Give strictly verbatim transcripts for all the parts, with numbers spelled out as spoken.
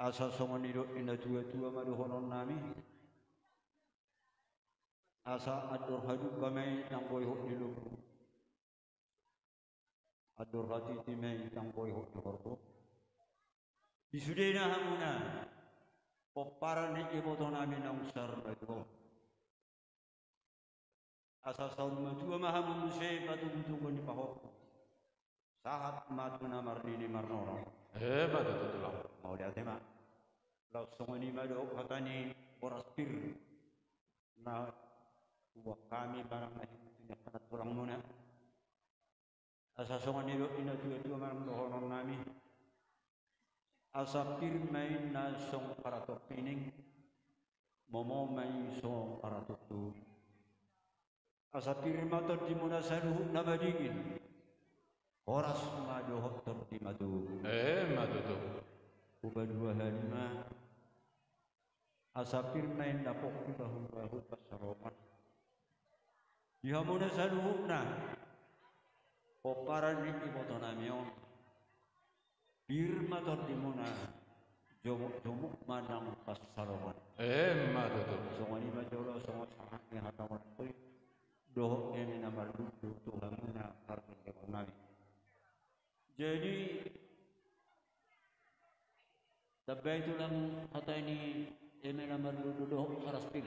Asa songon nidok ni natuatua ma dohononnami. Asa andor hadungka ma i nang bohihon ni lombu. Andor hatiti ma i nang bohihon ni horbo. Di sudena hamuna pomparan ni ibotonami naung saur matua on. Asa saur matua ma hamu muse patogutogu ni pahompu. Sahat ma tu na marnini marnono. Emma tutu, Tulang. Mauliate ma. Laos songon i ma dohot hata ni horas pir na huboan hami manang na hami tu ni angka na tulangmuna. Asa songon nidok ni natuatua manang dohononnami. Asa pir ma i na songon paratok pining, momo ma i songon paratok tu. Asa pir ma tondimuna saluhutna madingin. Horas ma dohot tondi ma tubu. Emma tutu. Hupadua hali ma. Asa pir ma i na pongki bahulbahul pansalongan. Di hamuna saluhutna pomparan ni ibotonami on. Pir ma tondimuna, jomukjomuk ma nang pansalongan. Emma tutu. Songon i ma jolo songon sahat ni hata on. Dohot eme na marlundu tu hamuna pargondeonnami. Jadi tambai, Tulang, hata ni eme na marlundu dohot horas pir.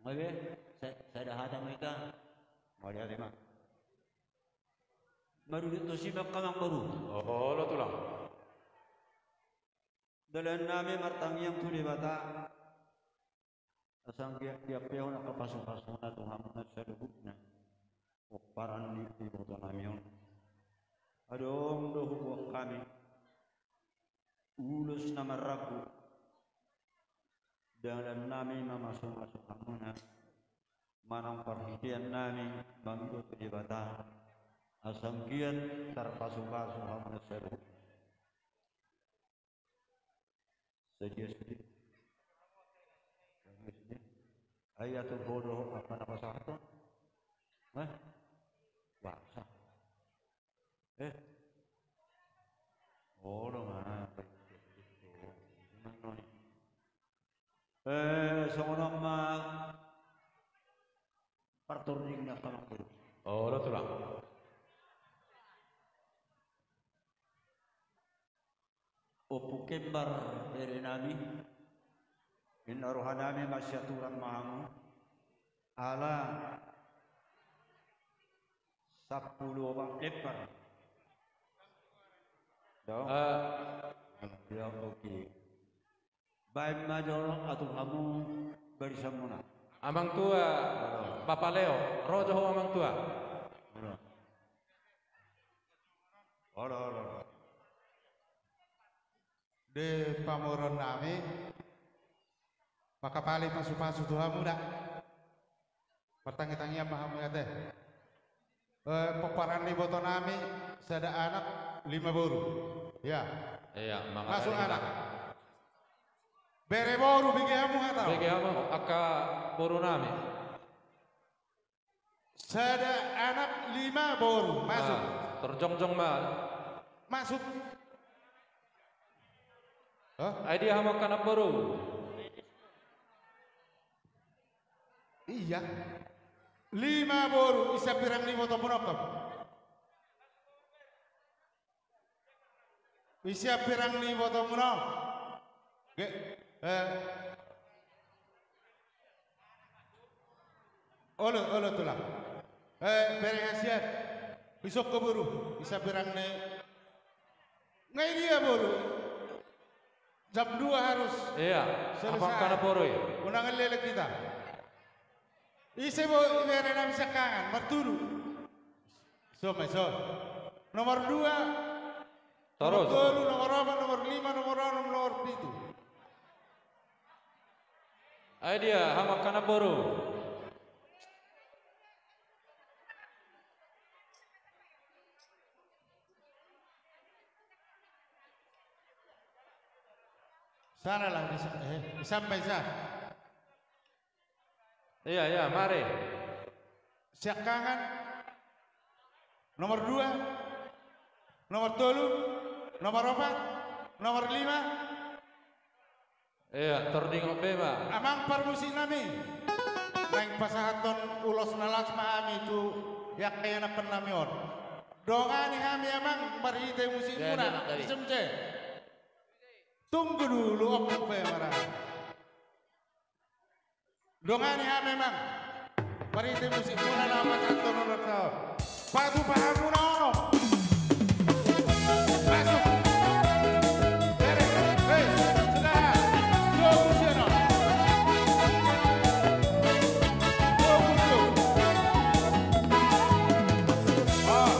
Nga be, sa-, sada hata ma hita. Mauliate ma. Marudut tusi ma angka amangboru. Olo, Tulang. Dalannami martangiang tu Debata. Asa anggiat diampehon angka pasupasuna tu hamuna saluhutna pomparan ni ibotonami on. Adong do huboan hami ulos na marraggu. Dalannami mamasumasu hamuna manang parhiteannami mangido tu Debata. Asa anggiat tarpasupasu hamuna saluhutna. Sadia sude? Sadia sude? Ai atur bodo apa na pasahaton? Hah? Bangsa. Eh? Olo ma. Eh, songon on ma partording na palang bodo. Olo, Tulang. Ompu Kembar berenami, ninna rohanami masiaturan ma hamu, ala sampulu opat lembar. Dong? Eh. Ya, oke. Baen ma jolo atur hamu barisanmuna. Amang Tua, Bapa Leo, ro jo ho Amang Tua. Olo. Olo, olo, olo. Di pamoruonnami, mangkapali pasupasu tu hamu da. Martangitangiang ma hamu ate. Eh, pomparan ni ibotonami, sada anak, lima boru. Ia. Ia, masuk anak. Bere boru, bege hamu hata. Bege hamu, angka borunami. Sada anak, lima boru. Masuk. Ah, terjongjong ma. Masuk. Hah? Ai dia hamu angka namboru. Ia. Lima boru, ise pirang ni ibotomuna on? Ise pirang ni ibotomuna on? Ge, eh. Olo, olo, Tulang. Eh, bere hasian. Isok ke boru, ise pirang ni. Nga i dia boru. Jam dua harus selesai. Ia, apa kana boru i? Unang lele kita. Ise bo, iberenami siangkangan, marturu. So, mai so. Nomor dua. Terus. Nomor tolu, nomor opat, nomor lima, nomor onom, nomor pitu. Ai dia, hamu angka namboru. Sanalah, di sa-, eh, di sampai sa. Ia, ia, mari. Siangkangan. Nomor dua. Nomor tolu. Nomor opat. Nomor lima. Ia, tordingot be ma. Amang parmusiknami. Naeng pasahathon ulos na las ma hami tu angka ianakhonnami on. Dongani hami amang marhite musikmuna. Ia, ia, amang, gabe. Ise muse? Tunggu dulu, ompung pe mara. Dongani hami amang. Marhite musikmuna na pasahathon ulos on. Patupa hamuna onom. Masuk. Beres. Hei, sudah. Dua puluh sian on. Dua puluh. Oh.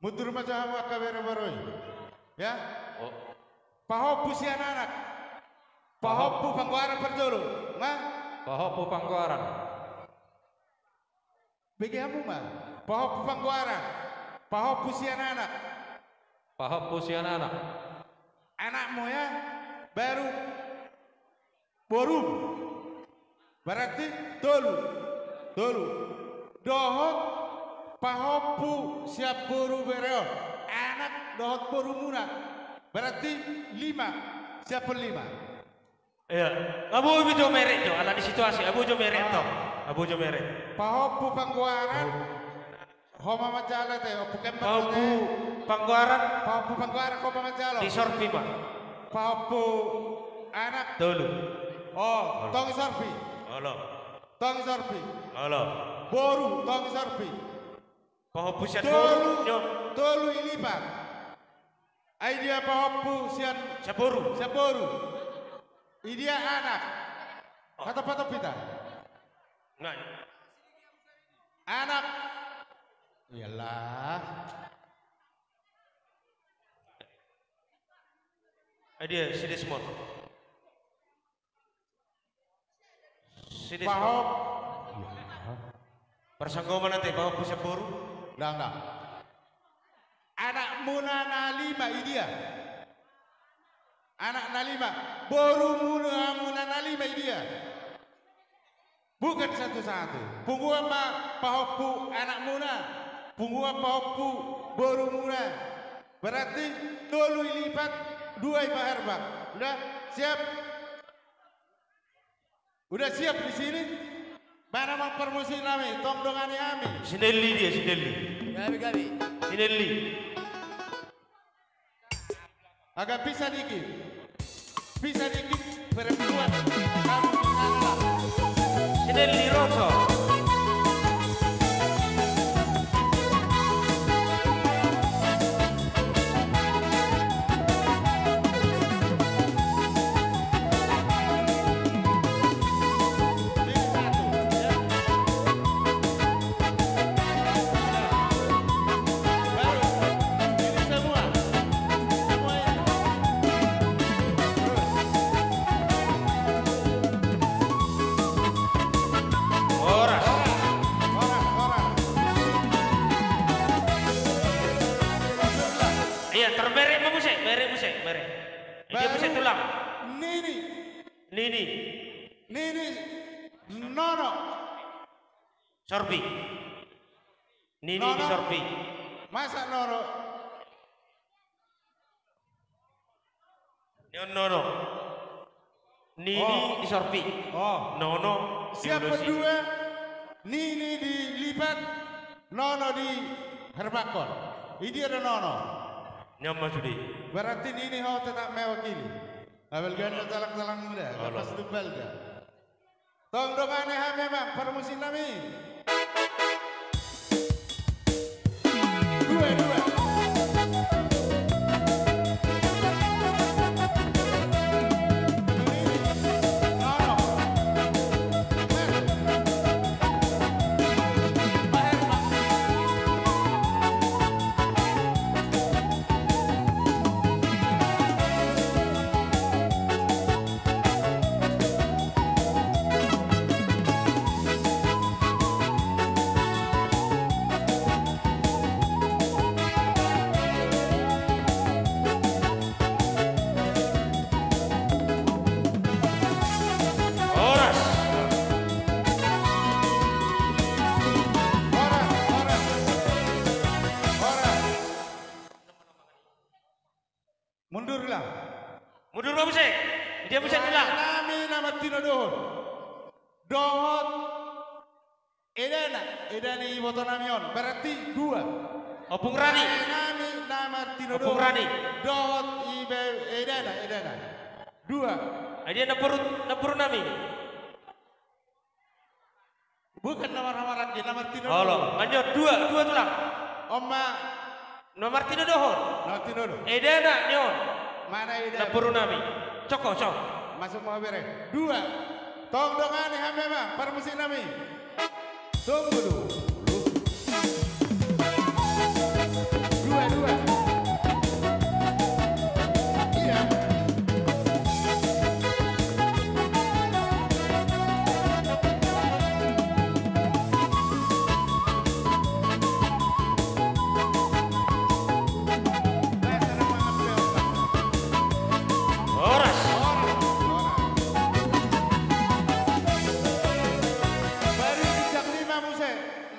Mundur ma jo hamu angka bere borui. Ya? Oh. Pahompu sian anak. Pahompu panggoaran parjolo. Nga? Pahompu panggoaran. Bege hamu ma. Pahompu panggoaran. Pahompu sian anak. Pahompu sian anak. Anakmu ya. Baru borum. Berarti tolu. Tolu. Dohot pahompu sian boru bere on. Anak dohot borumuna. Berarti lima. Siapa lima? Iya. Nga boi jo merek jo, ala ni situasi, nga boi jo merek to. Nga boi jo merek. Pahompu panggoaran. Ho ma manjalo te, ompu kembar. Pahompu panggoaran. Pahompu panggoaran ho ma manjalo. Di sorpi ma. Pahompu anak. Tolu. Oh, olo. Tong sorpi. Olo. Tong sorpi. Olo. Boru, tong sorpi. Pahompu sian boru. Tolu, tolu ilipat. Ai dia pahompu sian. Sian boru. Sian boru. I dia anak. Oh. Hata patop hita. Nga. Anak. Iyalah. Ai dia si Desmond. Si Desmond. Pahop. Parsanggoman ate, pahompu sian boru. Ndang, ndang. Anakmuna na lima i dia. Anak na lima. Borumuna, muna na lima i dia. Bukan satu-satu. Punguan ma pahompu anakmuna. Punguan pahompu borumuna. Berarti tolu ilipat, dua i paherbang. Udah siap? Udah siap di sini? Mana amang parmusiknami, tong dongani hami. Si Nelly dia, si Nelly. Gabe, gabe. Si Nelly. Agak bisa dikit. Bisa dikit, perempuan. Si Nelly Roto. Horas. Horas, horas. Iya, tar merek ma muse, merek muse, merek. Dia muse tulang. Nini. Nini. Nini. Nono. Sorpi. Nini di sorpi. Masa nono? Ni on nono. Nini di sorpi. Oh. Nono di ulosi. Siapa dua? Nini di lipat, nono di herbangkon. I dia do nono? Ni on ma sude. Berarti nini ho tetap mewakili. Abal ganda talang-talang muda. Olo. Pas tumbal da. Tong dongani hami, amang parmusik nami. Dua, dua. Horas. Horas, horas. Horas. Mundur, Lang. Mundur ma muse. Dia muse, Lang. Nami na martinodohon dohot edana, eda ni iboto nami on, berarti dua. Ompung Rani. Nami na martinodohon. Ompung Rani. Dohot ibe edana, edana. Dua. Ai dia na boru, na boru nami. Bukan na marhamaranggi, na martinodohon. Olo, manjot dua, dua tulang. On ma. Na martinodohon. Na martinodohon. Edana ni on. Mana edana? Na boru nami. Cokko, cokko. Masuk ma bere. Dua. Tong dongani hami, amang parmusik nami. Tunggu dulu. Dua, dua. Iya. Horas. Baru ginjang lima muse,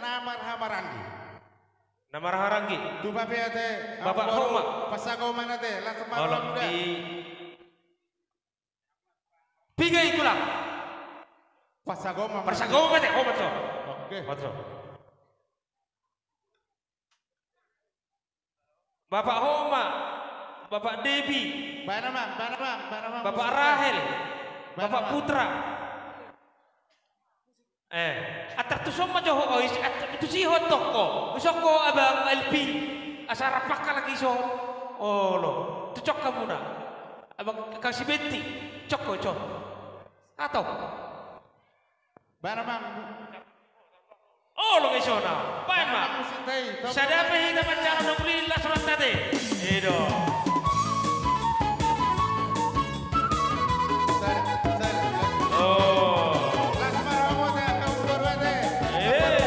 na marhamaranggi. Na marhamaranggi. Tupa pe ate, Bapak Homa. Pasagoman ate, las ma roha muda. Piga i tulang? Pasagoman. Pasagoman ate, Homa to. Oke. Homa to. Bapak Homa, Bapak Debi, baen, amang, baen, amang, baen, amang, Bapak Rahel, Bapak Putra. Eh, antar tuson ma jo ho, oi, antar tusi ho tongko. Tuson ho abang Alpi. Asa rap angka lagi son. Olo, tuson hamuna. Abang Kasih Benti. Cokko, cok. Atau. Baen, amang. Olo, ngesona. Baen ma. Sada pe hita manjalo na muli las rohanta ate. I do. Oh. Las ma roha muda, kaum boru ate. Eh.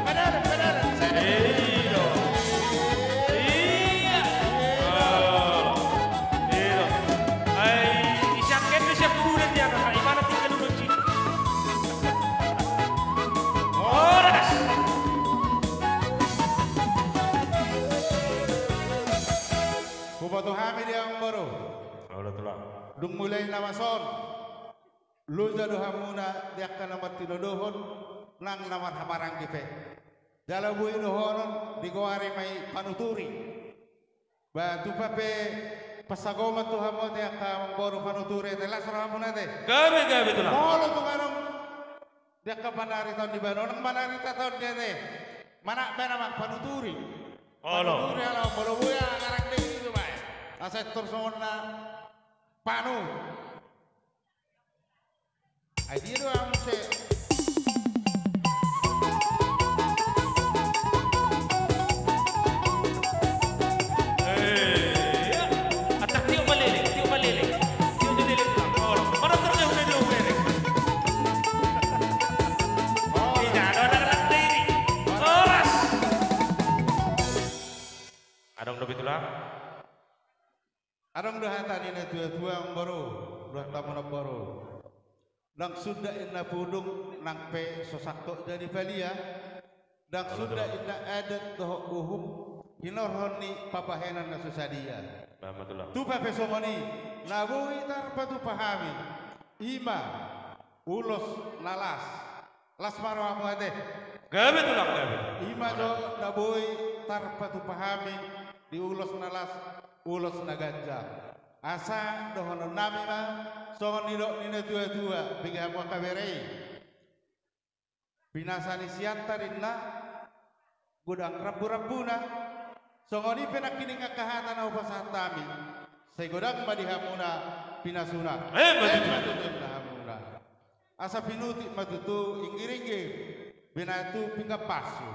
Benar, benar. I do. Iya. Oh. I do. Ai, i siangkan do siap bulan ya, Kak. Imana tinggal dulu, Ci. Horas. Huboto hami di amang boru. Olo, tulang. Dung mulai nama son. Loja do hamuna di angka na martinodohon, nang na marhamaranggi pe. Jala boi dohonon digoari ma i panuturi. Ba, tupa pe pasagoman tu hamu ate angka amang boru panuturi ate, las roha muna ate. Gabe, gabe tulang. Molo tung adong di angka panarita on di baen on, manarita taon di ate. Mana baen, amang, panuturi. Olo. Panuturi ala molo boi, ah, ngarang dei i tu baen. Asa tor songon na panu. Ai dia do amang muse. Eh, iya. Antar tiop ma leleng, tiop ma leleng. Tiop ma leleng, Bang. Oh, mana terjauh dari leleng. Oh, iya, ada, ada, ada, ada ini. Horas. Adong do, Bitulang. Adong do hata ni natuatua, amang boru, dohot hamu namboru. Ndang sundat inna pudung, nang pe so sangkot jadi palia. Ndang sundat inna adat dohot uhum, hinorhon ni pabahenan na so sadia. Tupa pe songon i, na boi tarpatupa hami, i ma ulos na las. Las ma rohamu ate. Gabe tulang, gabe. I ma jo na boi tarpatupa hami di ulos na las, ulos na ganjang. Asa dohonon nami ma songon nidok ni na tua-tua, bege hamu angka bere i. Pinasa ni Siantar inna, godang rambu-rambuna. Songon i pe nangkining angka hata na hupasahat hami, sai godang ma di hamuna pinasuna. Emma tutu. Emma tutu di hamuna. Asa pinutik ma tutu inggir-inggir, binahen tu pinggan pasu.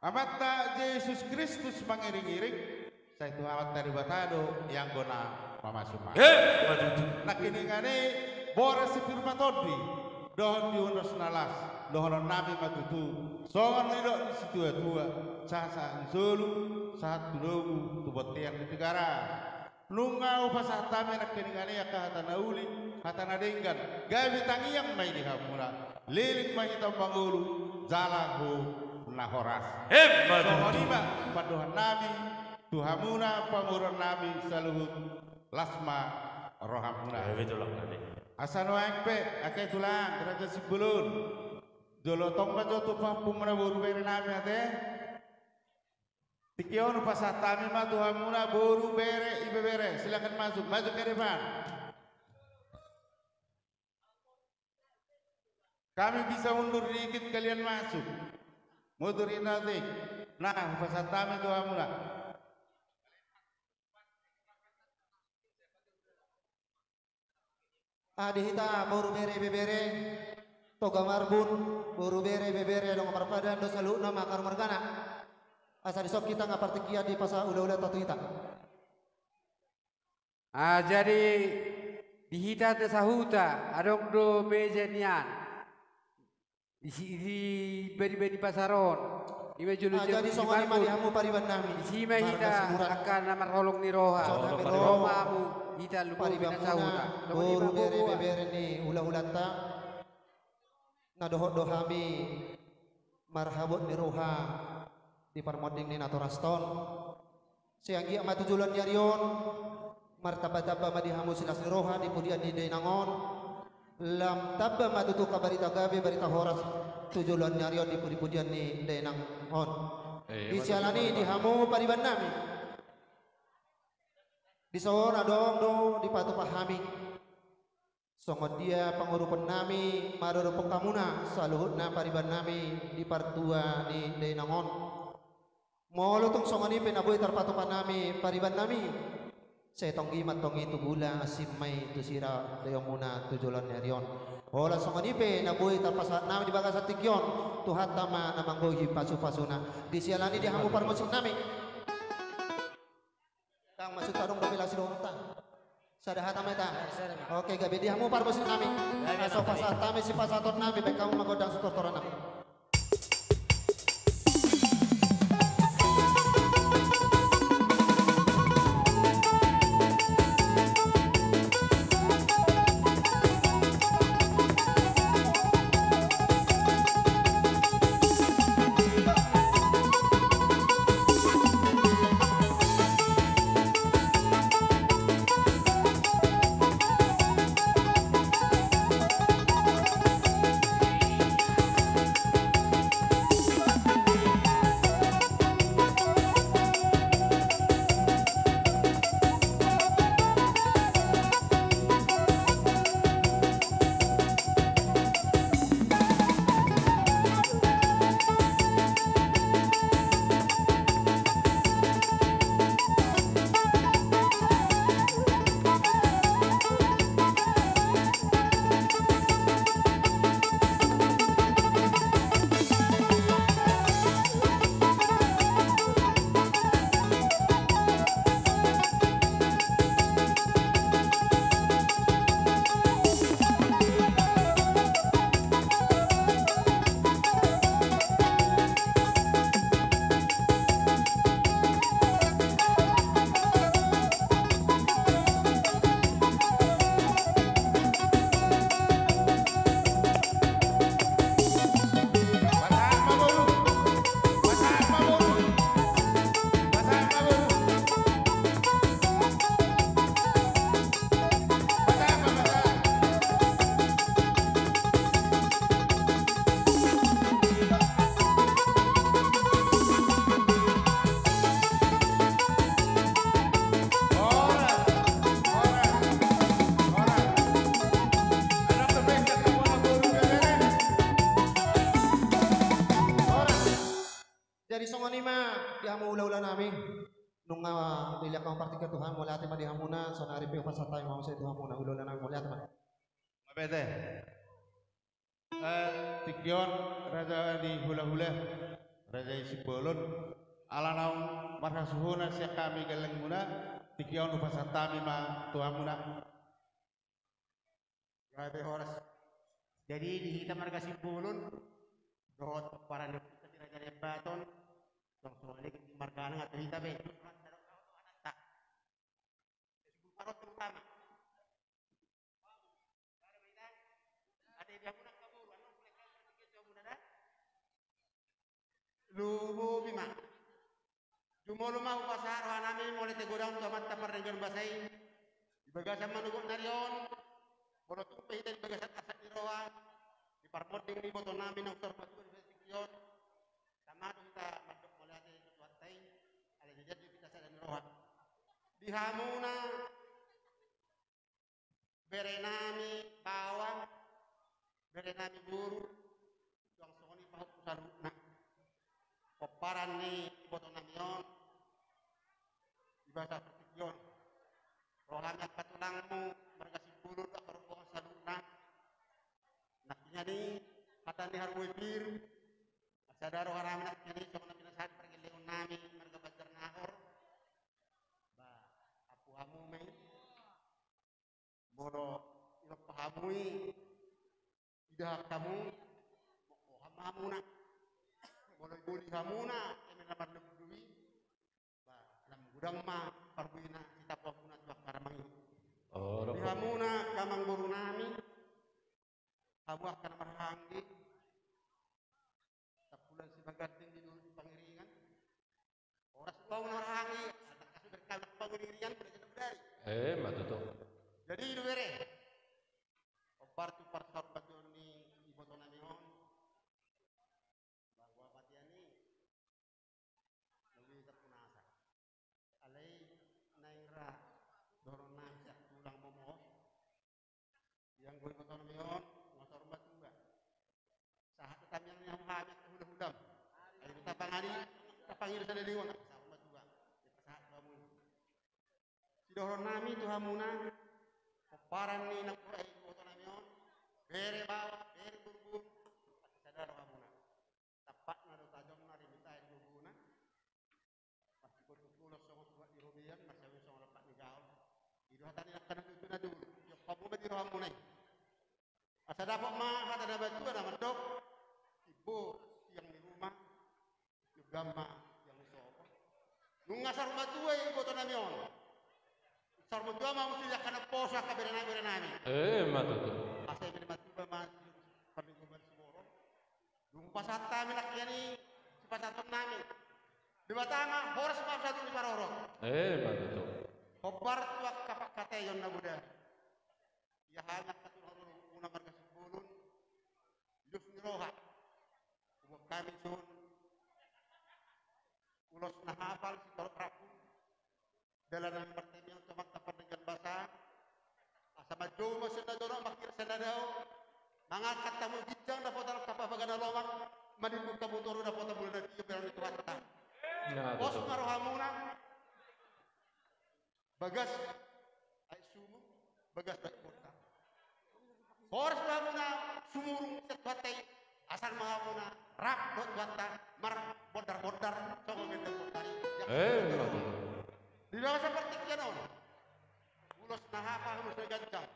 Amanta Jesus Kristus mangiring-iring, sai tu Amanta Debata do i anggo na mamasu-masu. Emma tutu. Nangkiningan i boras si pir matondi, dohot di unos na las, dohonon nami ma tutu songon nidok ni situa-tua, sahat-sahat ni solu, sahat tu togu, tu bontean ni Tigaras. Nunga hupasahat hami nangkiningan i angka hata na uli, hata na denggan, gabe tangiang ma i di hamuna. Leleng ma hita mangolu, jala tu na horas. Emma tutu. Songon i ma pandohan nami tu hamuna, pamoruon nami saluhut, las ma rohamuna. Asa nuaeng pe, angka tulang, raja Simbolon, jolo tong ma jo tu pahompu muna boru bere nami ate. Tingki on hupasahat hami ma tu hamuna boru, bere, ibebere, silakan masuk, maju ke depan. Kami bisa mundur dikit, kalian masuk. Mundur inna ate. Nah, hupasahat hami tu hamuna. Ah, di hita boru, bere, ibebere, Toga Marbun, boru, bere, ibebere, dongan marpadan do saluhutna, makar margana. Asa dison hita nunga partingkian, dipasahat ula-ulanta tu hita. Ah, jadi di hita na sahuta adong do meja nian. Di si, di badi-badi pasar on. Ima jolo. Ah, jadi songon i ma di hamu pariban nami. Disi ma hita angka na marholong ni roha. Ro ma hamu, hita lumobi na sahuta. Boru, bere, ibebere ni hula-hulanta, na dohot do hami marhabot ni roha di parmonding ni natorasta on. Sai anggiat ma tu joloan ni ari on martamba-tamba ma di hamu silas ni roha di pudian ni dainang on. Lam tamba ma tutu angka barita gabe, barita horas tu joloan ni ari on di pudi-pudian ni dainang on. Di siala ni i di hamu pariban nami, dison adong do dipatupa hami songon dia pangurupon nami maradophon hamuna saluhutna pariban nami di partua ni dainang on. Molo tung songon i pe na boi tarpatupa nami pariban nami, sai tonggi ma tong i tu gula, asing ma i tu sira daionmuna tu joloan ni ari on. Holan songon i pe na boi tarpasahat nami di bagasan tingki on, Tuhanta ma na manggohi pasu-pasuna. Di siala ni i di hamu parmusik nami. Dang masuk tadong dope las ni rohanta. Sada hata ma hita. Oke, gabe di hamu parmusik nami. Asa pasahat hami sipasahaton nami, baen hamu ma gondang sitortoran nami. Songon i ma di hamu hulahula nami. Nunga dilehon hamu partingkian Tuhan, mauliate ma di hamuna, saonari pe hupasahat hami ma muse tu hamuna hulahula nami, mauliate ma. Mauliate. Eh, tingki on raja ni hulahula, raja ni Simbolon, ala naung marhasuhuton sian hami gellengmuna, tingki on hupasahat hami ma tu hamuna. Gabe horas. Jadi di hita marga Simbolon dohot pomparan ni hita di Raja Lembaton, tong songon i di marga nang atau hita be. Parot terutama. Ada di hamuna kaboru, anu mulai kau berpikir jauh muda dah. Lumobi ma. Jumolo ma hupasahat roha nami mauliate godang tu Amanta Pardenggan Basa i. Di bagasan manogot ni ari on, molo tung pe hita di bagasan asa ni roha, di parmonding ni iboto nami naung saur matua di bagasan tingki on, sama do hita mandok mauliate tu Tuhanta i, ala jadi hita sada ni roha. Di hamuna, bere nami baoa, bere nami boru, suang songon i pahompu saluhutna. Pomparan ni iboto nami on, di bagasan tingki on. Roha ni angka tulangmu, marga Simbolon, angka rombongan saluhutna. Nangkiningan i, hata ni haroa ni pir, sada roha nami nangkiningan i, songon na pinasahat pargellengon nami, marga Banjar Nahor. Ba, ampu hamu ma i. Molo inompa hamu i, idahak hamu, mokkoham ma hamuna. Molo iboli hamuna eme na marlebbi i, ba, lam godang ma parbuena sitapo hamuna tu angka amang i. Di hamuna angka amang boru nami, hamu angka na marhahaanggi, Tampulan Sibaganding di Dolok Pangiringan. Horas rohamu na marhahaanggi, asa tangkas berkabut pangiringan, berarti na bodari. Eh, ma tutu. Jadi i do bere. Hombar tu parsaurmatuaon ni iboto nami on. Bahwa matian i. Lalu i tarpunasa. Alai naeng ra dohonon nami sian tulang momos. Ianggo iboto nami on, nga saur matua. Sahat do tangiang ni hamu hami angka hulahulam. Ai do tapangani, tapangido sadari on, saur matua. Dipasahat do hamu. Sidohonon nami tu hamuna, pomparan ni nampuna iboto nami on, bere baoa, bere boru, pasti sada rohamuna. Tampakna do tajomna, rimita i do gogona. Marsikotut ulos songon suhat ni robean, marsiamun songon lompat ni gaol. I do hata ni angka na tutu na dulu. Tiop hamu ma di rohamuna i. Asa dapot ma hata na matua na mandok, timbo siang ni ruma, tiop ma siang ni sopo. Nunga saur matua iboto nami on. Saur matua ma muse di angka na poso angka bere nami, bere nami. Eh, ma tutu. Asa i ma di matua ma sian parlinggoman siborok. Dung pasahat hami nangkiningan i, sipasahaton nami. Debata ma horas ma satu di parorot. Eh, ma tutu. Hombar tu angka pangkataion na bodari. Ia hami angka tulang dohot ompungna marga Simbolon, dos ni roha. Huboan hami son ulos na hapal sitorop rambu. Dalan na martamiang tu Amanta Pardenggan Basa. Asa manjou ma sian na donok, mangkir sian na dao. Mangangkat hamu ginjang dapotan angka papaga na lomak. Manimbung hamu toru dapotan mula na tio, berang ni Tuhanta. Pos ma rohamuna. Bagas aek sumur, bagas aek bondar. Horas ma hamuna sumurung sian Tuhanta i, asal ma hamuna rap dohot Tuhanta, marbondarbondar songon bondarbondar i. Eh, di bagasan partingkian on, ulos na hapal, ulos na ganjang.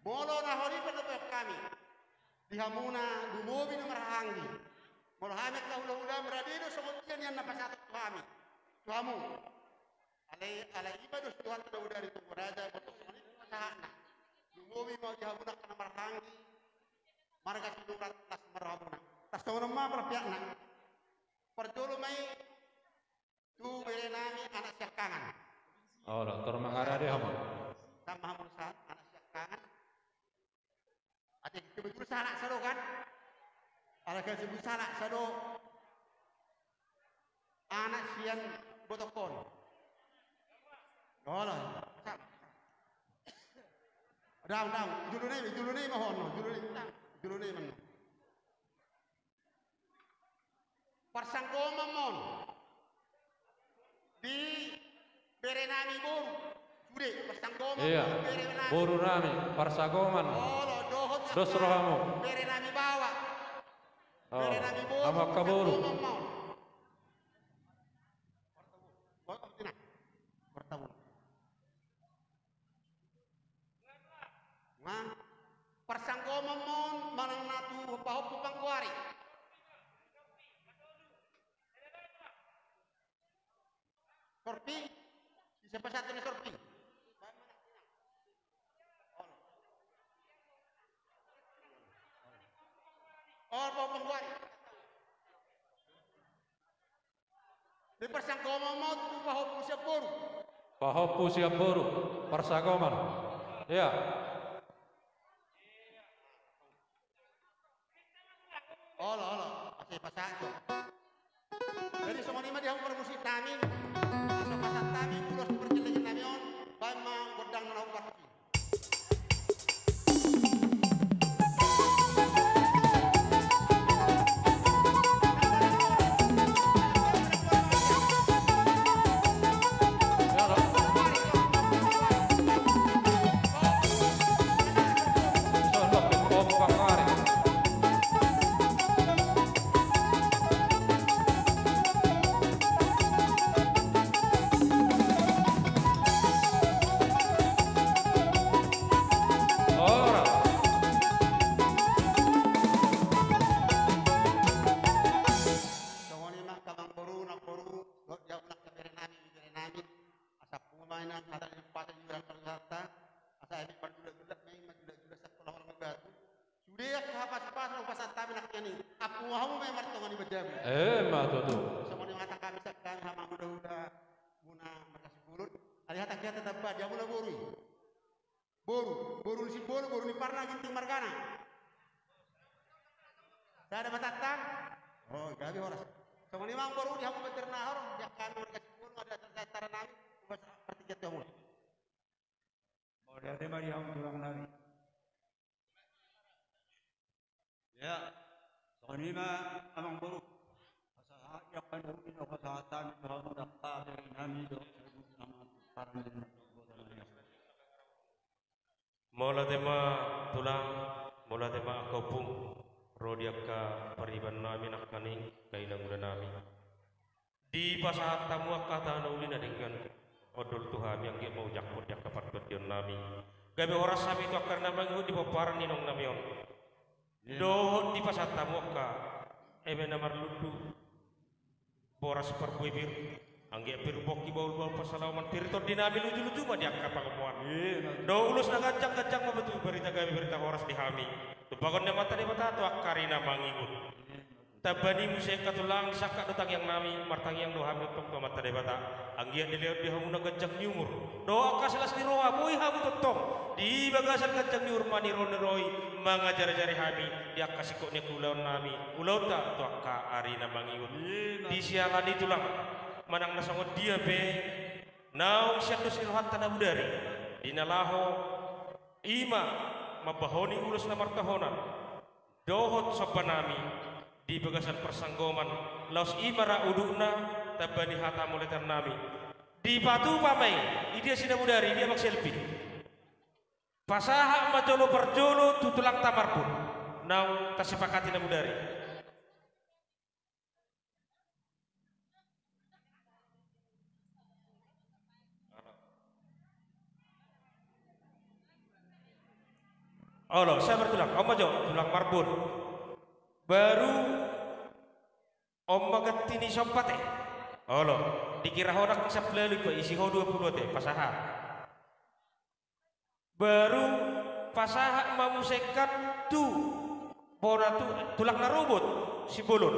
Molo na hori pe na boan hami di hamuna, lumobi na marhahaanggi. Molo hami angka hulahulam, rade do songon dia nian na pasahaton tu hami, tu hamu. Alai, alai i ma dos ni Tuhanta na bodari, Tuan Raja, boto songon i pasahatna. Lumobi ma di hamuna angka na marhahaanggi, marga Sinurat, las ma rohamuna. Tarsongon on ma parpihakna. Parjolo ma i tu bere nami anak siangkangan. Olo, tor mangarade hamu. Sama hamu sa, anak siangkangan. Ate kebetulan sahalak sa do kan? Alai kan sebut sahalak sa do. Anak sian botokkon. Olo. Daong, daong. Jolo nai, jolo nai ma ho, no. Jolo nai, jolo nai ma ho. Parsanggoman ma on. nami boru. Sude, parsanggoman. Iya. Bere nami. Boru nami, parsagoman. Olo, dohot. Dos angka rohamu. Bere nami baoa. Oh, bere nami boru, angka boru. Parsanggoman ma on. Parsanggoman. Nah. Parsanggoman ma on manang na tu pahompu panggoari. Sorpi, ise pasahat tu na sorpi. Ol, pahompu panggoari. Di parsanggoman ma on tu pahompu sian boru. Pahompu sian boru, parsanggoman. Iya. Olo, olo, asa pasahat jo. Jadi songon i ma di hamu parmusik nami. Asa pasahat nami ulos parjellengan nami on. Baen ma gondang na naung parmusik. Songon i ma angka amangboru, namboru, dohot di hamu angka bere nami, bibere nami. Asa pungu ma inang hata ni umpasa di ulang parjahanta. Asa eme marjulak-julak ma i, marjulak-julak sian hola-hola ni batu. Sude angka hapas-pasan umpasa nami nangkin i. Ampungu hamu ma i martonga ni bajamu. Emma tutu. Songon i ma hata hami sian hami hamu huda-huda muna marga Simbolon. Alai hata hami hata tamba di hamu na boru i. Boru, boru ni Simbolon, boru ni Parna, Ginting margana. Sada ma tantang. Oh, gabe horas. Songon i ma amangboru di hamu paterna horong, di angka hami marga Simbolon, ada tara-tara nami, umpasa partingkian tu hamu. Mauliate ma di hamu tulang nami. Ya, songon i ma amangboru. Pasahat i angka na uli na pasahat hami tu hamu, angka bere nami dohot saluhut amang parna. Mauliate ma tulang, mauliate ma angka ompung, ro di angka pariban nami nangkin i, angka inanguda nami. Dipasahat hamu angka hata na uli na denggan ondol tu hami, anggiat maujakhon di angka partondion nami. Gabe horas hami tu angka ari na mangihut di pomparan ni inong nami on. Iya. Dohot dipasahat hamu angka eme na marlundu, boras parbue pir, anggiat pir pongki, bahul-bahul pansalongan, pir tondi nami luju-luju ma di angka pangomoan. Iya. Dohot ulos na ganjang, ganjang ma tutu barita, gabe barita horas di hami. Tumpahan ni Amanta Debata tu angka ari na mangihut. Tamba ni muse angka tulang, disangkap do tangiang nami, martangiang do hami tongtong tu Amanta Debata. Anggiat dilehon di hamu na ganjang ni umur dohot angka silas ni roha, boi hamu tongtong di bagasan ganjang ni umur, maniroi-niroi, mangajari-ajari hami di angka singkop ni angka ulaon nami, ulaonta tu angka ari na mangihut. Di siala ni tulang, manang na songon dia pe naung sian dos ni rohanta na bodari, di na laho i ma mambahoni ulos na martohonan dohot somba nami di bagasan parsanggoman, laos i ma ra udutna tamba ni hata mauliatean nami. Dipatupa ma i, i dia si na bodari, i dia Bang Selbi. Pasahat ma jolo parjolo tu tulangta marbun, naung tasepakati na bodari. Olo, sabar tulang, on ma jo, tulang marbun. Baru on ma ganti ni somba te. Olo, dikira ho nangkin sampulu, isi ho dua pulu te, pasahat. Baru pasahat ma muse kan tu bona tu, tulang na robot Simbolon.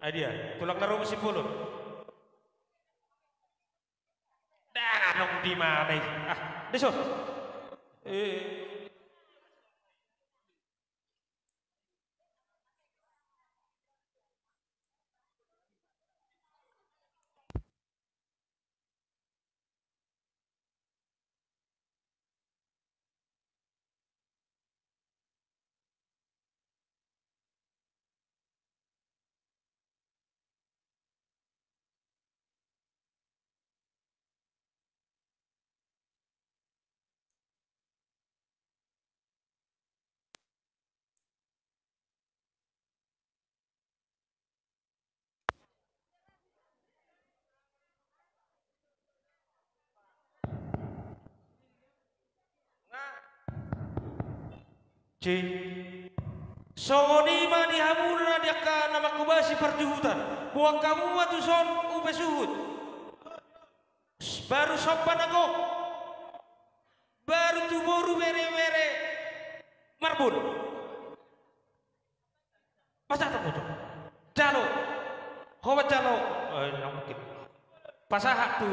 Ai dia, tulang na robot Simbolon. Dang adong di mana i? Ah, dison. Eh. Ci. Songon i ma di hamuna di angka na manghobasi parjuhutan. Boan hamu ma tuson upa suhut. Baru somba na gok. Baru tu boru bere-bere Marbun. Pasahat hamu tu. Jalo. Ho ma jalo. Eh, nggak mungkin. Pasahat tu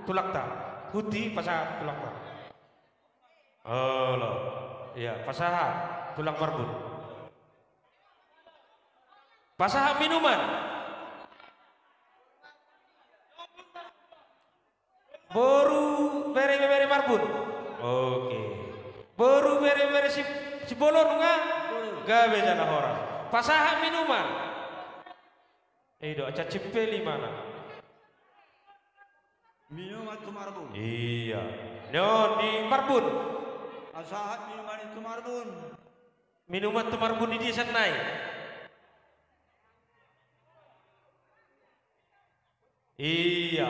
tulangta. Huti pasahat tulangta. Olo. Iya, pasahat tulang Marbun. Pasahat minuman. Boru bere-bere Marbun. Oke. Boru bere-bere si, Sibolon nga? Gabe jala horas. Pasahat minuman. Ido, aca cipe lima na. Minuman tu Marbun. Iya. Nyo di Marbun. Pasahat minuman tu Marbun. Minuman tu Marbun di dia sannai. Iya.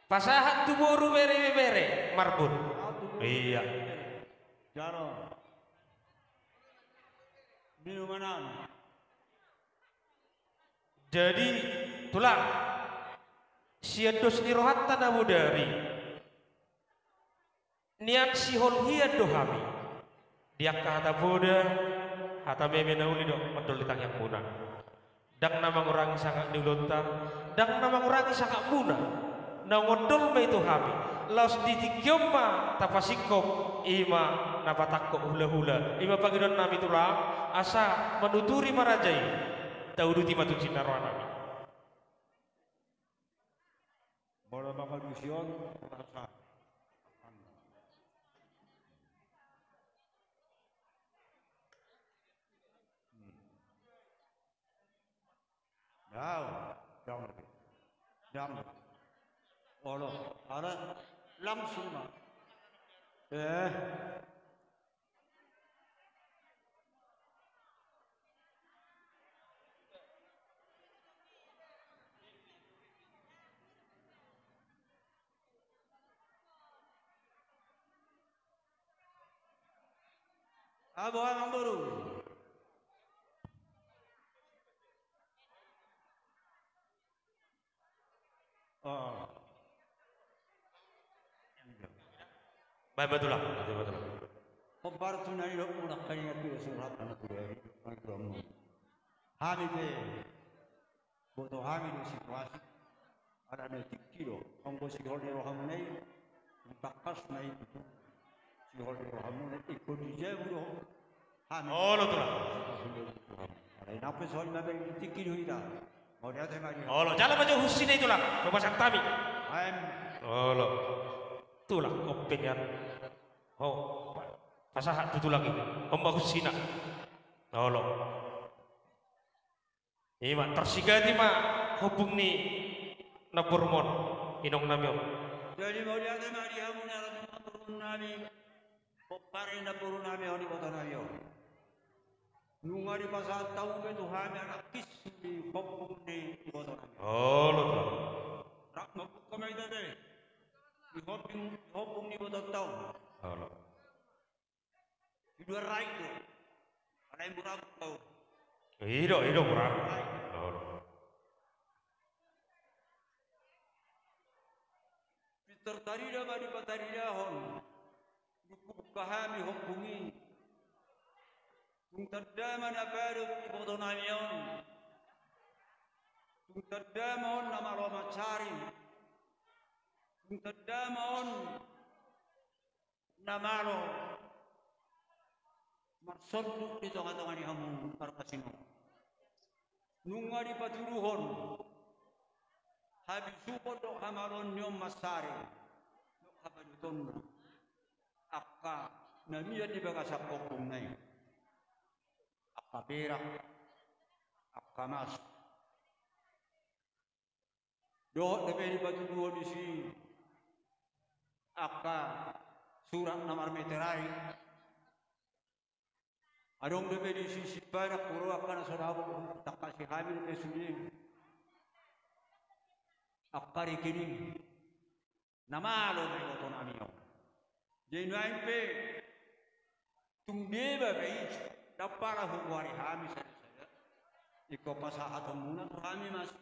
Pasahat tu boru bere-bere Marbun. Iya. Jalo. Minumanan. Jadi, tulang, sian dos ni rohanta na bodari, nian sihol hian do hami. Di angka hata poda, hata meme na uli do mandol di tangiangmuna. Ndang na mangurangi sangap ni ulaonta, ndang na mangurangi sangapmuna. Naung ondol ma i tu hami. Laos di tingki on ma tapasingkop, i ma na patangkok hula-hula. I ma pangidoan nami tulang, asa manuturi ma raja i. Tauduti ma tusi na roha nami. Molo mangalusi on, rasa. Dao, dao, dao. Olo, ala langsung ma. Eh. Abo amang boru. Oh. Baik, betul lah. Betul, betul lah. Hombar tu na nidokmu, nangkaningan tu surat anak tua ini, anak tuamu. Hami pe, boto hami do situasi. Ala na tingki do, anggo sihol ni rohamuna i, tangkas ma i tutu. Sihol ni rohamuna i, ingkon di jabu do. Hami. Olo, tulang. Alai na pe songon i ma, tingki do hita. Mauliate ma di hami. Olo, jala ma jo husina i, tulang. Dohot pasahat hami. Em. Olo. Tulang, ope nian. Ho. Pasahat tu tulang i. On ma husina. Olo. I ma, tarsigati ma hombung ni namborumon, inong nami on. Jadi mauliate ma di hamu na ro tu namborunami. Pomparan ni namborunami on, ibotonami on. Nunga dipasahat hamu be tu hami anak kinsu ni hombung ni ibotonami on. Olo, tulang. Rap mambuka ma hita be di hombung, di hombung ni ibotonta on. Olo. Di dua rai do. Alai mura do. I do, i do mura. Olo. Pintor tarida ma dipataridahon. Dung hubuka hami hombung i. Tung tanda ma na padomu ibotonami on. Tung tanda ma on na malo mansari. Tung tanda ma on na malo marsonduk di tonga-tonga ni hamu parkasino. Nunga dipatuduhon habisuhon dohot hamaloon ni on mansari, dohot hapadotonna angka na mian di bagasan hombungna i, angka perak, angka mas. Dohot dope dipatuduhon disi angka surat na marmeterai. Adong dope disi simpadan, hurang angka na so dapot, tangkasi hami dope sude angka rekening. Na malo ma ibotonami on. Jadi nuaeng pe Tung deba pe i, ndang pala hugoari hami sada-sada. Ingkon pasahatonmuna tu hami, Mas.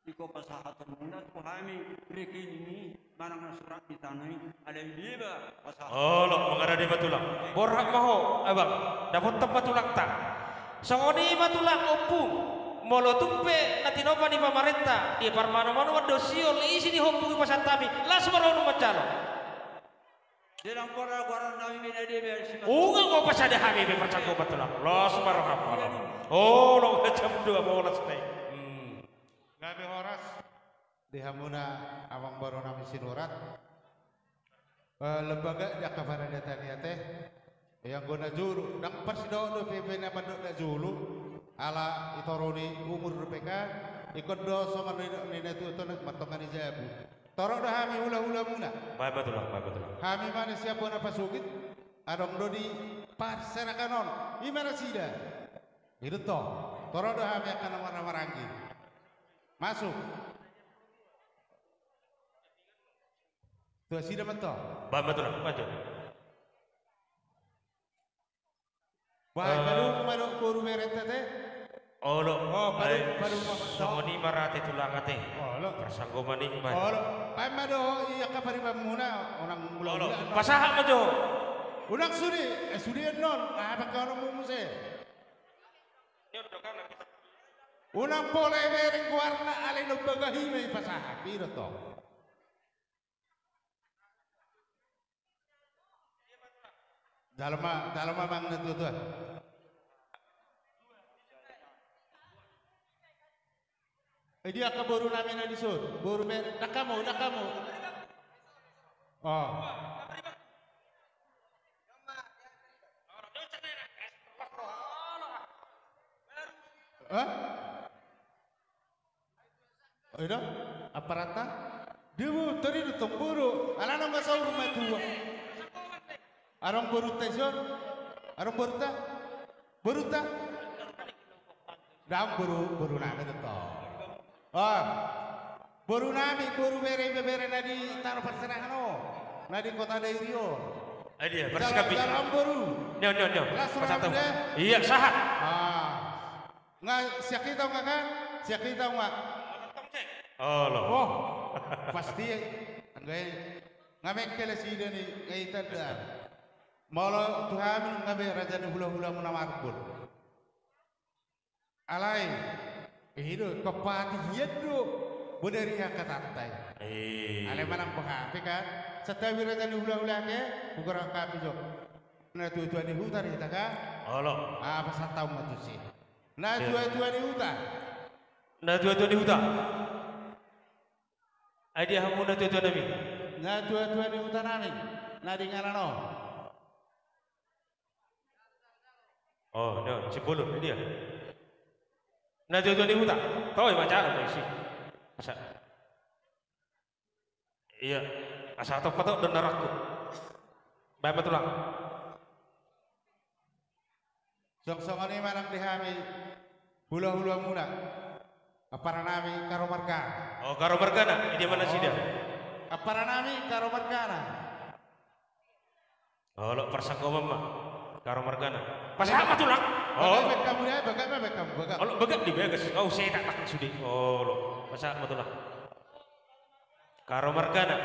Ingkon pasahatonmuna tu hami rekening i, manang na surat di tano i, alai deba pasahat. Olo, mangarade ma tulang. Borhat ma ho, abang. Dapotan ma tulangta. Songon i ma tulang, ompung. Molo tung pe na tinopa ni pamarenta, di parmanuan-manuan do sihol, isi ni ompung i pasahat hami. Las ma roha manjalo. Dalam kora-kora nami mina dia biar si Mas. Unang mau pasada hami be parcangkopan tulang. Los ma roham. Olo, jam dua belas nai. Hmm. Gabe horas. Di hamuna amangboru nami Sinurat. Eh, lembaga di angka paradaton i ate. Ia anggo na jolo, ndang parsidohot dope na mandok na jolo. Ala i toru ni umur dope kan. Ingkon do songon ni, ni na tuatua na martonga ni jabu. Torop do hami hula-hulamuna. Baen ma tulang, baen ma tulang. Hami ma na sian bona pasogit, adong do di parserahan on. I ma nasida. I do tong. Torop do hami angka na marhahamaranggi. Masuk. Tu nasida ma tong. Baen ma tulang, maju. Bah, eh, paduka ma dohot boru berenta te. Olo. Oh, paduka, ai, paduka ma dohot. Songon i ma rade tulang ate. Olo. Parsanggoman i ma. Olo. Baen ma dohot i angka paribanmuna, unang mula-mula. Olo. Pasahat ma jo. Unang sude, eh, sude annon. Ah, pakai unang muse. Unang pola i bereng goarna, alai na umbahen i ma i pasahat. I do tong. Jalo ma, jalo ma amang na tuatua. Eh, dia angka boru nami na dison. Boru be, ndang hamu, ndang hamu. Oh. Hah? Oh, i do? Aparanta? Dia mutar i do tong boru. Alana nunga saur matua. Adong borunta dison? Adong borunta? Borunta? Ndang boru, boru nami do tong. Ah. Boru nami, boru bere, ibebere na di tano parserahan on. Na di Kota Dairi on. Ai dia, jalo, parsikap i. Jalo boru. Nio, nio, nio. Las roham da. Iya, sahat. Ah. Nga sian hita nga kan? Sian hita nga. Olo. Oh, pasti. Anggo i nga mengkel nasida ni, nga i tanda. Molo tu hami nga be raja ni hula-hulamuna marbun. Alai i do, ingkon pahatihon do. Bodari angka tantai. Eh. Alai manang boha pe kan. Santabi raja ni hula-hula ke, hugoran hami jo. Na tuatua ni huta do hita kan? Olo. Ah, pasahat hamu ma tusi. Na tuatua ni huta. Na tuatua ni huta. Ai dia hamu na tuatua nami? Na tuatua ni huta nami. Na di inganan on. Oh, no, Simbolon, dia. Na tuatua ni huta. Tau i ma jalo, isi. Asa. Iya, asa tong patok don narangku. Baen ma tulang. Songon i ma nang di hami hula-hulamuna. Ampara nami Karo margana. Oh, Karo margana. Dia mana sida? Ampara nami Karo margana. Olo, parsanggoman ma. Karo margana. Pasahat ma tulang. Bagak, bagak ma, bagak. Olo, bagak di bagas. Oh, setak tak sude. Olo, pasahat ma tulang. Karo margana.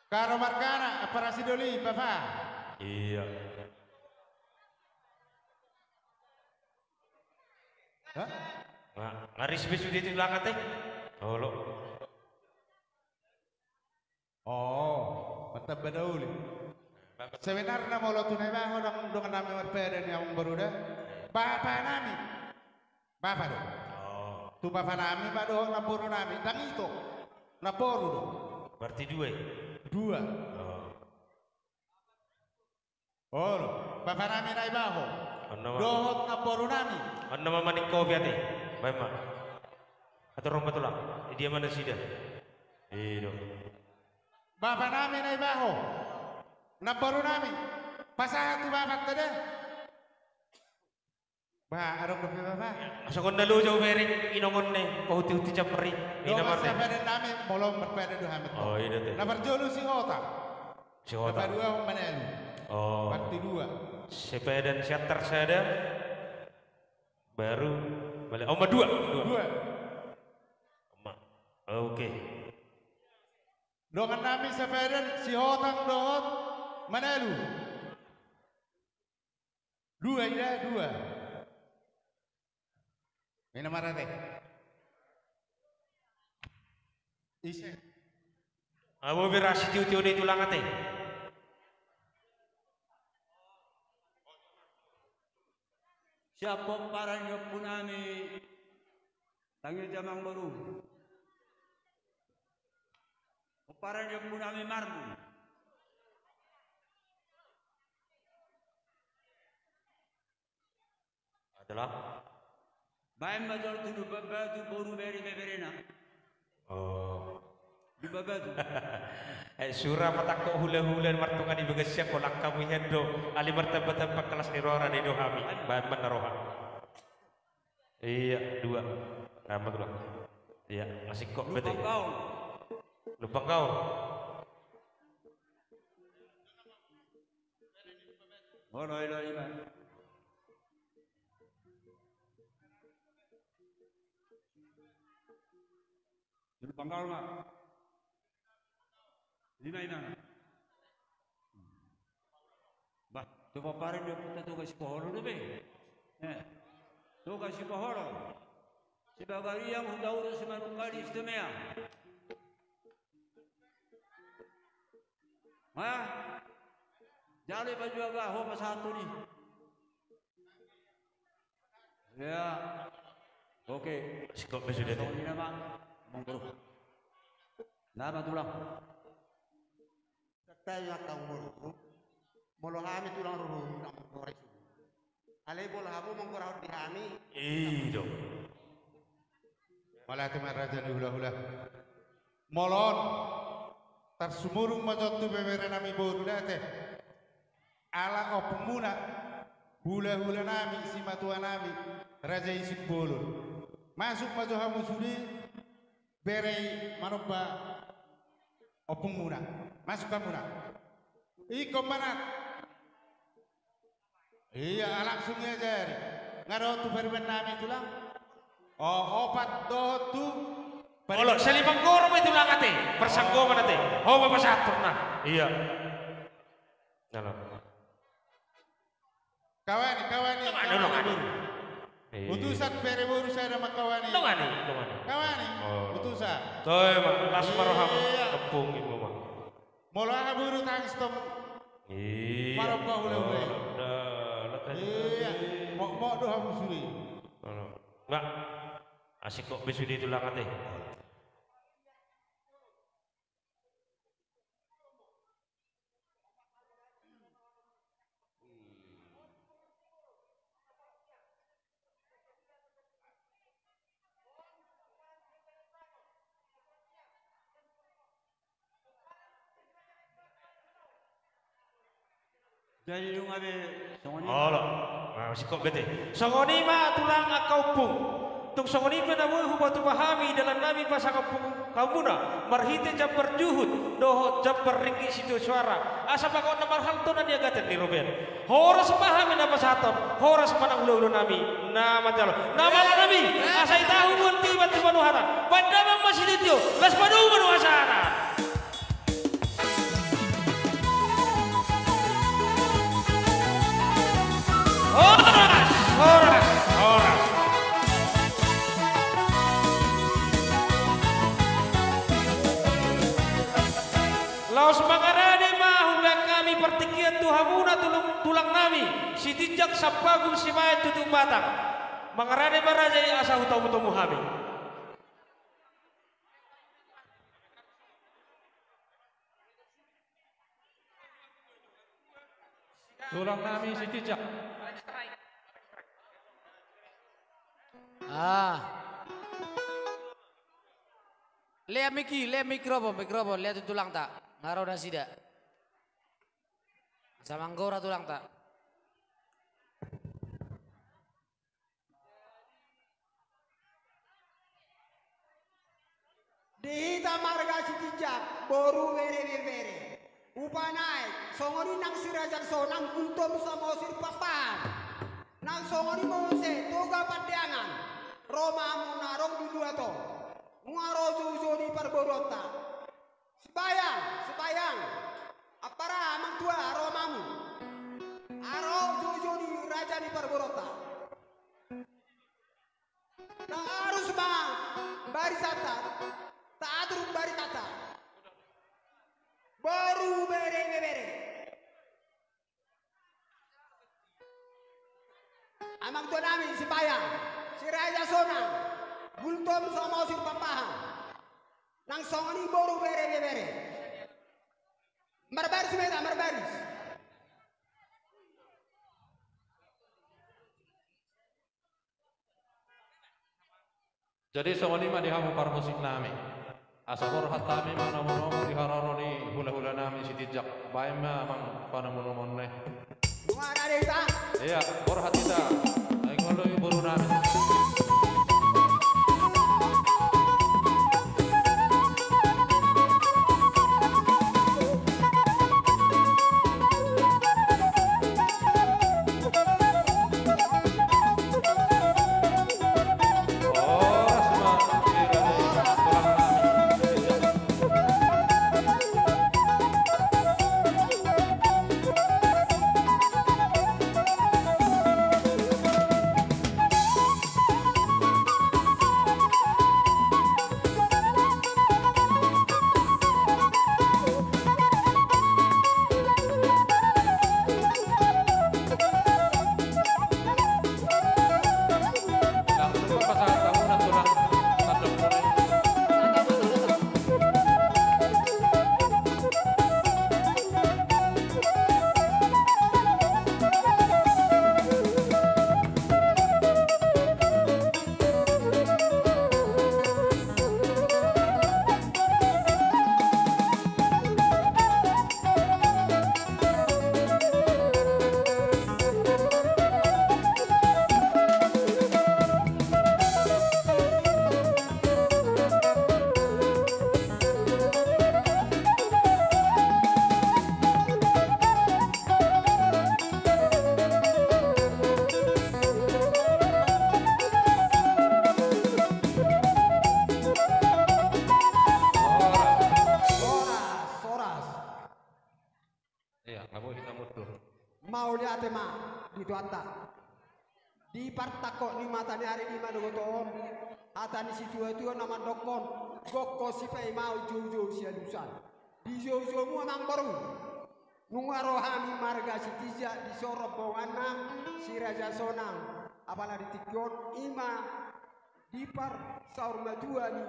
Karo margana, ampara si Doli, bapa. Iya. Hah? Nga, nga respect sude tu lakat, eh. Olo. Oh, martamba na uli. Sebenarna molo tu Naibaho ndang dongan nami marpada ni amangboru da. Bapa nami. Bapa do. Oh. Tu bapa nami ma dohot namboru nami, ndang ito. Namboru do. Berarti dua i? Dua. Oh. Olo, bapa nami Naibaho. Dohot namboru nami. Annon ma maning kopi ate. Baen ma. Atur ro ma tulang. Dia mana sida? Ido. Bapa nami Naibaho. Namboru nami. Pasahat tu bapanta da. Bah, adong dope bapa. Songon na loja hubereng inongonna, pahuti-huti jambar i. Ina marta. Padan nami, molo marpada do hami. Oh, ida te. Na parjolo Sihotang. Sihotang. Paduahon Manalu. Oh. Parti dua. Sepadan Siantar sada. Baru balik. Oh, ma dua, dua. Dua. Ma-, oke. Dongan nami sepadan Sihotang dohot Manalu. Dua, ida, dua. Mina marate. Ise. Abo berasi tiu-tiu di tulang ate. Siap pomparan ni ompu nami. Tangil jamang boru. Pomparan ni ompu nami marmu. Adalah. Baen ma jolo tu Lumban Batu boru bere beberena. Oh. Lumban Batu. Eh, sura patangkok hula-hula martonga di bagas sian, holan hamu hian do. Alai martamba-tamba las ni roha, rade do hami. Baen ma na roha. Iya, dua. Nama dua. Iya, asik kok, bete. Lumban Gaol. Lumban Gaol. Ono, ilo, ilo. Lumban Gaol ma. Ima, ima. Bah, tu pomparan ni ompunta Toga Sipoholo dope. Eh. Toga Sipoholo. Sibagariang hutaurus manungkalis tu mea. Hah? Jalo pajuaga ho pasahat tu ni. Ya. Oke. Sikok be sude. Songon i nama. Monggo. Nama tulang. Santabi ma hamu boru. Molo hami tulang rorobot na manggorai sude. Alai molo hamu manggorahon di hami. I do. Mauliate ma raja ni hula-hula. Molo on, tarsumurung ma jo tu bebere nami boru da ate. Ala ompungmuna, hula-hula nami, simatua nami, raja i Simbolon. Masuk ma jo hamu sude, bere i manomba ompungmuna. Masuk hamuna. Ingkon manat. Iya, langsung ia jadi. Nga dohot tu pariban nami tulang. O, opat dohot tu pariban. Olo, sali manggoro ma i tulang ate. Parsanggoman ate. Ho ma pasahathon na. Iya. Dalam. Kawani, kawani. Dongani, dongani. Iya. Utusan bere boru sada mangkawani. Dongani, dongani. Kawani. Oh. Utusan. Toe ma, las ma roham. Iya. Tepung ibu ma. Molo aha boru tangis tong. Iya. Marompa hula-hula. Oh, da, da, da. Iya. Mok, mok do hamu sude. Olo. Nga. Asik kok be sude tulang ate. Jadi nunga be songon i. Olo. Nah, singkop be te. Songon i ma tulang angka ompung. Tung songon i pe na boi hupatupa hami dalan nami pasangap hamuna marhite jambar juhut dohot jambar ringgit sitio soara. Asa pangkatna marhalto na niagatan ni robean. Horas ma hami na pasahathon, horas ma nang hula-hula nami na manjalo. Na mala nami, asa i tahu buat tiba tiba nuhata. Pandaman ma sitio, las padomu ma nuhasana. Horas, horas, horas. Laos mangarade ma hubaen hami partingkian tu hamuna tulang, tulang nami, Sitinjak Sampagun Sibaen tu Tung Batang. Mangarade ma raja i asa hutamu-tamu hami. Tulang nami Sitinjak. Ah. Lea mik i, lea mikrofon, mikrofon, lea tu tulangta. Nga ro nasida. Asa manggora tulangta. Di hita marga Sitinjak, boru bere bebere. Upa Naek, songon i nang si Raja Sonang, Gultom Samosir Pakpahan. Nang songon i muse Toga Pandeangan, ro ma hamu na adong di luat on. Nunga ro joujou ni parboruonta. Sipahiang, Sipahiang. Ampara, amang tua, ro ma hamu. Ro joujou ni raja ni parboruonta. Taarus ma barisanta, taatur baritanta. Boru, bere, ibebere. Amang tua nami Sipahiang, si Raja Sonang, Gultom Samosir Pakpahan. Nang songon i boru, bere, ibebere. Marbaris ma hita, marbaris. Jadi songon i ma di hamu parmusik nami. Asa borhat hami manomu-nomu di haroro ni hula-hula nami Sitinjak. Baen ma amang panomu-nomuon i. Muara desa. Ia, borhat hita. Ai ngoloi boru nami. Horas, horas. Ia, nga boi hita mundur. Mauliate ma di Tuhanta. Di partangkok ni mata ni ari di manogot on, hata ni situa-tua na mandokkon, gokhon sipaima joujou sialusan. Di joujoumu amangboru, nunga ro hami marga Sitinjak di son rombonganna si Raja Sonang, apala di tingki on, ima di parsaur matua ni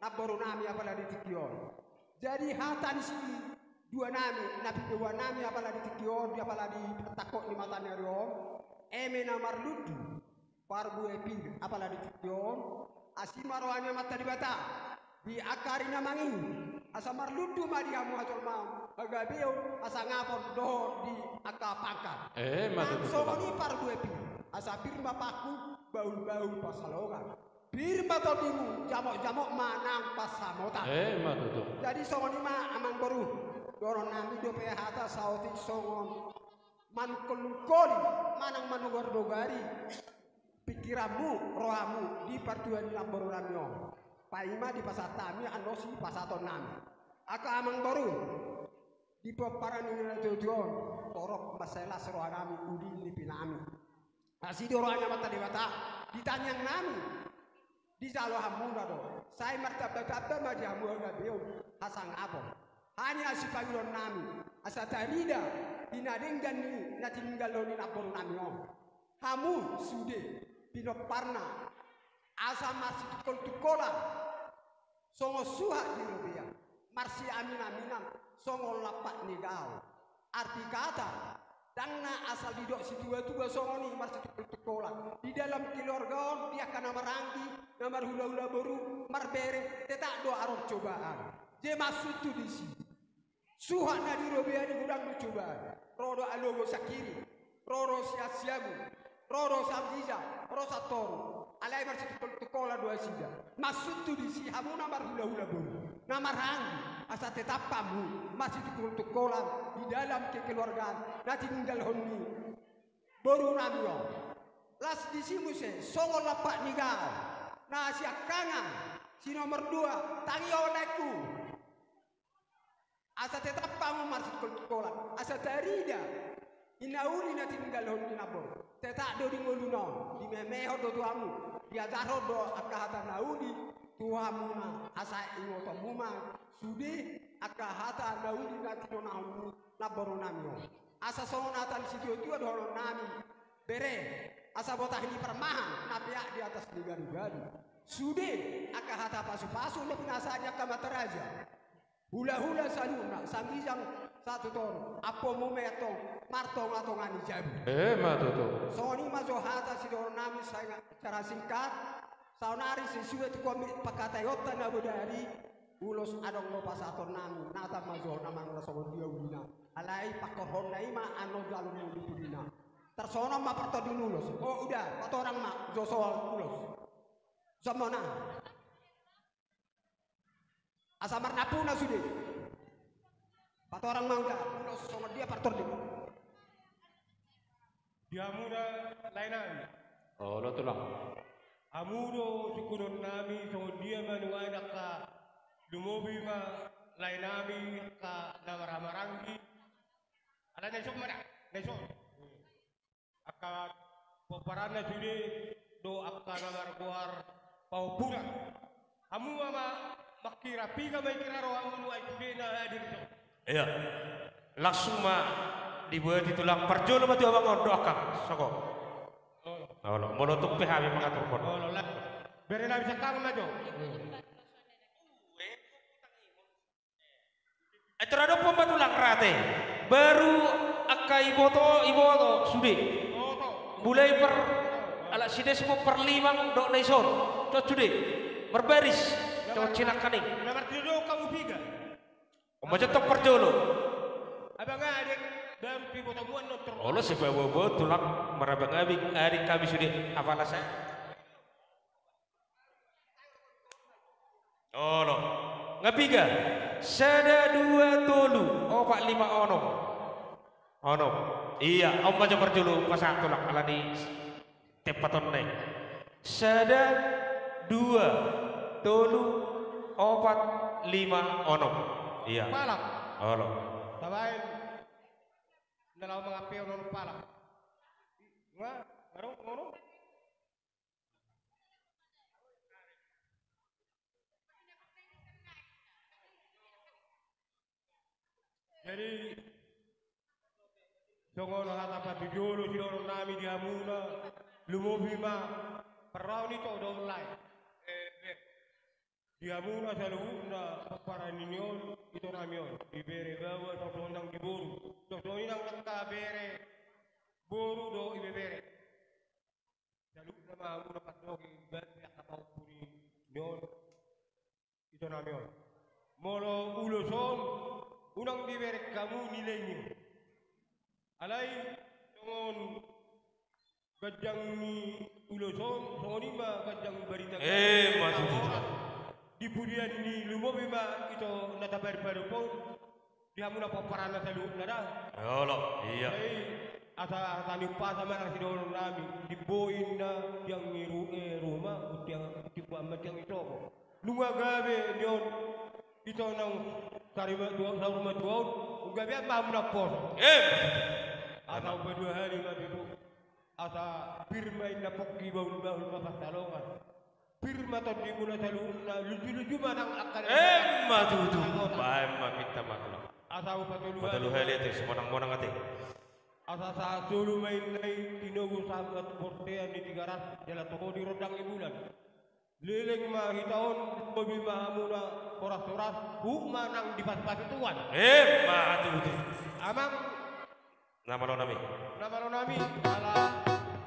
namboru nami apala di tingki on. Jadi hata ni sidua nami, na pindohan nami apala di tingki on, di apala di partangkok ni mata ni ari on, eme na marlundu, parbue pir apala di tingki on, asi ma roha ni Amanta Debata di angka ari na mangihut, asa marlundu ma di hamu hajolmaon, hagabeon, hasangapon dohot di angka pangkat. Emma tutu. Nang songon i parbue pir, asa pir ma pangku, bahul-bahul pansalongan. Pir ma tondimu, jamot-jamot ma nang pansamotan. Emma tutu. Jadi songon i ma amangboru, dohonon nami dope hata saotik songon manungkol-ungkoli manang manogar-nogari pingkiranmu, rohamu di partua ni namboru nami on. Paima dipasahat hami annon sipasahaton nami. Angka amangboru, di pomparan ni natuatua on, torop mansai las roha nami uli nipi nami. Asi do roha ni Amanta Debata di tangiang nami, dijalo hamuna do, sai martambatamba ma di hamu hagabeon, hasangapon. Hami asi pangidoan nami, asa tarida di na denggan ni na tininggalhon ni namboru nami on. Hamu sude pinomparna, asa marsitungkol-tungkolan songon suhat di robea, marsiamin-aminan songon lampak ni gaol. Arti kata, ndang na asal didok situa-tua songon i marsitungkol-tungkolan. Di dalam keluarga on, di angka na maranggi, na marhula-hula boru, marbere, tetap do adong cobaan. Jadi maksudhu disi, suhat na di robea i godang do cobaan. Ro do alogo sian hiri, ro do sian siamun, ro do sian ginjang, ro sian toru. Alai marsitungkol-tungkolan do nasida. Maksudhu disi hamuna marhula-hula boru, na maranggi, Asa tetap hamu marsitungkoltungkolan di dalam kekeluargaan na tininggalhon ni boru nami on. Las disi muse songon lampak ni gaol na siangkangan si nomor dua, tangihon laengku. Asa tetap hamu marsitungkoltungkolan, asa tarida i na uli na tininggalhon ni namboru. Tetap do di ngoluna on, dimemehon do tu hamu, diajarhon do angka hata na uli tu hamuna, asa ingotonmu ma sude angka hata na uli na tinonahon ni namboru nami on. Asa songon hata ni situatua dohonon nami, bere, asa botah ni parmahan na peak di atas ni gadugalu. Sude angka hata pasupasu na pinasahat ni angka amanta raja. Hulahula saluhutna, sangizang satutoru, ampuonmu ma i antong martongatonga ni jabu. Emma tutu. Songon i ma jo hata sidohonon nami, sai nga-, secara singkat. Saonari sesuai tu komitmen pangkataionta na bodari, ulos adong do pasahaton nami, nata ma jo na manang na songon dia ulina. Alai pangkorhonna i ma annon jalo muli pudina. Tarsongon on ma partondion ulos. O, uda, patorang ma jo soal ulos. Sombona. Asa marnampuna sude. Patorang ma uda, ulos songon dia partondion. Di hamuna lae nami. Olo tulang. Hamu do sungkunon nami, songon dia ma nuaeng angka, lumobi ma lae nami angka na marhahamaranggi. Alana na dison ma da, na dison. Angka pomparanna sude do angka na margoar pahompunan. Hamu ma, ma mangkira, piga ma i kira rohamu nuaeng sude na hadir i? Iya. Langsung ma dibuati tulang, parjolo ma tu abang on, do angka, songon. Olo. Olo, molo tung pe hami mangaturhon. Olo, langsung. Bere nami siangkangan ma jo. Ai tor adong pe ma tulang rate. Baru angka iboto, iboto sude. Mulai per, ala si Desmond, Parlimang dohot na dison. Tor sude. Marbaris. Tor sinangkaning. Na martinodohon hamu piga? On ma jo tong parjolo. Abang adek, baru tu iboto muan nontor. Olo, sipaboa-boa tulang, marabang abing, adek hami sude. Apala sai. Olo. Nga piga? Sada, dua, tolu, opat, lima, onom. Onom. Iya, on ma jo parjolo pasahat tulang, alani tempatonna i. Sada, dua, tolu, opat, lima, onom. Iya. Palak. Olo. Tabaen. Na laho mangampe onom palak. Nga, nga ro, nga ro. Jadi, songon hata patujolo sidohonon nami di hamuna, lumobi ma, parraon i tu dohot lae. Di hamuna saluhutna pomparan ni on, ito nami on, di bere baoa, songon i nang di boru, songon i nang angka bere boru dohot ibebere. Saluhutna ma hamuna pandoki batu angka pahompu ni on, ito nami on. Molo ulos on, unang dibereng hamu nilai ni on. Alai songon ganjang ni ulos on, songon i ma ganjang barita. Eh, gabe ma tutu. Di pudian ni lumobi ma ito na tapadopadop on. Di hamuna pomparanna saluhutna da. Olo, iya. Jadi, asa, asa ni umpasa ma na sidohonon nami, di boi na tiang ni ru-, eh, ruma, tiang, tiang, tiang ni toko. Nunga gabe ni on, ito naung sari ma dua, saur matua on, nunga gabe ma hamuna poso. Eh. Asa upa dua hali ma tutu. Asa pir ma inna pongki, bahul-bahul ma pansalongan. Pir ma tondimuna saluhutna, luju-luju ma nang angka. Emma tutu. Baen ma pinta ma tulang. Asa upa tolu hali. Upa tolu hali ate, sumonang-monang ate. Asa sahat solu ma inna i, tinogu sahat bontean ni Tigaras, jala toho di rondang ni bulan. Leleng ma hita on, lobi ma hamuna horas-horas, huhut ma nang dipasupasu Tuhan. Emma tutu. Amang. Na malo nami. Na malo nami, ala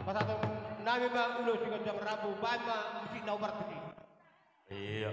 pasahaton nami ma ulos siganjang rambu, baen ma musik na ubar tusi. Iya.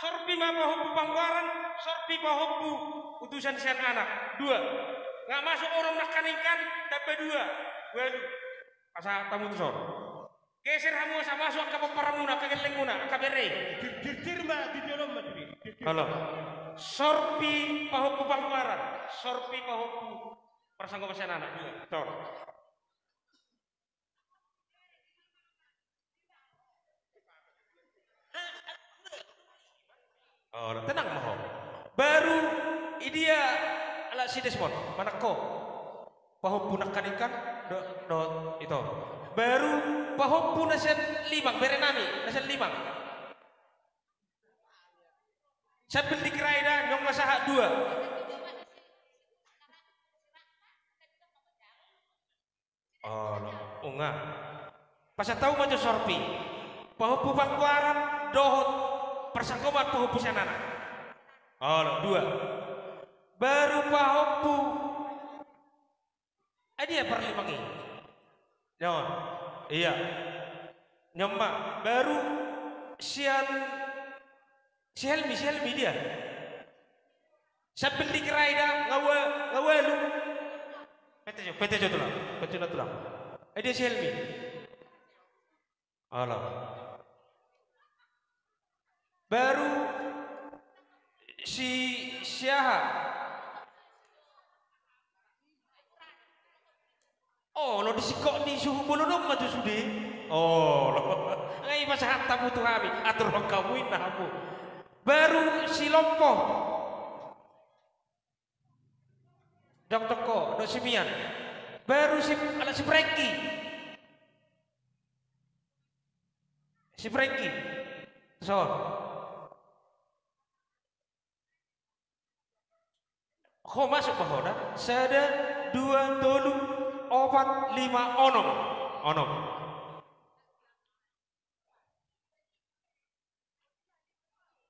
Sorpi ma pahompu panggoaran, sorpi pahompu utusan sian anak. Dua. Nga masuk onom nangkaning kan, tambah dua. Ualu. Pasahat hamu tu son. Geser hamu asa masuk angka pomparanmuna, angka gellengmuna, angka bere. Jir, jir, jir ma, jir, jir ma, jir. Halo. Sorpi pahompu panggoaran, sorpi pahompu parsanggoman sian anak. Dua. Son. Oh, tenang ma ho. Baru i dia ala si Desmond, manang ho. Pahompu nangkaning kan, do, do, ito. Baru pahompu na sian Limang, bere nami, na sian Limang. Sambil dikira i da, nyong na sahat dua. Olo, unga. Pasahat hamu ma jo sorpi. Pahompu panggoaran dohot parsanggoman pahompu sian anak. Olo, dua. Baru pahompu. Ai dia parlimang i. Nyawa. Iya. Nyoma. Baru sian Si Helmi, si Helmi dia. Sambil dikira i da, nga ua, nga ualu. Pete jo, pete jo tulang. Pete jo tulang. Ai dia si Helmi. Alah. Baru si, si aha? Olo, di singkop ni suhut bolon on ma jo sude. Olo. Nga i pasahat hamu tu hami, aturhon hamu inna hamu. Baru si Lompo. Dok toko, dok si Mian. Baru si, ala si Prengki. Si Prengki. Son. Ho masuk ma ho da. Sada, dua, tolu, opat, lima, onom. Onom.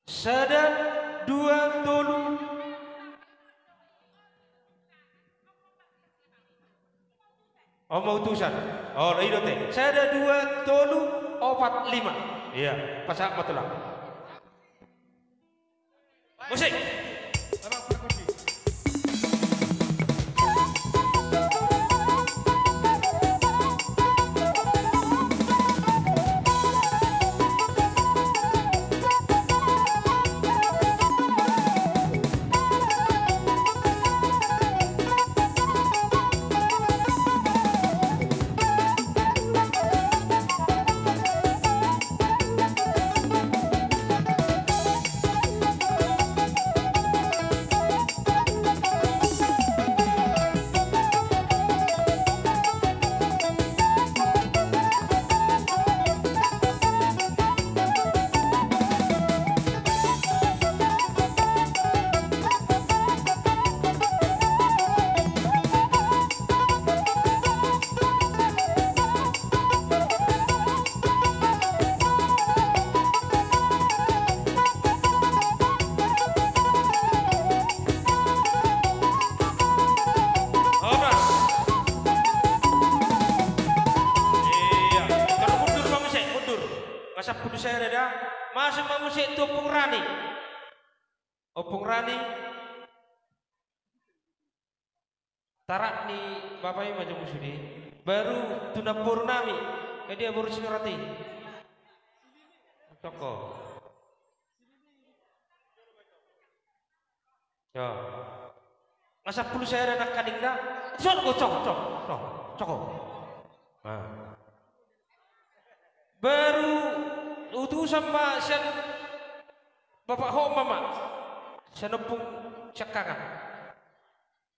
Sada, dua, tolu. Oma utusan. Olo, i do te. Sada, dua, tolu, opat, lima. Iya, pasahat ma tulang. Musik. Horas. Iya, mundur ma muse, mundur. Nga sampulu sada da. Masuk ma muse tu Ompung Rani. Ompung Rani. Tarak ni bapa i ma jo muse sude. Baru tu namboru nami. Nga dia boru Sinorati. Toko. Yo. Nga sampulu sada nangkaning da. Son, go, cok, cok, cok, cok. Nah. Baru utusan ma sian Bapak Homa ma. Sian Ompung Siangkangan.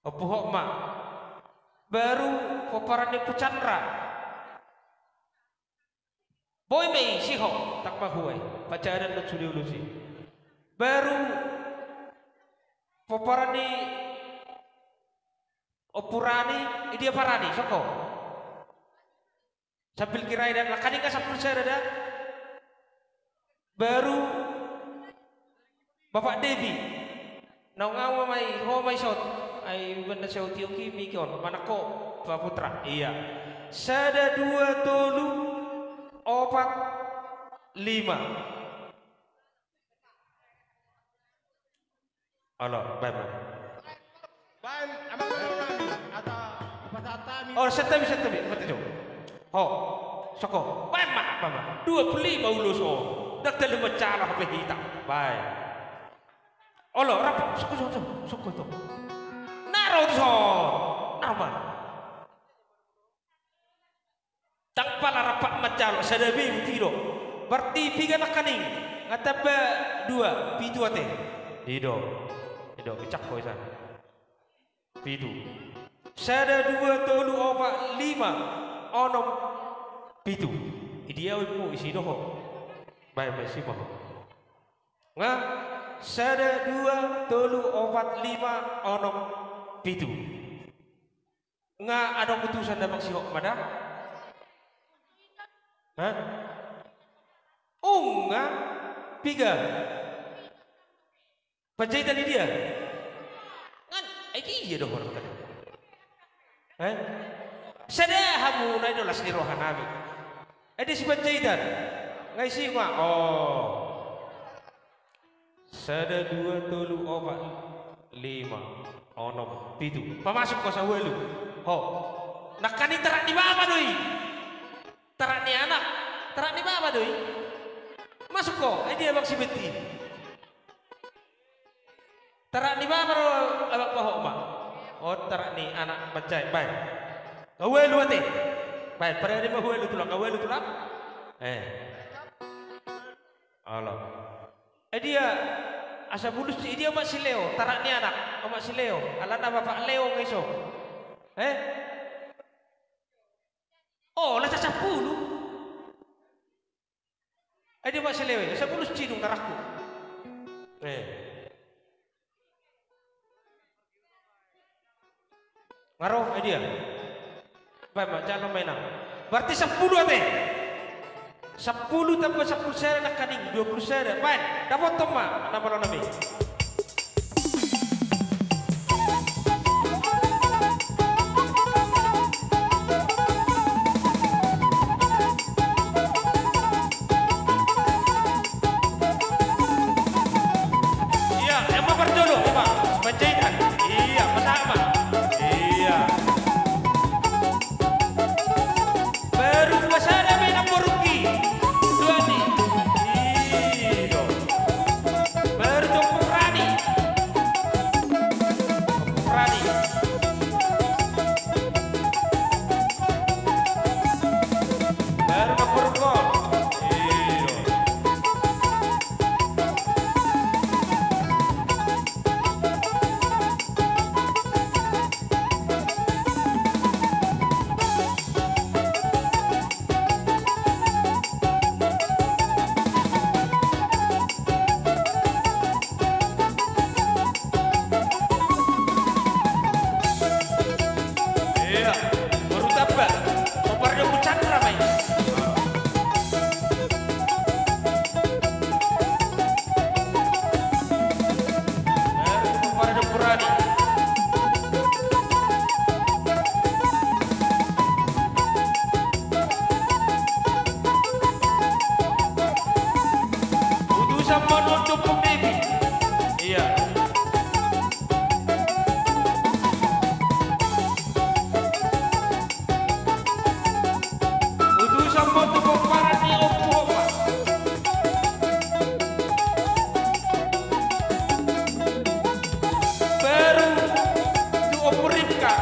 Ompu Homa. Baru pomparan ni Ompu Chandra. Boi ma i, sihok, tangkas ma hua i. Pacaran do sude ulos i. Baru pomparan ni Ompu Rani, i dia Parani, soko. Sambil kira i da, nangkaning nga sampulu sada da. Baru Bapak Devi. Naung au ma i, ho ma i son. Ai banda sautiok i mik on, manang ho, Pak Putra. Iya. Sada, dua, tolu, opat, lima. Olo, baen ma. Baen, amang, baen ma. Ata, pasahat hami. Oh, santabi, santabi, mate jo. Ho, soko, baen ma, baen ma. Dua pulu lima ulos on. Ndang talu mansala hape hita. Baen. Olo, rap, soko, soko, soko, soko. Na ro tu son. Na ro ma. Ndang pala rap mansala, sada be buti do. Berarti piga nangkaning? Nga tamba dua, pitu ate. I do. I do, bicak ho isa. Pitu. Sada, dua, tolu, opat, lima, onom, pitu. Idia ho immu, isi do ho. Baen, baen, isi ma ho. Nga, sada, dua, tolu, opat, lima, onom, pitu. Nga adong utusan na bangsi hok ma da? Hah? Unga, piga? Panjaitan idia? Ngan, ai dia do horong kada. Eh? Sada hamu na i do las ni roha nami. Ai dia si Panjaitan? Nga isi ma. Oh. Sada, dua, tolu, opat, lima, onom, pitu. Pamasuk ho sahualu. Ho. Nangkaning tarak ni bapa do i. Tarak ni anak. Tarak ni bapa do i. Masuk ho. Ai dia bangsi Betti? Tarak ni bapa do abang pahok ma. Oh, tarak ni anak panjae. Baen. Nga ualu ate. Baen, parade ma ualu tulang. Nga ualu tulang. Eh. Olo. Ai dia, asa bulus si, ai dia omak si Leo, tarak ni anak, omak si Leo, alana bapak Leo nga iso. Eh? Oh, las sampulu. Ai dia omak si Leo, asa bulus cidung tarakku. Eh. Nga ro, ai dia? Baen ma, jalo ma inang. Berarti sampulu ate. Sampulu tamba sampulu sada nangkaning, dua pulu sada. Baen, dapothon ma na malo nami. Iya, yang mampardolo, Pak. Panjaitan. Iya, pasahat ma. Iya. Baru dua sada be namboruki. Dua ni. Iyo. Baru Tompung Rani. Tompung Rani. Baru nomor gol. Iyo. Iya, baru tamba. Kompar dia pucat ramai. Baru kompar dia berani. Utusan ma nuaeng tu Ompu Devi. Iya. Utusan ma tu pomparan ni Ompu Opa. Baru tu Ompu Ripka.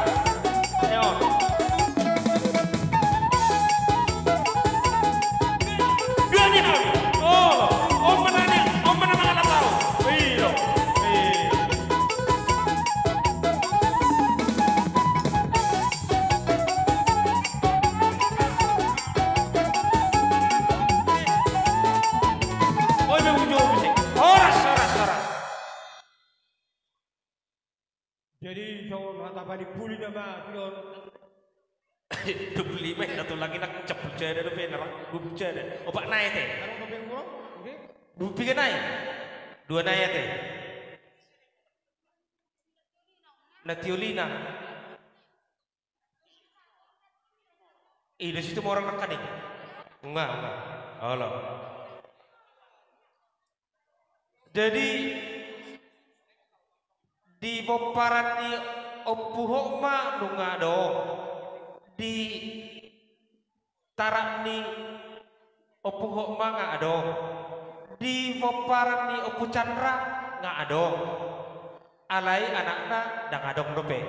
Ayo. Dua ni hami. Oh, om mana ni, om mana mana tahu. Iyo. Iyo. Oi, be ujo musik. Horas, horas, horas. Jadi, songon hata panimpuli nama, sudah. Dua puluh lima, na tulang i nang sampulu sada dope, na rang dua puluh sada. Opat na ate. Anu, dope, gua, oke. Dua puluh tiga na i. Dua na ate. Na tioli na. Ih, di situ mau orang nangkaning. Enggak, enggak. Olo. Jadi, Di pomparan ni ompuhon ma nunga adong. Di tarak ni ompuhon ma nga adong. Di pomparan ni Ompu Chandra nga adong. Alai anakna ndang adong dope.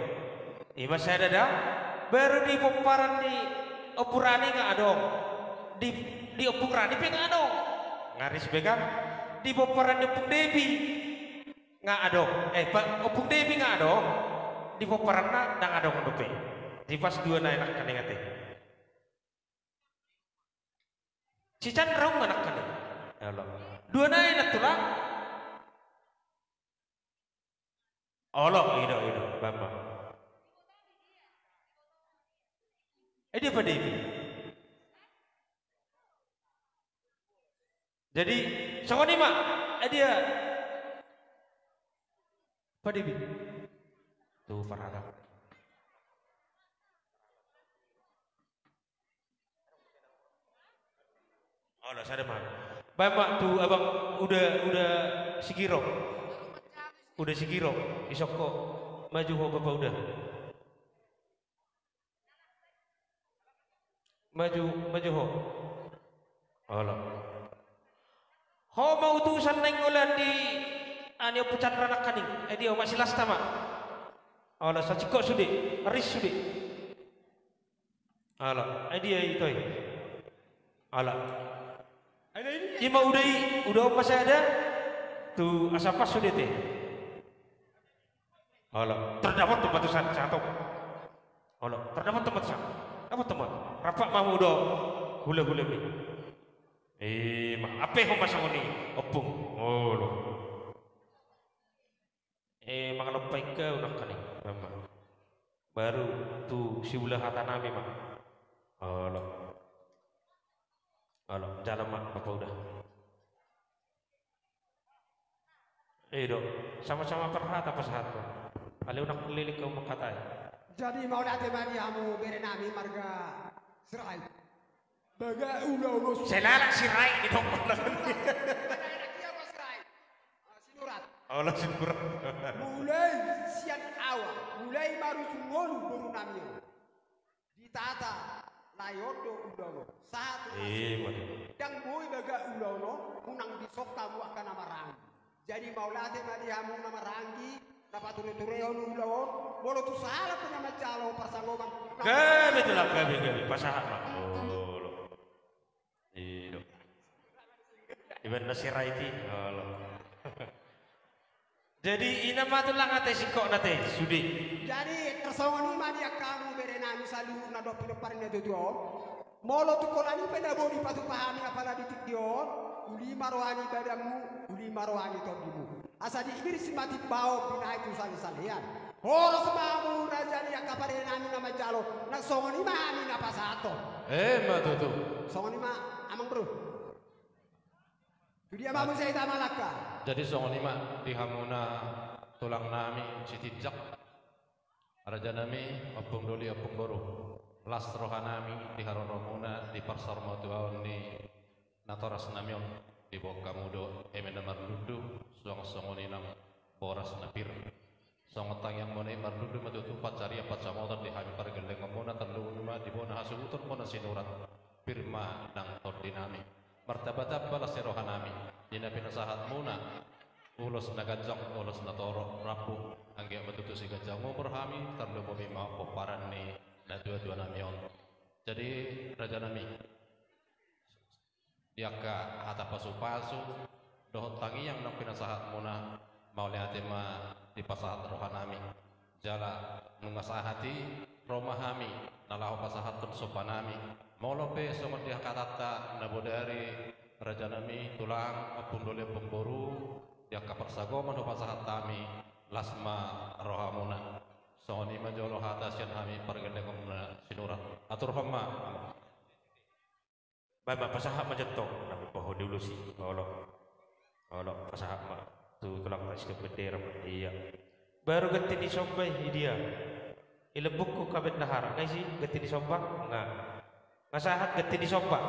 I ma sada da. Baru di pomparan ni Ompu Rani nga adong. Di, di Ompung Rani pe nga adong. Nga ris be kan. Di pomparan ni Ompung Debi nga adong. Eh, pa, Ompung Debi nga adong. Di pomparanna ndang adong dope. Di pas dua nai nangkaning ate. Si Chandra nunga nangkaning. Olo. Dua nai na tulang. Olo, i do, i do, bamba. Eh, dia pade ini. Jadi, songon i ma, eh, dia. Pade ini. Tu parhata. Olo, sada ma. Baen ma tu abang Uda, Uda Sigiro. Uda Sigiro, isok ho. Maju ho, Bapak Uda. Maju, maju ho. Olo. Ho ma utusan nainggolan di, ah, ni Ompu Chandra nangkaning. Eh, dia ho ma si lasta ma. Olo, sasingkop sude, ris sude. Olo, eh, dia i, Toy. Olo. I ma Uda i, Uda on ma sada. Tu asa pas sude te. Olo, tardapot tu batusan, sato. Olo, tardapot tu batusan. Apa teman? Rapat mamu do. Hula-hula mi. Eh, ma, ape ho ma songon i, Ompung. Olo. Eh, mangalompa ingka unang kani, mama. Baru tu siula hata nami ma. Olo. Olo, jalan ma, Bapak Uda. Eh, do, sama-sama parhata pasahat ma. Alai unang lilik ho mangkatai. Jadi mauliate ma di hamu bere nami marga Sirait. Baga ulaon on. Selala Sirait di dokter. Sinurat. Olo, Sinurat. Mulai sian awa, mulai marujung ngolu boru nami on. Ditata lae on do ulaon on. Sahat. Eh, mate. Ndang boi baga ulaon on, unang disongkap hamu angka na maranggi. Jadi mauliate ma di hamu na maranggi, na pature-turehon ulaon, molo tung sala pe na manjalo parsangoman. Gabe tulang, gabe, gabe, pasahat ma. Olo. I do. Iban na Sirait i. Olo. Jadi i ma tulang ate, singkop na te, sude. Jadi tarsongon i ma di angka hamu bere nami saluhutna dohot pinompar ni na tuatua on. Molo tung holan i pe na boi dipatupa hami apala di tingki on, uli ma roha ni badanmu, uli ma roha ni tondimu. Asa diiris ma timbaon binahen tu salesalean. Horas ma hamu raja ni angka pare nami na manjalo, nang songon i ma hami na pasahathon. Eh, ma tutu. Songon i ma, amang boru. Tu dia ma hamu sai tamalangka. Jadi songon i ma di hamuna tulang nami Sitinjak. Raja nami, ompung doli, ompung boru, las roha nami di haroromuna di parsaurmatuaon ni natoras nami on, diboan hamu do eme na marlundu, suang songon i nang boras na pir. Songon tangiangmuna i marlundu ma tutu pansarian pansamotan di hami pargellengonmuna, tarlumobi ma di bona hasuhutonmuna Sinurat. Pir ma nang tondi nami. Martambatamba las ni roha nami di na pinasahatmuna ulos na ganjang, ulos na torop, rambu, anggiat ma tutu sai ganjang umur hami, tarlumobi ma pomparan ni natuatua nami on. Jadi raja nami, di angka hata pasupasu dohot tangiang na pinasahatmuna, mauliate ma dipasahat roha nami. Jala nunga sahat i ro ma hami na laho pasahathon somba nami. Molo pe songon dia hatanta na bodari, raja nami, tulang, ompung doli, ompung boru, di angka parsagoman hupasahat hami, las ma rohamuna. Songon i ma jolo hata sian hami pargellengonmuna Sinurat. Aturhon ma. Baen ma, pasahat ma jo tong, na hupasahat di ulos i. Olo. Olo, pasahat ma tu tulangta Situmorang Bendera ma. Ia. Baru ganti ni somba i, dia. I lambungku angka bendahara. Nga isi ganti ni somba? Nga. Nga sahat ganti ni somba?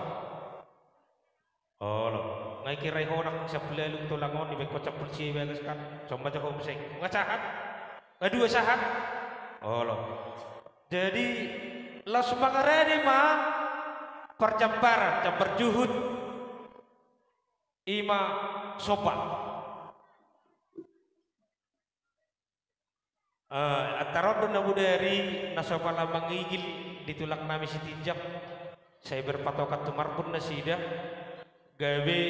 Olo. Nga i kira i honak sampulu ualu tulang on, dibaen ho sampulu sia i bagas kan. Somba jo ho muse. Nga sahat? Kadua sahat. Olo. Jadi, laos mangarade ma parjambaran, jambar juhut. I ma somba. Eh, antar on do na bodari na so pala mangigil di tulang nami Sitinjak, sai berpatokan tu Marbun nasida, gabe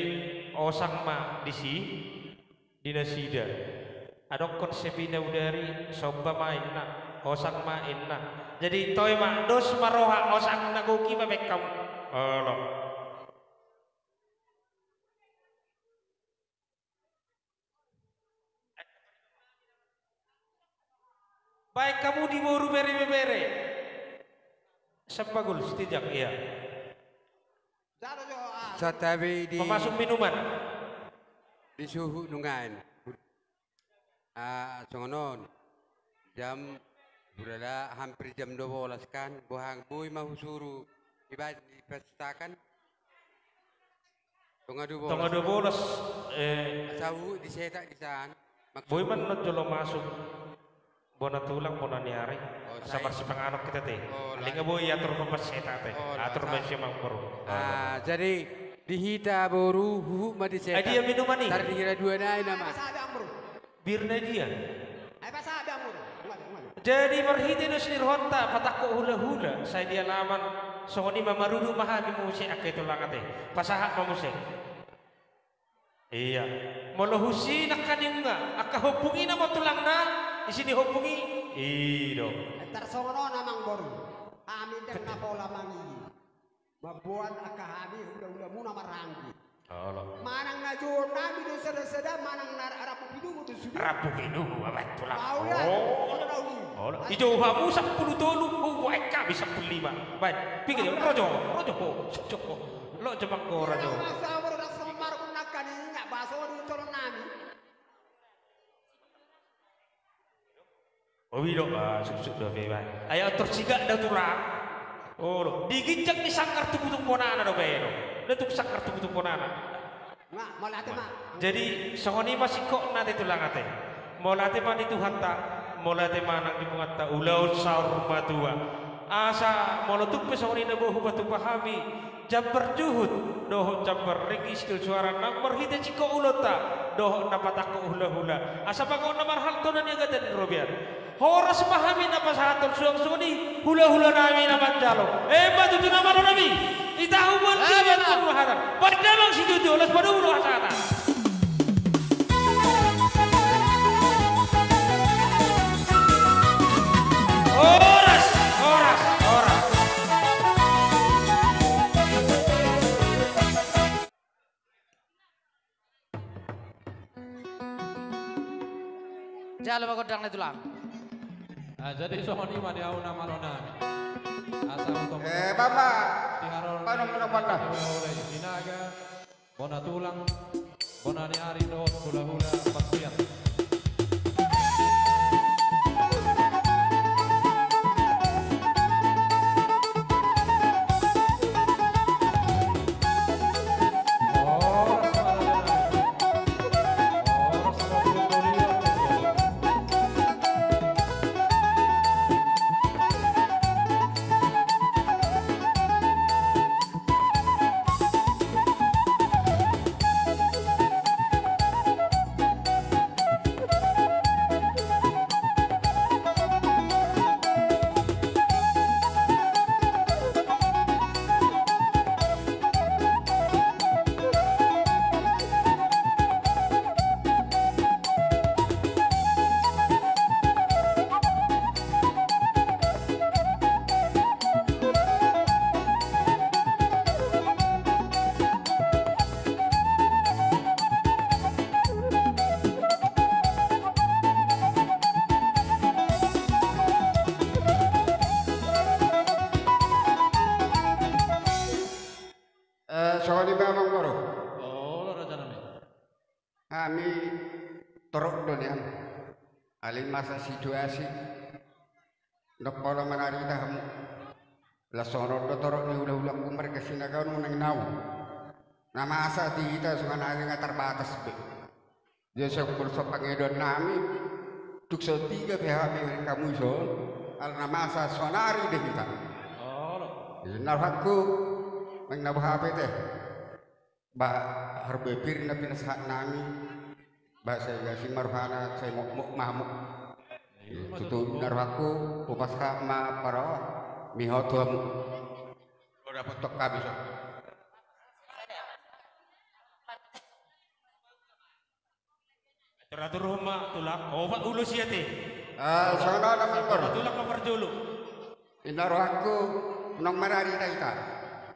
osang ma disi di nasida. Adong konsep i na bodari, somba ma inna, osang ma inna. Jadi toe ma, dos ma roha, osang na gok i ma baen hamu. Olo. Baen hamu di boru bere-bere. Sambagul, Sitinjak, iya. Santabi di, mamasuk minuman di suhut nungan. Ah, songon on. Jam, burala hampir jam dua bolas kan, bohang boi ma husuru. Iba dipastakan. Tonga dua bolas. Tonga dua bolas, eh. Asa huhut disetak di san. Boi ma annon jolo masuk bona tulang, bona ni ari. Oh, asa marsipanganon hita te. Oh, aling boi atur pambahen setak te. Oh, atur ma isi amangboru. Ah, jadi di hita boru huhut ma disetak. Ai dia minuman i? Tar di hira dua nai nama. Birna dia. Ai pasahat hamu. Jadi marhite dos ni rohanta patangkok hula-hula, sai di alaman, songon i ma marudut ma hami muse angka i tulang ate. Pasahat ma muse. Iya. Molo husi nangkaning nga, angka hombung i nama tulangna, isi ni hombung i, i do. Antar songon on amangboru. Hami ndang na pola mangigil. Mamboan angka hami hula-hulamuna marhaha. Olo. Manang na jouon nami do sada-sada, manang na ra-, rambu pinumu do sude. Rambu pinumu, baen tulang. Olo. Olo. Dijou hamu sampulu tolu, hubaen hami sampulu lima. Baen, pinggir, rojo, rojo ho, rojo ho. Lo jemang ho, rojo. Masa amor rasa margun nangkaning nga, baso di tolon nami. O, i do, ah, suksuk do pe, baen. Ai atur sigak da tulang. Olo, di ginjang ni sanggar tu butung bonana do baen on. Da tung sanggar tu butung bonana. Nga, mauliate ma. Jadi, songon i ma singkopna ate tulang ate. Mauliate ma di Tuhanta, mauliate ma nang di punguanta, ulaon saur matua. Asa, molo tung pe songon i na boi hupatupa hami, jambar juhut dohot jambar ringkot, sitio suara na marhite singkop ulaonta dohot na patangkok hula-hula. Asa pangkok na marhalto na niagatan ni robean. Horas ma hami na pasahathon suang songon i, hula-hula nami na manjalo. Emma tutu na malo nami. Itahu buan. Emma. Baen damang sitio-tio, las padomu do hasahatan. Horas, horas, horas. Jalo ma gondang na tulang. Ah, jadi songon i ma di ahu na malo nami. Asa hutong. Eh, Bapa. Di haroro. Panu muna panda. Hula-hula i, Sinaga. Bona tulang, bona ni ari dohot hula-hula parsiat. Eh, songon i ma amangboru. Olo, raja nami. Hami torop do nian. Alai masa situasi. Ndang pola manarida hamu. Laos songon on do torop ni hula-hulangku marga Sinaga on, unang naung. Na masa di hita songon i nga tarbatas be. Jadi songon i pangidoan nami. Tung so tiga pe hami hamu ison, ala na masa sonari do hita. Olo. Jadi na rohangku, meng na boha pe te. Ba harbue pir na pinasahat nami. Ba sai gasi ma rohana, sai mokmok ma hamu. Tutu na rohangku, hupasahat ma paro, miho tu hamu. Ro dapot tok habis. Teratur ma tulang, opat ulos i ate. Ah, songon on ma. Teratur tulang ma parjolo. Inna rohangku, nunga marari hita.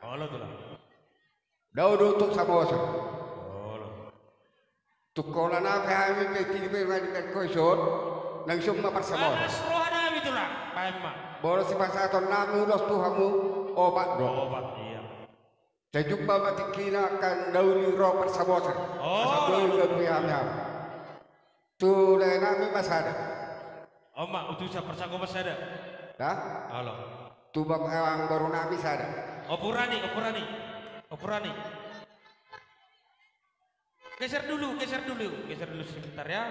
Olo tulang. Dao do tung Samosir. Olo. Tung holan na pe hami pe tini pe nunga diberko ison, nang ison ma parsamotan. Panas roha nami tulang, baen ma. Molo sipasahaton nami ulos tu hamu, opat do. Opat, iya. Sai jumpa ma tingkina angka na uli ro parsamotan. Oh, asa boi gabe hami hamu. Tu lae nami ma sada. On ma, utusan parsanggoman sada. Dah? Olo. Tu bang, eh, amangboru nami sada. Ompu Rani, Ompu Rani. Ompu Rani. Geser dulu, geser dulu. Geser dulu sebentar ya.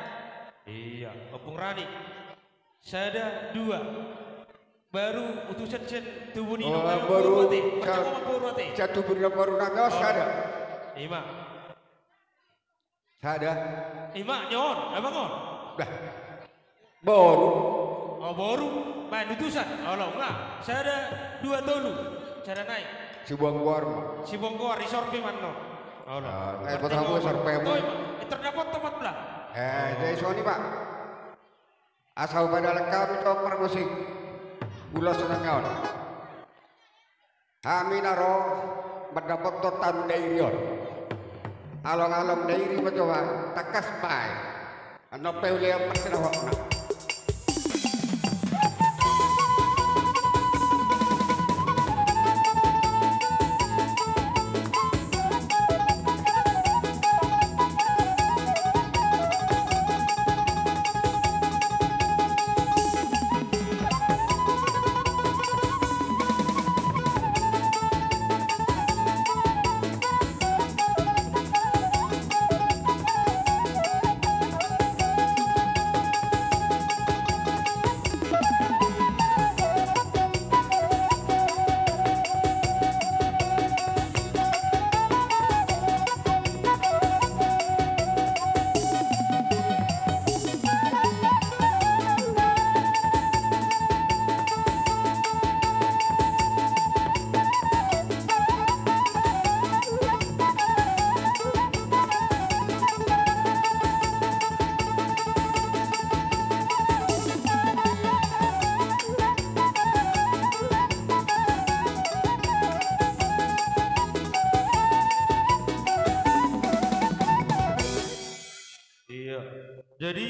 Iya, Ompu Rani. Sada, dua. Baru utusan sian tubu ni, oh, amangboru ate. Parsanggoman boru ate. Sian tubu ni amangboru nami, oh, sada. Ima. Sada. Ima, nyon, abang on. Dah. Boru. Oh, boru. Baen utusan. Olo, nga. Sada, dua, tolu. Sada nai. Sibuang goar ma. Sibuang goar, isor pe mannon. Olo. Ah, eh, buat hamu, isor pe mannon. Ima. Terdapot tempat belah. Eh, jadi soni, Pak. Asa hupadalan hami tu parmusik. Ulos nami on. Hami na ro mandapothon Dairi on. Along-along Dairi ma jo ba, tangkas bae. Annon pe uli on parsinahotna. Iya. Jadi,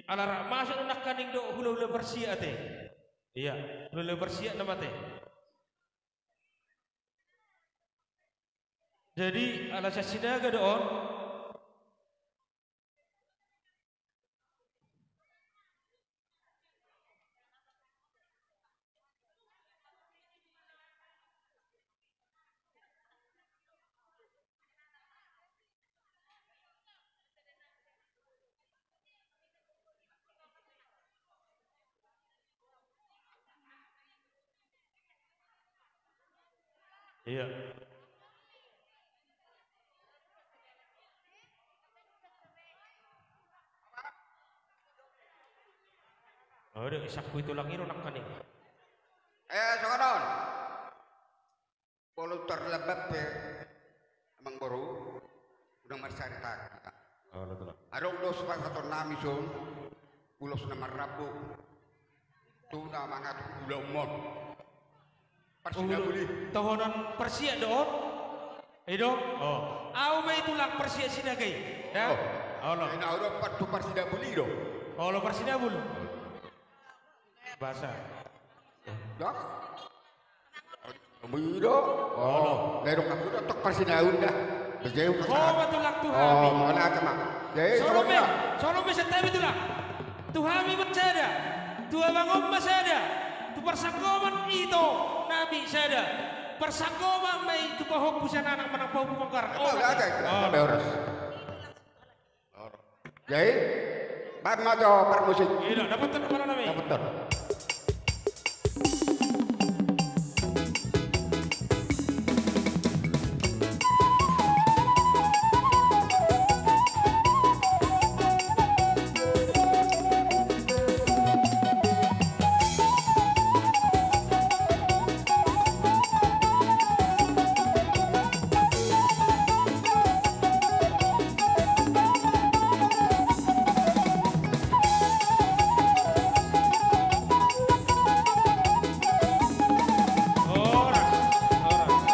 ala rap masuk nangkaning do hula-hula parsiat ate. Iya, hula-hula parsiat nama ate. Jadi, ala sian Sinaga do on. Iya. Ode, isakku i tulang i do nangkaning. Eh, songon on. Molo tarlambat pe, amangboru, unang marsarita hita. Olo, tulang. Adong do sipasahaton nami son, ulos na marrambu. Tu na mangatur ulaonmon. Parsinabul i. Tohonan parsiat do on? I do? Oh. Au ma i tulang parsiat Sinaga i. Da? Oh. Olo. Ai na au do pat tu parsinabul i do. Olo, parsinabul. Basa. Da? Hamu i do. Oh, na didok hamu do tong parsinabul da. Berjaya. Ho ma tulang tu hami. Oh, mauliate ma. Jadi, songon i ma, songon i ma sian hami tulang. Tu hami ma sada. Tu abang on ma sada. Tu parsanggoman ito nami sada. Parsanggoman ma i tu pahompu sian anak manang pahompu panggarar. Mauliate. Oh. Jadi, Baen ma jo parmusik. Ida, dapothon ma nami. Dapothon. Horas, horas, horas.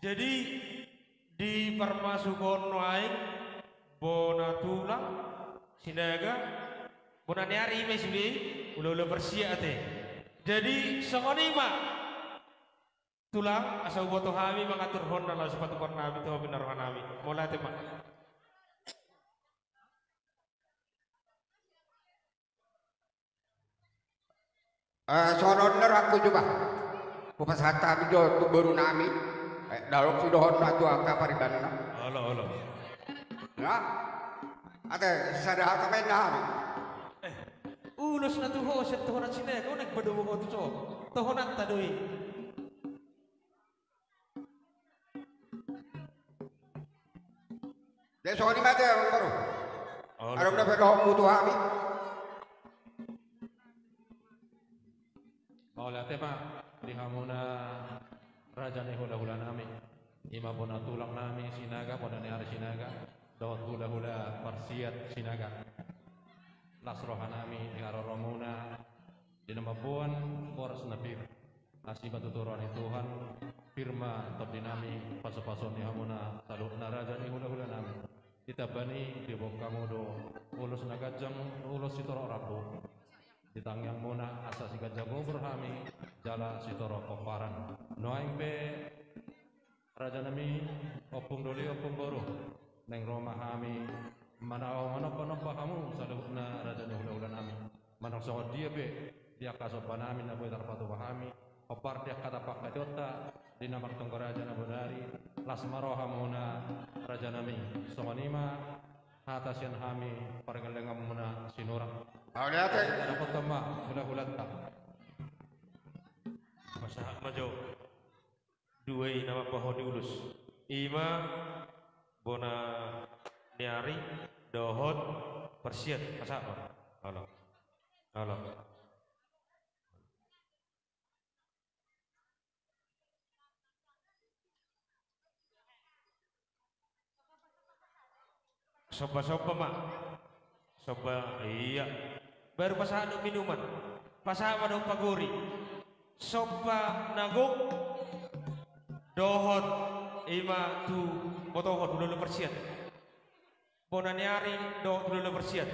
Jadi, di parmasuk on nuaeng, bona tulang, Sinaga, bona ni ari i ma sude, hulahula Parsiat ate. Jadi, songon i ma. Tulang, asa huboto hami mangaturhon na laos sipatupaon nami tu hami na roha nami. Mauliate ma. Eh, songon on do rohangku, jumpa. Hupasahat hami jo tu boru nami. Eh, daong sidohon na tu angka paribanna. Olo, olo. Na? Ate, sada hata baen nami. Eh, ulos na tu ho, sian tohonan Sinaga, unang padomu ho tu so. Tohonanta do i. Jadi songon i ma ate, amang boru. Olo. Adong dope dohononmu tu hami? Mauliate ma di hamuna raja ni hulahula nami. I ma bona tulang nami Sinaga, bona ni ari Sinaga, dohot hulahula Parsiat Sinaga. Las roha nami di haroromuna, di na mamboan boras na pir. Asi ma tutu roha ni Tuhan, pir ma tondi nami, pasupasuon ni hamuna saluhutna raja ni hulahula nami. Ditambai, diboan hamu do ulos na ganjang, ulos sitorop rambu. Di tangiangmuna asa siganjang umur hami, jala sitorop pomparan. Nuaeng pe, raja nami, ompung doli, ompung boru, naeng ro ma hami manaon, manomba-nomba hamu saluhutna raja ni hulahula nami. Manang songon dia pe di angka somba nami na boi tarpatupa hami, hombar di angka tampak hatianta, di na martonggo raja na bonari, las ma rohamuna raja nami. Songon i ma hata sian hami pargellenganmuna Sinurat. Mauliate. Dapothon ma hulahulanta. Pasahat ma jo. Dua i na mambahen ulos. I ma bona ni ari dohot Parsiat, pasahat ma. Olo. Olo. Somba-somba ma. Somba, iya. Baru pasahat do minuman. Pasahat ma do pagori. Somba na gok dohot i ma tu botohon hulahula Parsiat. Bona ni ari dohot hulahula Parsiat.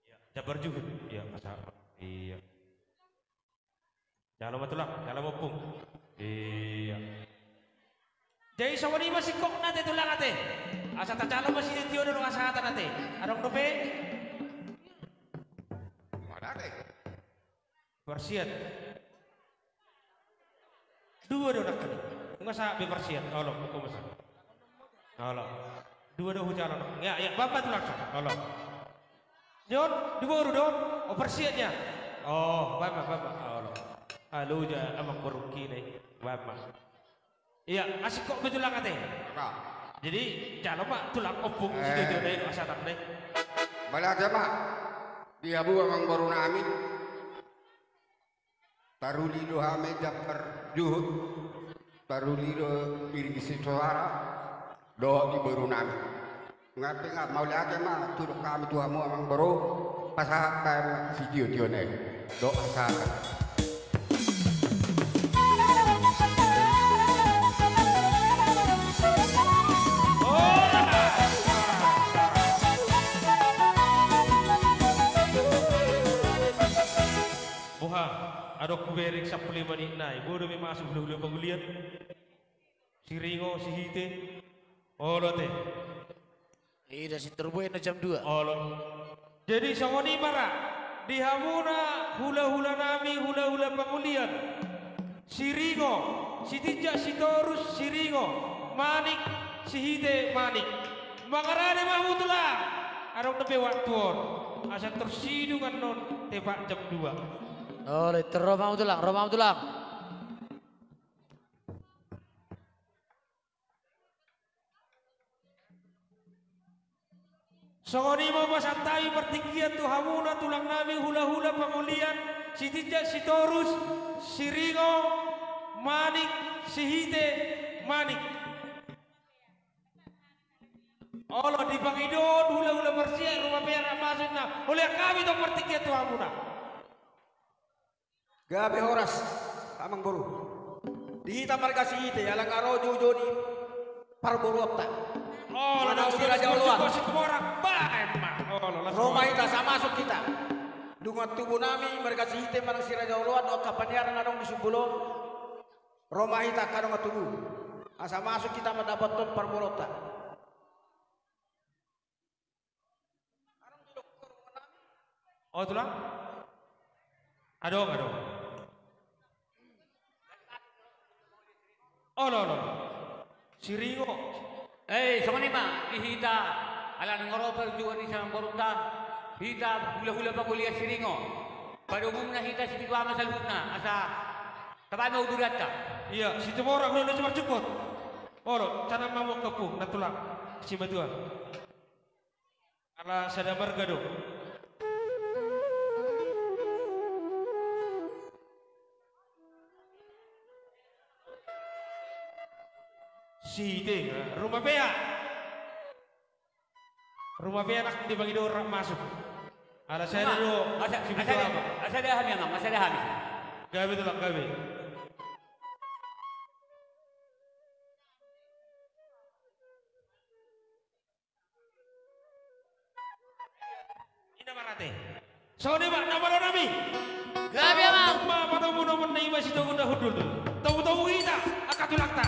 Iya, jambar juhut. Iya, pasahat. Iya. Jalo ma tulang, jalo ma ompung. Iya. Jadi songon i ma singkopna ate tulang ate. Asa tajalo ma sitio-tio dohot hasahatan ate. Adong dope? Mana ate? Parsiat. Dua do nangkin. Nunga sahat be Parsiat. Olo, buka masa. Olo. Dua do hujalo. Ya, ya, baen ma tulang so. Olo. Jon, di boru do. O, Parsiat ya. O, baen ma, baen ma. Olo. Halo ja amang boru kine. Baen ma. Iya, asing kok betulang ate. Apa? Jadi, jalo ma tulang ompung. Eh. Sitio-tio dai, hasahatan dai. Mauliate ma. Di hamu amang boru nami. Taruli do hami jambar juhut, taruli do piring sisoara, dohot di boru nami. Nga pe nga mauliate ma, tudok hami tu hamu amang boru, pasahat hami sitio-tio nai. Dohot hasahatan. Boha, adong hubereng sampulu lima menit nai, boha do be masuk hulahula pangolian. Siringo, Sihite. Olo ate. Ida sintor buena jam dua. Olo. Jadi songon i ma ra di hamuna hulahula nami, hulahula Pangulian. Siringo, Sitinjak Sitorus, Siringo, Manik, Sihite, Manik. Mangarade ma hamu tulang. Adong dope waktu on. Asa torsidung annon tepat jam dua. Olo, ro ma hamu tulang, ro ma hamu tulang. Songon i ma pasahat hami partingkian tu hamuna tulang nami hulahula Pangulian, Sitinjak Sitorus, Siringo, Manik, Sihite, Manik. Olo, dipangido hulahula Parsiak, Rumapea, rap masuk na. Holan hami tong partingkian tu hamuna. Gabe horas, amangboru. Di hita marga Sihite, ala nga ro joujou ni parboruonta. Olo, manang si Raja Oloan. Ro ma hita, asa masuk hita. Dongan tubu nami marga Sihite manang si Raja Oloan, angka paniaran na adong di sumbulon. Ro ma hita angka dongan tubu. Asa masuk hita mandapothon parboruonta. O tulang. Adong, adong. Olo, olo. Siringo. Eh, songon i ma di hita, ala nga ro parjuangan ni amangborunta, hita hulahula Pangulian Siringo. Pada umumna hita sipitu ama saluhutna, asa tabahen ma uduranta. Ia, Situmorang hulahula Simarjukut. Olo, tanam ma hamu angka ompu, nantulang. Simatua. Ala sada marga do. Sihite, Rumapea. Rumapea nang dipangido rap masuk. Ala sada do. Asa, asa da hami, amang, asa da hami. Gabe tulang, gabe. Inna marate. Songon i ma na malo nami. Gabe, amang. Ma patomu nomor na i ma sitogu na hundul. Tobu-tobu hita angka tulangta.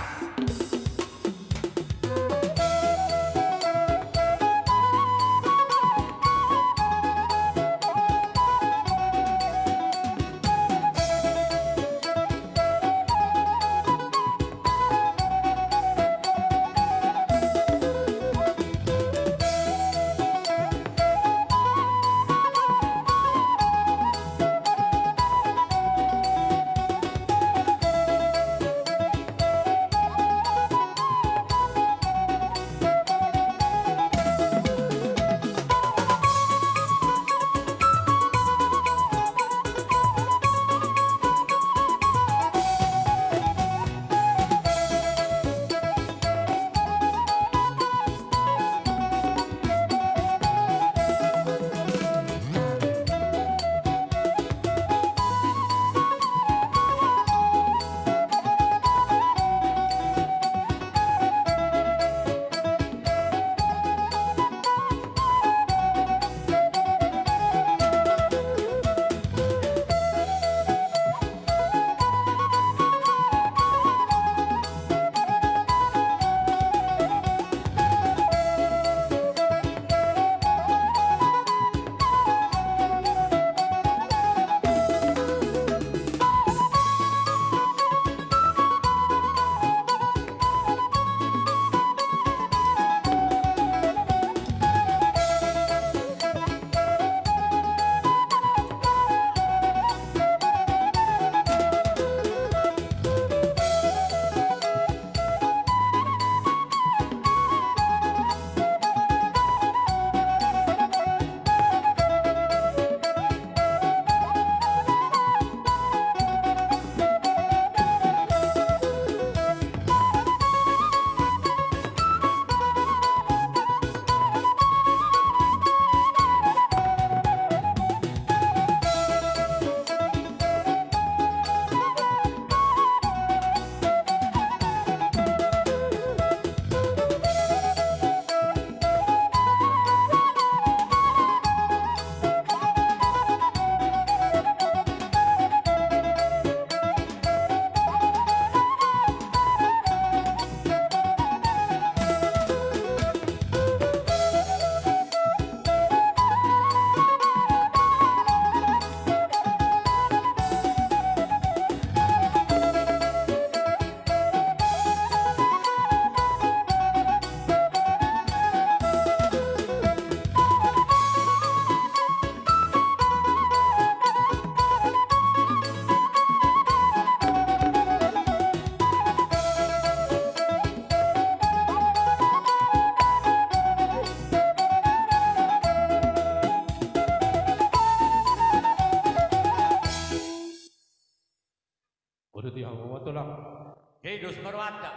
Jadi dos ma rohanta.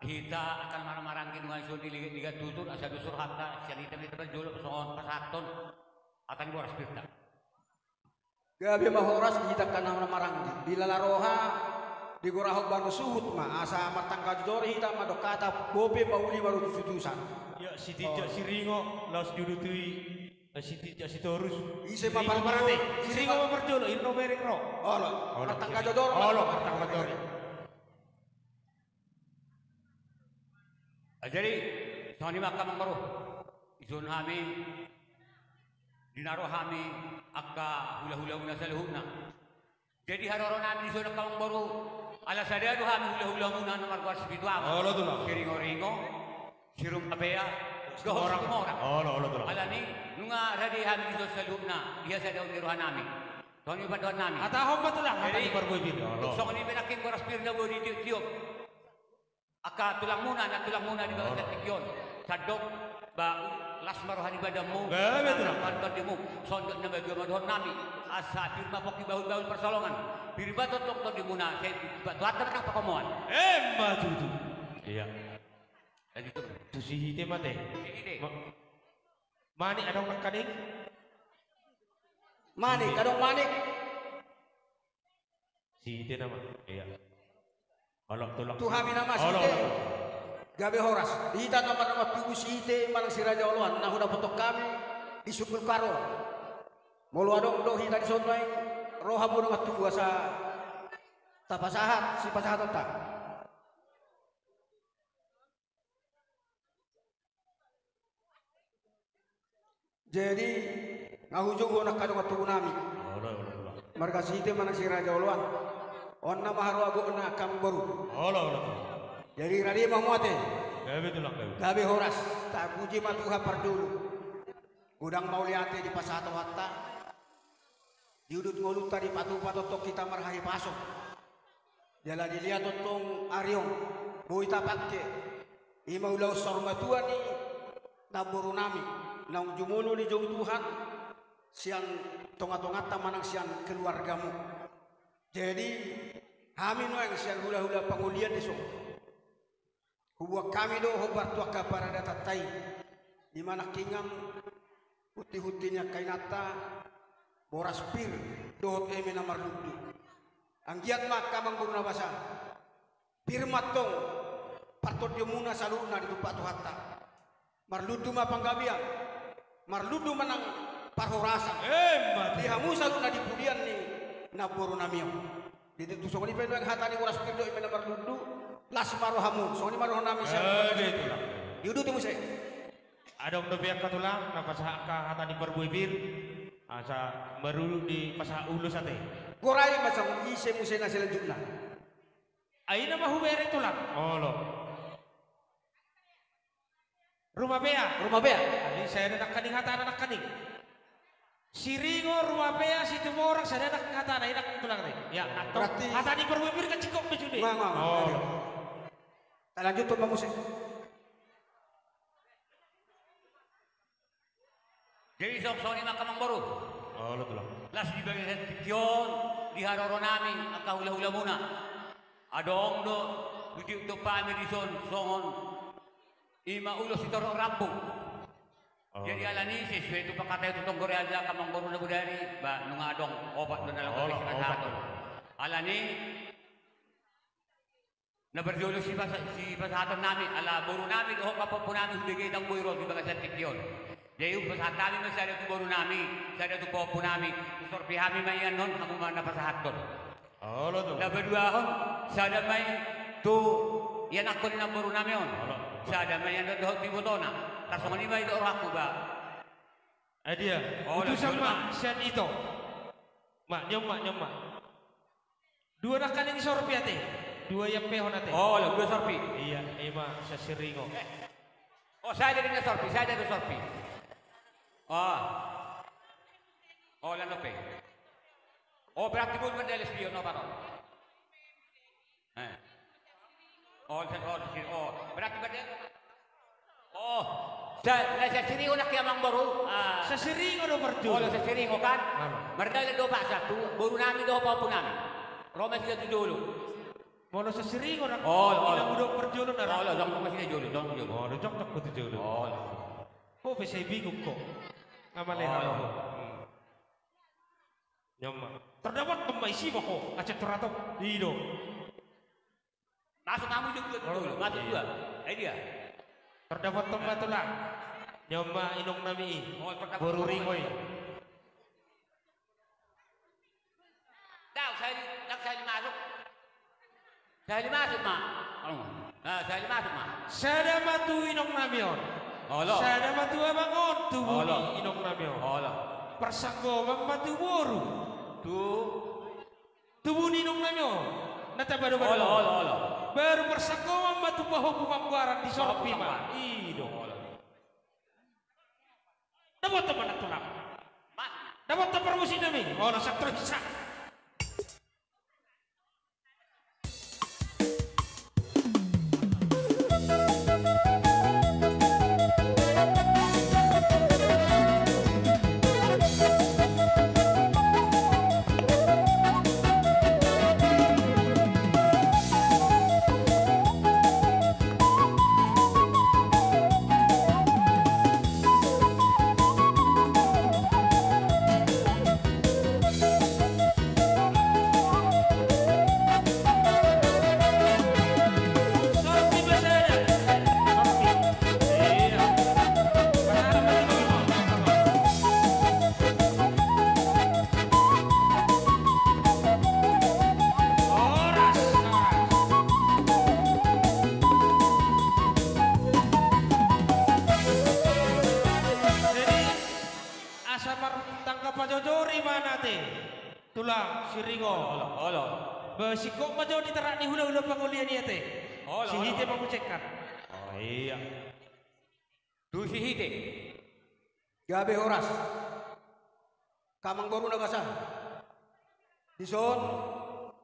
Hita angka na marhahamaranggi nunga dison di liga-liga tutur, asa dos rohanta, sian hita ma hita parjolo songon pasahathon hata ni boras pirta. Gabe ma horas di hita angka na marhahamaranggi. Dilala roha, digorahon bahen suhut ma, asa martangga jojor hita mandok hata, bope mauli marutusutusan. Ya, sitinjak siringo, laos diudutui, eh, sitinjak sitorus. Ise ma parjolo, ise ma parjolo, i na mamereng ro. Olo, martangga jojor. Olo, martangga jojor. Ah, jadi, songon i ma angka amangboru. Dison hami, di na ro hami angka hulahulamuna saluhutna. Jadi, haroro nami dison angka amangboru, ala sada do hami hulahulamuna na margoar Sipitu Ama. Olo, tulang. Siringoringo, Sirumapea, dohot Situmorang. Olo, olo, tulang. Alani, nunga rade hami dison saluhutna, di hasadaon ni roha nami. Songon i pandohan nami. Hatahon ma, tulang, hata ni parbue pir. Olo. Tung songon i pe nangkin boras pir na boi ditiop. Angka tulangmuna, na tulangmuna di bagasan tingki on. Sandok, ba, las ma roha ni badanmu. Gabe, tulang. Las ma tondimu. Sandok na matua ma dohonon nami. Asa pir ma pongki bahulbahul parsolongan. Pir ma tongtong tondimuna. Sai tu Tuhanta ma nang pakomoan. Emma tutu. Iya. Tusi hite ma te. Tusi hite. Ma-, manik adong nangkaning? Manik, adong manik. Sihite nama. Iya. Olo, tulang. Tu hami nama sihite. Olo, olo. Gabe horas. Di hita nama nama tubu sihite manang si Raja Oloan. Na hudapothon hami di Sungkul Karo. Molo adong do hita dison, ro hamu nama tubu asa tapasahat sipasahatonta. Jadi, nga hujou ho angka dongan tubu nami. Olo, olo, olo. Marga sihite manang si Raja Oloan. On nama haroa gokna angka amangboru. Olo, olo, olo. Jadi, rade ma hamu ate. Gabe, tulang, gabe. Gabe horas. Tapuji ma Tuhan parjolo. Godang mauliate dipasahat Tuhanta. Di udut ngolunta dipatupa tongtong hita marhahipason. Jala dilehon tongtong ari on, boi tapangke. I ma ulaon saur matua ni namboru nami, naung jumolo dijou Tuhan, sian tongatonganta manang sian keluargamu. Jadi, hami nuaeng sian hulahula pangolian dison. Hubuat hami do hombar tu angka paradatanta i. Ima nangkiningan huntihunti ni angka inanta, boras pir dohot eme na marlundu. Anggiat ma angka amangboru na basa, pir ma antong partondionmuna saluhutna ditumpak Tuhanta. Marlundu ma panggabean, marlundu ma nang parhorasan. Emma tutu. Di hamu saluhutna di pudian ni namboru nami on. Jadi tung songon i pe nuaeng hata ni boras pir dohot eme na marlundu, las ma rohamu, songon i ma dohonon nami sian. Gabe, tulang. Diuduti muse. Adong dope angka tulang na pasahat angka hata ni parbue pir, asa marudut dipasahat ulos ate. Gorai ma songon i, ise muse na selanjutna? Ai na ma hubereng, tulang. Olo. Rumapea. Rumapea. Jadi, sada nangkaning hatana nangkaning. Siringo, Rumapea, Situmorang, sada nangkaning hatana, i nangkaning tulang ni. Ya, antong. Berarti hata ni parbue pir kan cukup be sude. Nga, nga, nga. Oh. Talanjuthon ma muse. Jadi, songon i ma angka amangboru. Olo, tulang. Las di bagasan tingki on, di haroro nami, angka hulahulamuna. Adong do, hutiop-tiop hami dison, songon i ma ulos sitorop rambu. Oh. Jadi, alani, sesuai tu pangkataion tu tonggor i aja, angka amangboru na bodari, ba, nunga adong, opat do na laho. Olo, sipasahaton. Alani, na parjolo sipasa-, sipasahaton nami, ala boru nami dohot pahompu nami hubege ndang boi ro di bagasan tingki on. Jadi hupasahat hami ma sada tu boru nami, sada tu pahompu nami, husorpi hami ma i annon, hamu ma na pasahathon. Olo, tulang. Na paduahon, sada ma i tu ianakhon ni namboru nami on. Olo. Sada ma i annon dohot tu ibotona. Tarsongon i ma i dohot rohangku, ba. Adia, olo, utusan ma sian ito. Ma, nion ma, nion ma. Dua nangkaning sorpi ate. Dua i ampehon ate. Olo, dua sorpi. Iya, ima sasiringo. Eh. Oh, sada do na sorpi, sada do sorpi. Oh. Oh, lan dope. Oh, berarti bulu mandales dia, no, Pak. Eh. Oh, sa-, oh, si-, oh, berarti berarti. Oh, sa-, na sasiringo nangkin amangboru. Ah. Sasiringo do parjolo. Oh, sasiringo kan? Anu. Mardalan do paksa tu boru nami dohot pahompu nami. Ro ma sian tu jolo. Molo so siringo nang. Olo, olo. Ina mudok parjolo na. Olo, jongjong ma sini jolo, jongjong jolo. Olo, jongjong ma tu jolo. Olo. Ho pe sai bingung ho. Amale ho. Nyoma. Tardapot ma isi ma ho, aca turatok. I do. Masuk hamu jolo, masuk dua. Ai dia. Tardapot ma tulang. Nyoma inong nami i. Boru ringo i. Dang sahali, dang sahali masuk. Sahali masuk ma. Anu. Nah, sahali masuk ma. Sada ma tu inong nami on. Olo. Sada ma tu abang on, tubu ni inong nami on. Olo. Parsanggoman ma tu boru. Tu. Tubu ni inong nami on. Na tabado-bado. Olo, olo, olo. Baru parsanggoman ma tu pahompu, panggoaran di sorpi ma. I do. Olo. Dapotan ma nang tulang. Dapotan parmusik nami. Olo, santri sa. Asa martangga pajojori ma nate. Tulang, siringo. Olo, olo. Ba singkop ma jo di tara ni hula-hula pangolian i ate. Olo, olo. Sihite ma mucekkan. Oh, iya. Tu sihite. Gabe horas. Amangboru na basa. Dison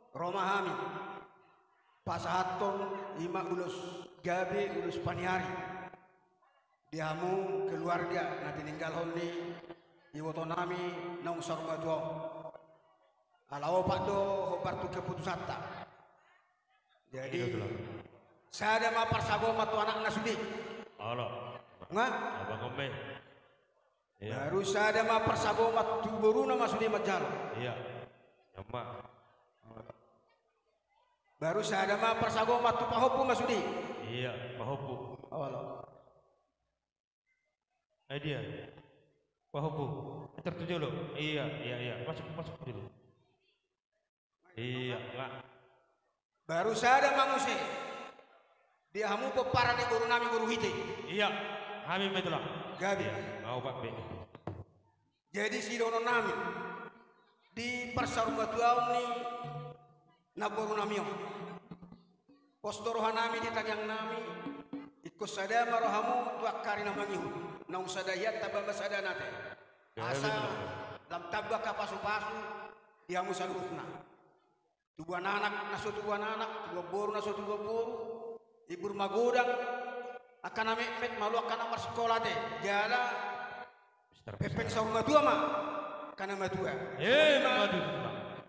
ro ma hami pasahathon i ma ulos gabe, ulos paniari di hamu keluarga na tininggalhon ni iboto nami naung saur matua on. Ala opat do hombar tu keputusanta. Jadi, iya, tulang, sada ma parsagoman tu anakna sude. Olo. Nga? Abang on ma. Iya. Baru sada ma parsagoman tu boruna ma sude manjalo. Iya. Nyoma. Baru sada ma parsagoman tu pahompu ma sude. Iya, pahompu. Olo. Ai dia. Pahompu. Atur tu jolo. Iya, iya, iya. Masuk, masuk tu jolo. Iya, nga. Baru sada ma muse. Di hamu pomparan ni boru nami boru hite. Iya, hami ma i tulang. Gabe. Iya, nga opat be. Jadi sidohonon nami di parsaurmatuaon ni namboru nami on. Pos do roha nami di tangiang nami, ingkon sada ma rohamu tu angka ari na mangihut, naung sada hian tamba ma sada nate. Asa lam tamba angka pasu-pasu di hamu saluhutna. Tubuan anak na so tubuan anak, tubuan boru na so tubuan boru, ibur magodang angka na metmet, malo angka na marsikola ate, jala pepeng saur matua ma angka na matua.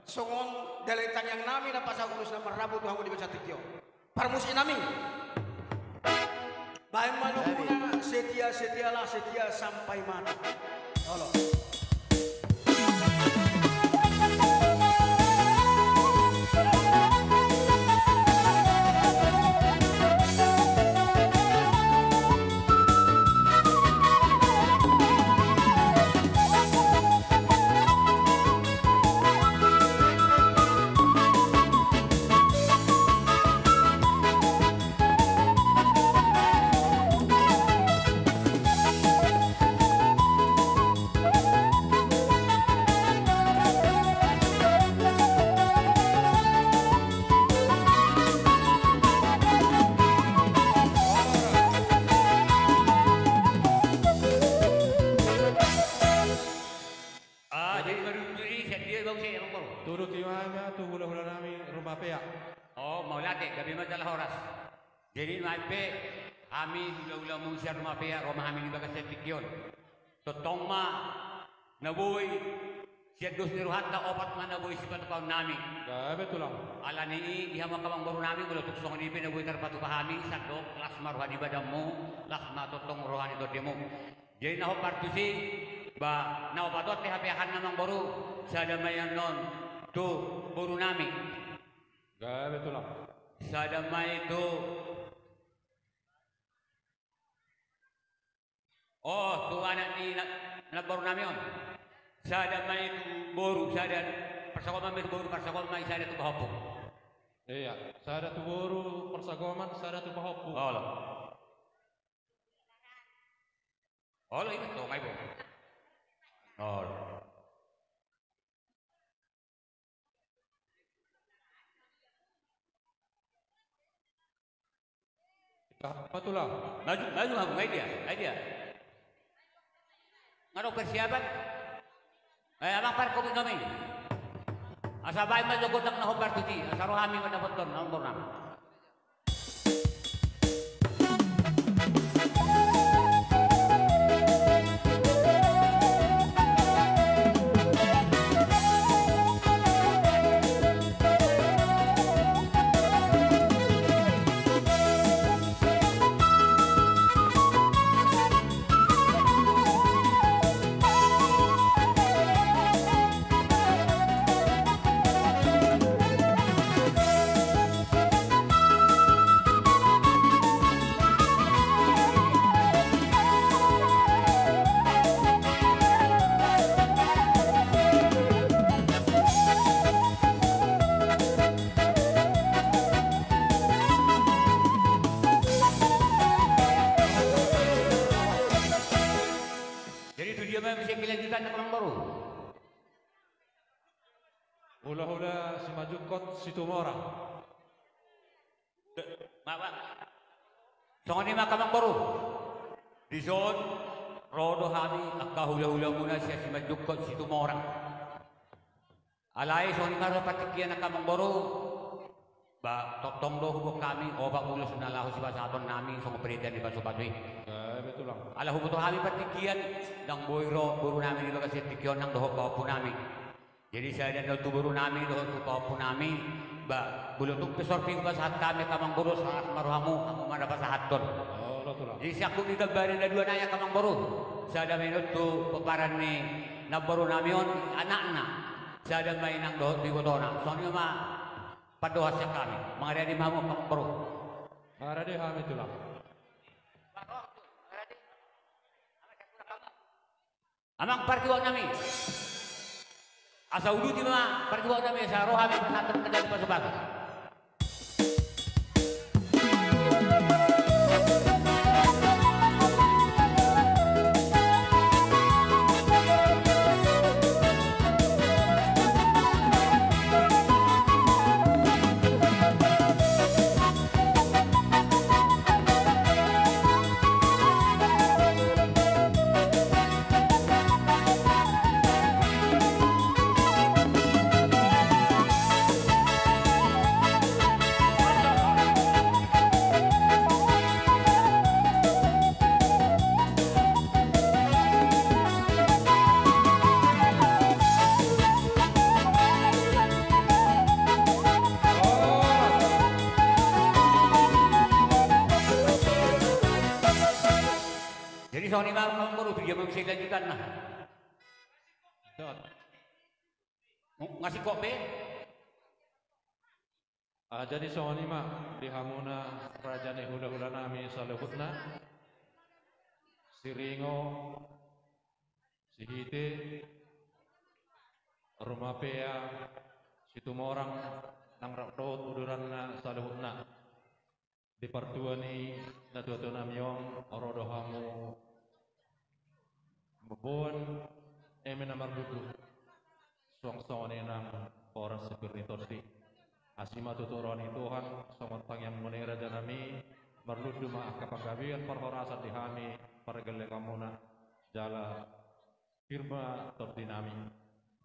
Songon dalan tangiang nami na pasahat ulos na marrambu tu hamu di bagasan tingki on. Parmusik nami. Baen ma luguna, setia, setialah setia sampai mati. Olo. Ah, jadi marujung i sian dia bau saya, Bang Bor. Tuduti ma hami tu hula-hula nami Rumapea. Oh, mauliate, gabe ma jala horas. Jadi nuaeng pe hami hula-hula muna sian Rumapea, ro ma hami di bagasan tingki on. Tongtong ma na boi Sian dos ni rohanta opat ma na boi sipatupaon nami. Gabe tulang. Alani i di hamu angka amangboru nami, molo tung songon i pe na boi tarpatupa hami, sandok las ma roha ni badanmu, las ma tongtong roha ni tondemu. Jadi na hombar tusi, ba na opat on pe hape ahan na amangboru, sada ma i annon tu boru nami. Gabe tulang. Sada ma i tu, oh, tu anak ni na, namboru nami on. Sada ma i tu boru, sada parsagoman ma i tu boru, parsagoman ma i sada tu pahompu. Iya, sada tu boru parsagoman, sada tu pahompu. Olo. Olo, ima tonga i bo. Olo. Apa tulang? Maju, maju, maju, ngai dia, ngai dia. Ngadong persiapan. Eh, amang parkobit nami. Asa baen ma jo gondang na hombar tusi, asa ro hami mandapothon na hombar nami. Jadi tu dia ma bisa kelanjutan na amangboru? Hulahula Simanjungkot Situmorang. Songon i ma angka amangboru. Dison ro do hami angka hulahulamuna sian Simanjungkot Situmorang. Alai songon i ma ro partingkian angka amangboru. Ba tongtong do huboan hami opat ulos na laho sipasahaton nami songon penelitian ni pasupasu i. Gabe tulang. Ala huboto hami partingkian, ndang boi ro boru nami di bagasan tingki on nang dohot pahompu nami. Jadi sada do tu boru nami dohot tu pahompu nami. Ba molo tung pe sorpi hupasahat hami angka amangboru, las ma rohamu, hamu ma na pasahathon. Olo tulang. Jadi siangkup ni gambari na dua nai angka amangboru. Sada ma i annon tu pomparan ni namboru nami on, anakna. Sada ma i nang dohot tu ibotona. Songon i ma pandohan sian hami. Mangaradei ma hamu angka amangboru. Mangaradei hami tulang. Amang parkibuat nami. Asa uduti ma parkibuat nami, asa ro hami pasahathon na gabe pasupasu. Jadi songon i ma amangboru, tu dia ma bisa dilanjutanna? Nga singkop be. Ah, jadi songon i ma di hamuna raja ni hulahula nami saluhutna, Siringo, Sihite, Rumapea, Situmorang, nang rap dohot uduranna saluhutna. Di partua ni natuatua nami on ro do hamu mamboan eme na marlundu, suang songon i nang horas si pir ni tondi. Asi ma tutu roha ni Tuhan songon tangiangmuna i raja nami, marlundu ma angka panggabean parhorasan di hami pargellengonmuna, jala pir ma tondi nami.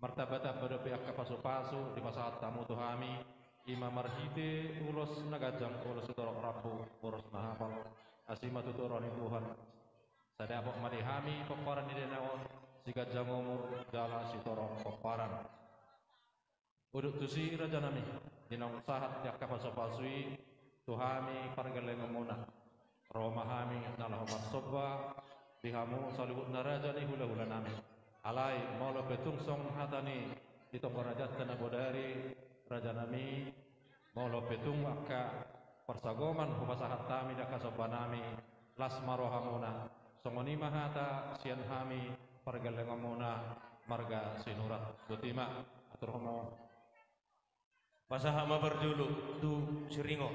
Martambatamba dope angka pasupasu dipasahat hamu tu hami, i ma marhite ulos na ganjang, ulos sitorop rambu, ulos na hapal. Asi ma tutu roha ni Tuhan. Sai dapot ma di hami pomparan ni dana on, siganjang umur jala sitorop pomparan. Udut tusi, rajanami, di naung sahat ni angka pasupasu i tu hami pargellengonmuna, ro ma hami na laho marsomba di hamu saluhutna raja ni hulahulanami. Alai molo pe tung songon hata ni sitompa rajanta na bodari, rajanami, molo pe tung angka parsagoman hupasahat hami di angka sombanami, las ma rohamuna. Songon i ma hata sian hami pargellengonmuna marga Sinurat. Boti ma, atur hamu. Pasahat ma parjolo tu Siringo.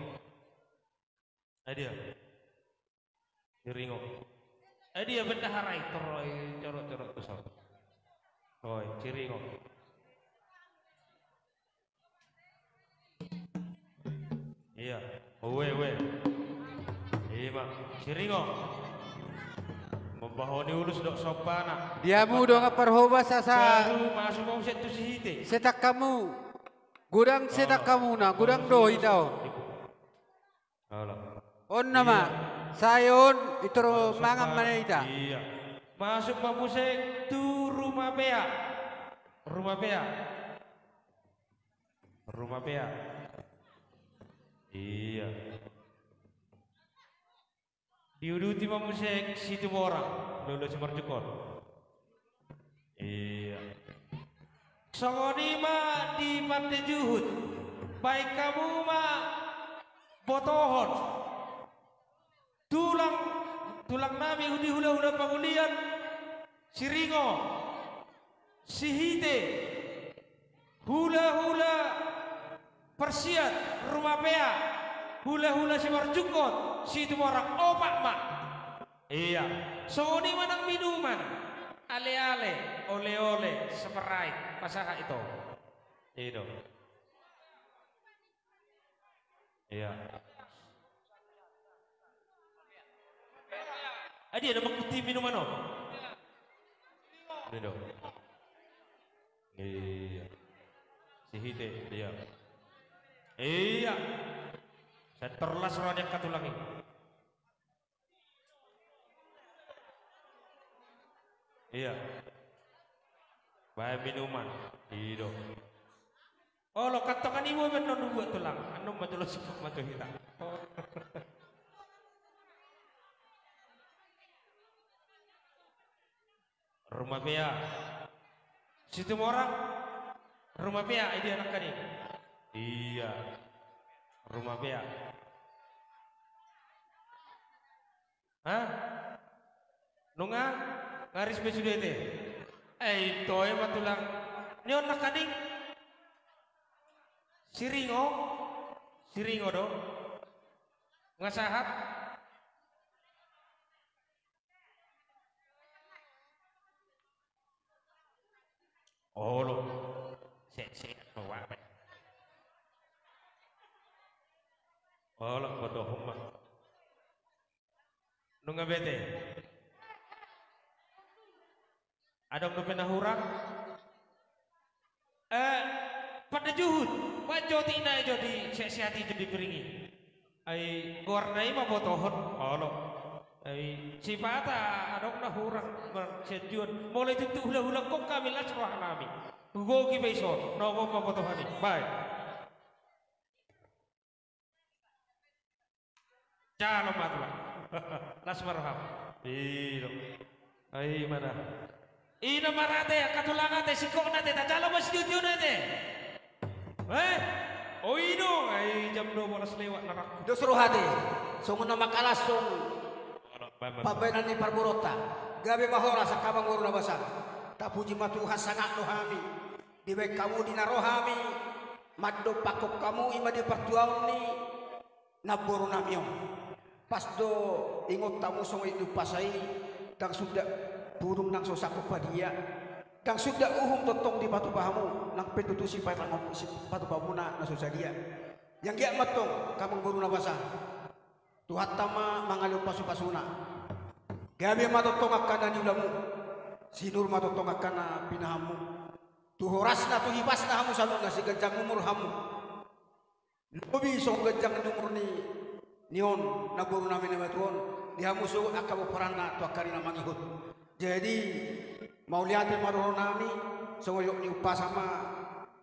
Ai dia? Siringo. Ai dia bendahara i, toroi, corot-corot tu son. Oi, Siringo. Iya. Ue, ue. Ima, Siringo. Mambahen ni ulus dohot sombana. Di hamu dongan parhobas asa. Baru masuk mau set tu Sihite. Setak hamu. Godang setak hamuna, godang do hita on. Olo. On nama, sai on, i toro mangan ma hita. Iya. Masuk ma muse tu Rumapea. Rumapea. Rumapea. Iya. Diuduti ma muse Situmorang, hulahula Simarjukut. Iya. Songon i ma di Pandejuhut, baen hamu ma botohon. Tulang, tulang nami di hulahula Pangulian, Siringo, Sihite, hulahula Parsiat, Rumapea, hulahula Simarjukut, Situmorang, opat ma. Iya. Songon i ma nang minuman, ale-ale, ole-ole, Sprite, pasahat ito. I do. Iya. Ah, dia ada mangkuti minuman, oh. Ini dong. Iya. Sihite, iya. Iya. Setor las rohana angka tulang i. Iya. Baen minuman. I do. Olo, kantongan i ma baen annon buat tulang. Annon ma jolo singkop ma tu hita. Rumapea. Situmorang. Rumapea, i dia nangkaning. Iya. Rumapea. Hah? Nunga? Ngaris pe sude ate. Eh, ito ema tulang. Ni on nangkaning. Siringo. Siringo do. Nunga sahat. Olo. Sehat-sehat ma. Olo, botohon ma. Nunga bete. Adong dope na hurang? Eh, Pandejuhut, baen jo otik na i jo di sehat-sehat i jo di piring i. Ai goarna i ma botohon, olo. Ai sipata adong na hurang marsianjuan. Molo i tutu hulahula, gok hami, las rohanami. Goki pe ison, nunga on ma botohon i. Baen. Jalo ma tulang. Las ma roham. I do. Ai ma da. I na marate, angka tulang ate, singkopna ate, tajalo ma sitiotio na ate. Eh? O i do, ai jam dua belas lewat na rap. Dos roha ate. Songon na mangkalashon pambahenan ni parboruonta. Gabe ma horas angka amangboru na basa. Tapuji ma Tuhan, sangap do hami. Dibaen hamu di na ro hami mandompakhon hamu, i ma di partuaon ni namboru nami on. Pas do ingot hamu songon i di umpasa i, ndang suda pudung ndang so sangkot padia, ndang suda uhum tongtong dipatupa hamu, nang pe tutu sipatupaonmuna na so sadia. Anggiat ma antong angka amangboru na basa, Tuhanta ma mangalehon pasupasuna. Gabe ma tongtong angka na niulamu, sinur ma tongtong angka na pinahanmu. Tu horasna, tu hipasna hamu saluhutna, siganjang umur hamu. Lobi songon ganjang ni umur ni, ni on, namboru nami na matuaon, di hamu sogot angka pomparanna tu angka ari na mangihut. Jadi, mauliate ma dohonon nami, songon didok ni umpasa ma,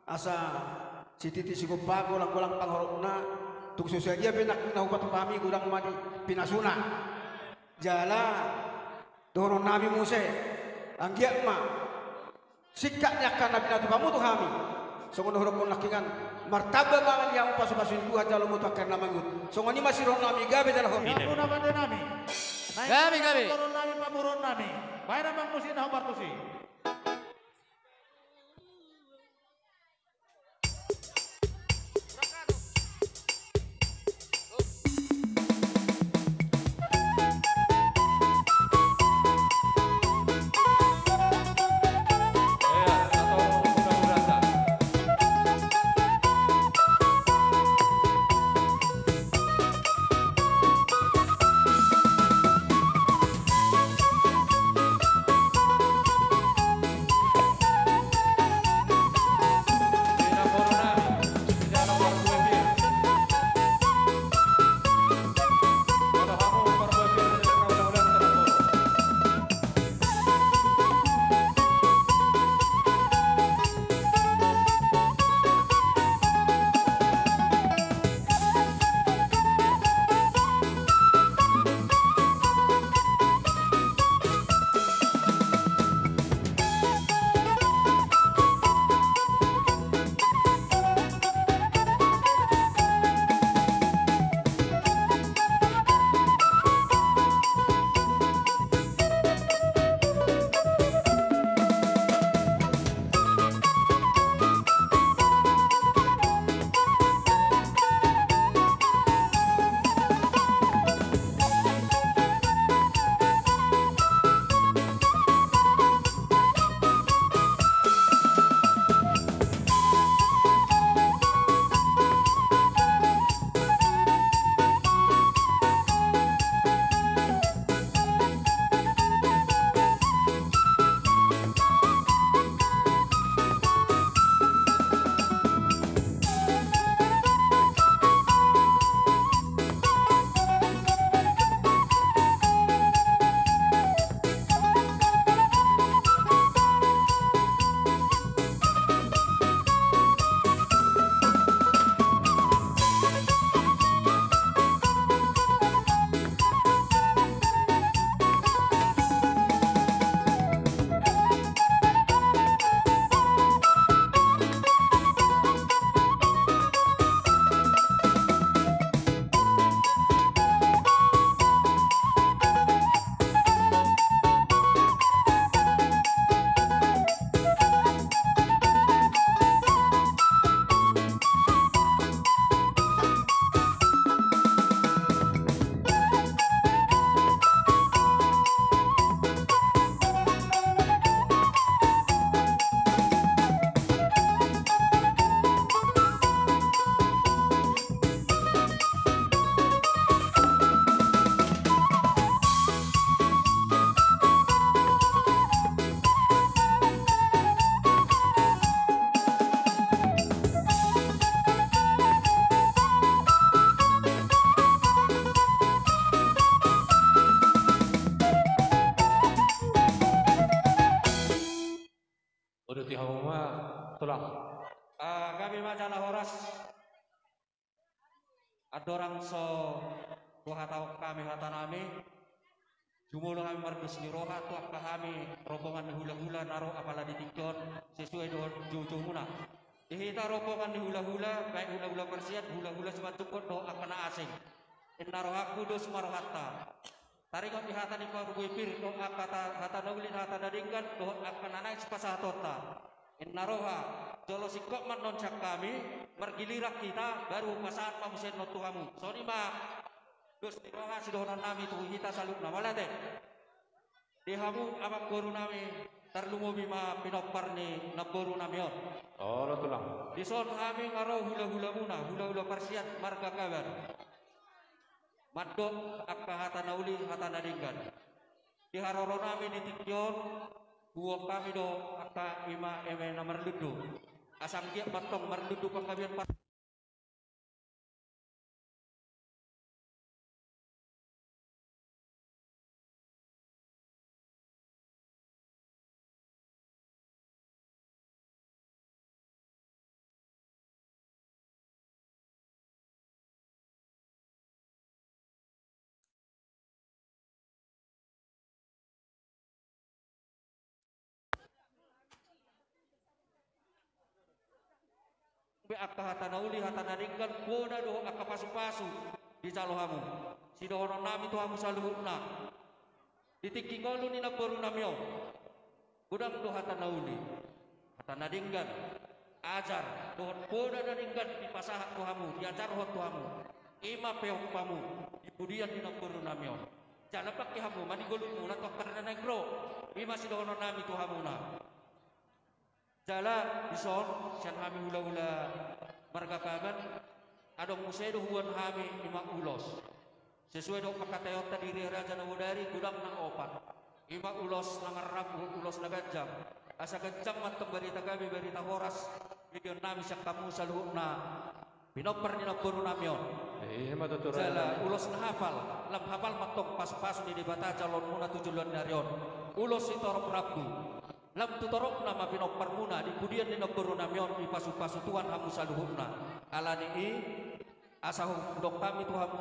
asa sititi sigompa, golang-golang pangarahutna, tung so sadia pe nangkin na hupatupa hami godang ma di pinasuna. Jala, dohonon nami muse, anggiat ma, singkat ni angka na pinatupamu tu hami. Songon na hudokkon nangkiningan, martamba ma angka ni hamu pasupasu ni Tuhan jalo mutu angka na mangihut. Songon i ma sidohonon nami, gabe jala horas. Gabe, gabe. Dohonon nami, pamoruon nami. Baen ma musik na hombar tusi. Uduti hamu ma, Tulang. Ah, gabe ma jala horas. Andorang so huhatahon hami hatanami, jumolo hami mardos ni roha tu angka hami rombongan ni hulahula na ro apala di tingki on, sesuai dohot joujoumuna. Di hita rombongan ni hulahula, baik hulahula parsiat, hulahula simanjungkon dohot angka na asing. Inna rohangku dos ma rohanta. Taringot di hata ni parbue pir dohot angka ta-, hata na uli, hata na denggan dohot angka na naeng sipasahatonta. Inna roha, jolo singkop ma annon sian hami, margiliran hita, baru pasahat ma muse annon tu hamu. Songon i ma dos ni roha sidohonon nami tu hita saluhutna, mauliate. Di hamu amangboru nami, tarlumobi ma pinompar ni namboru nami on. Olo, Tulang. Dison hami nga ro hulahulamuna, hulahula parsiat marga Kaban. Mandok angka hata na uli, hata na denggan. Di haroro nami di tingki on, huboan hami do angka ima eme na marlundu. Asa anggiat ma antong marlundu panggabean par- Pe angka hata na uli, hata na denggan, poda dohot angka pasupasu dijalo hamu. Sidohononnami tu hamu saluhutna, di tingki ngolu ni namborunami on, godang do hata na uli, hata na denggan, ajar dohot poda na denggan dipasahat tu hamu, diajarhon tu hamu. I ma peompamu di pudian ni namborunami on. Jala pangke hamu ma di ngolumuna tu angka na naeng ro. I ma sidohononnami tu hamuna. Jala dison sian hami hulahula marga Paman, adong muse dohonon hami, i ma ulos. Sesuai dohot pangkataionta di Ria Raja Nabodari, godang nang opat. I ma ulos na marrambu, ulos na ganjang. Asa ganjang ma antong barita gabe, barita horas, begeonnami sian hamu saluhutna pinompar ni namborunami on. Ima tutu. Jala ulos na hapal, lam hapal ma antong pasupasu ni Debata jaloonmuna tu joloan ni ari on. Ulos sitorop rambu. Lam tu toropna ma pinomparmuna di pudian ni namborunami on, dipasupasu Tuhan hamu saluhutna. Alani i, asa hudok hami tu hamu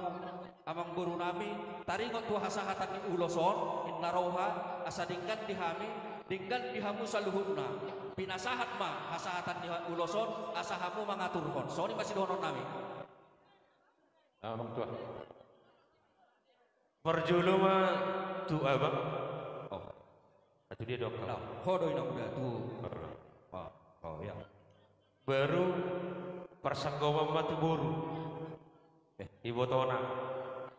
amangborunami, taringot tu hasahatan ni ulos on, ninna roha, asa denggan di hami, denggan di hamu saluhutna. Pinasahat ma hasahatan ni ulos on, asa hamu mangaturhon. Songon i ma sidohononnami. Amang tua. Parjolo ma tu abang. Oh. Atu dia dok. Nah, ho do inang uda tu. Oh, oh, ya. Baru parsanggoman ma tu boru. Eh, ibotona.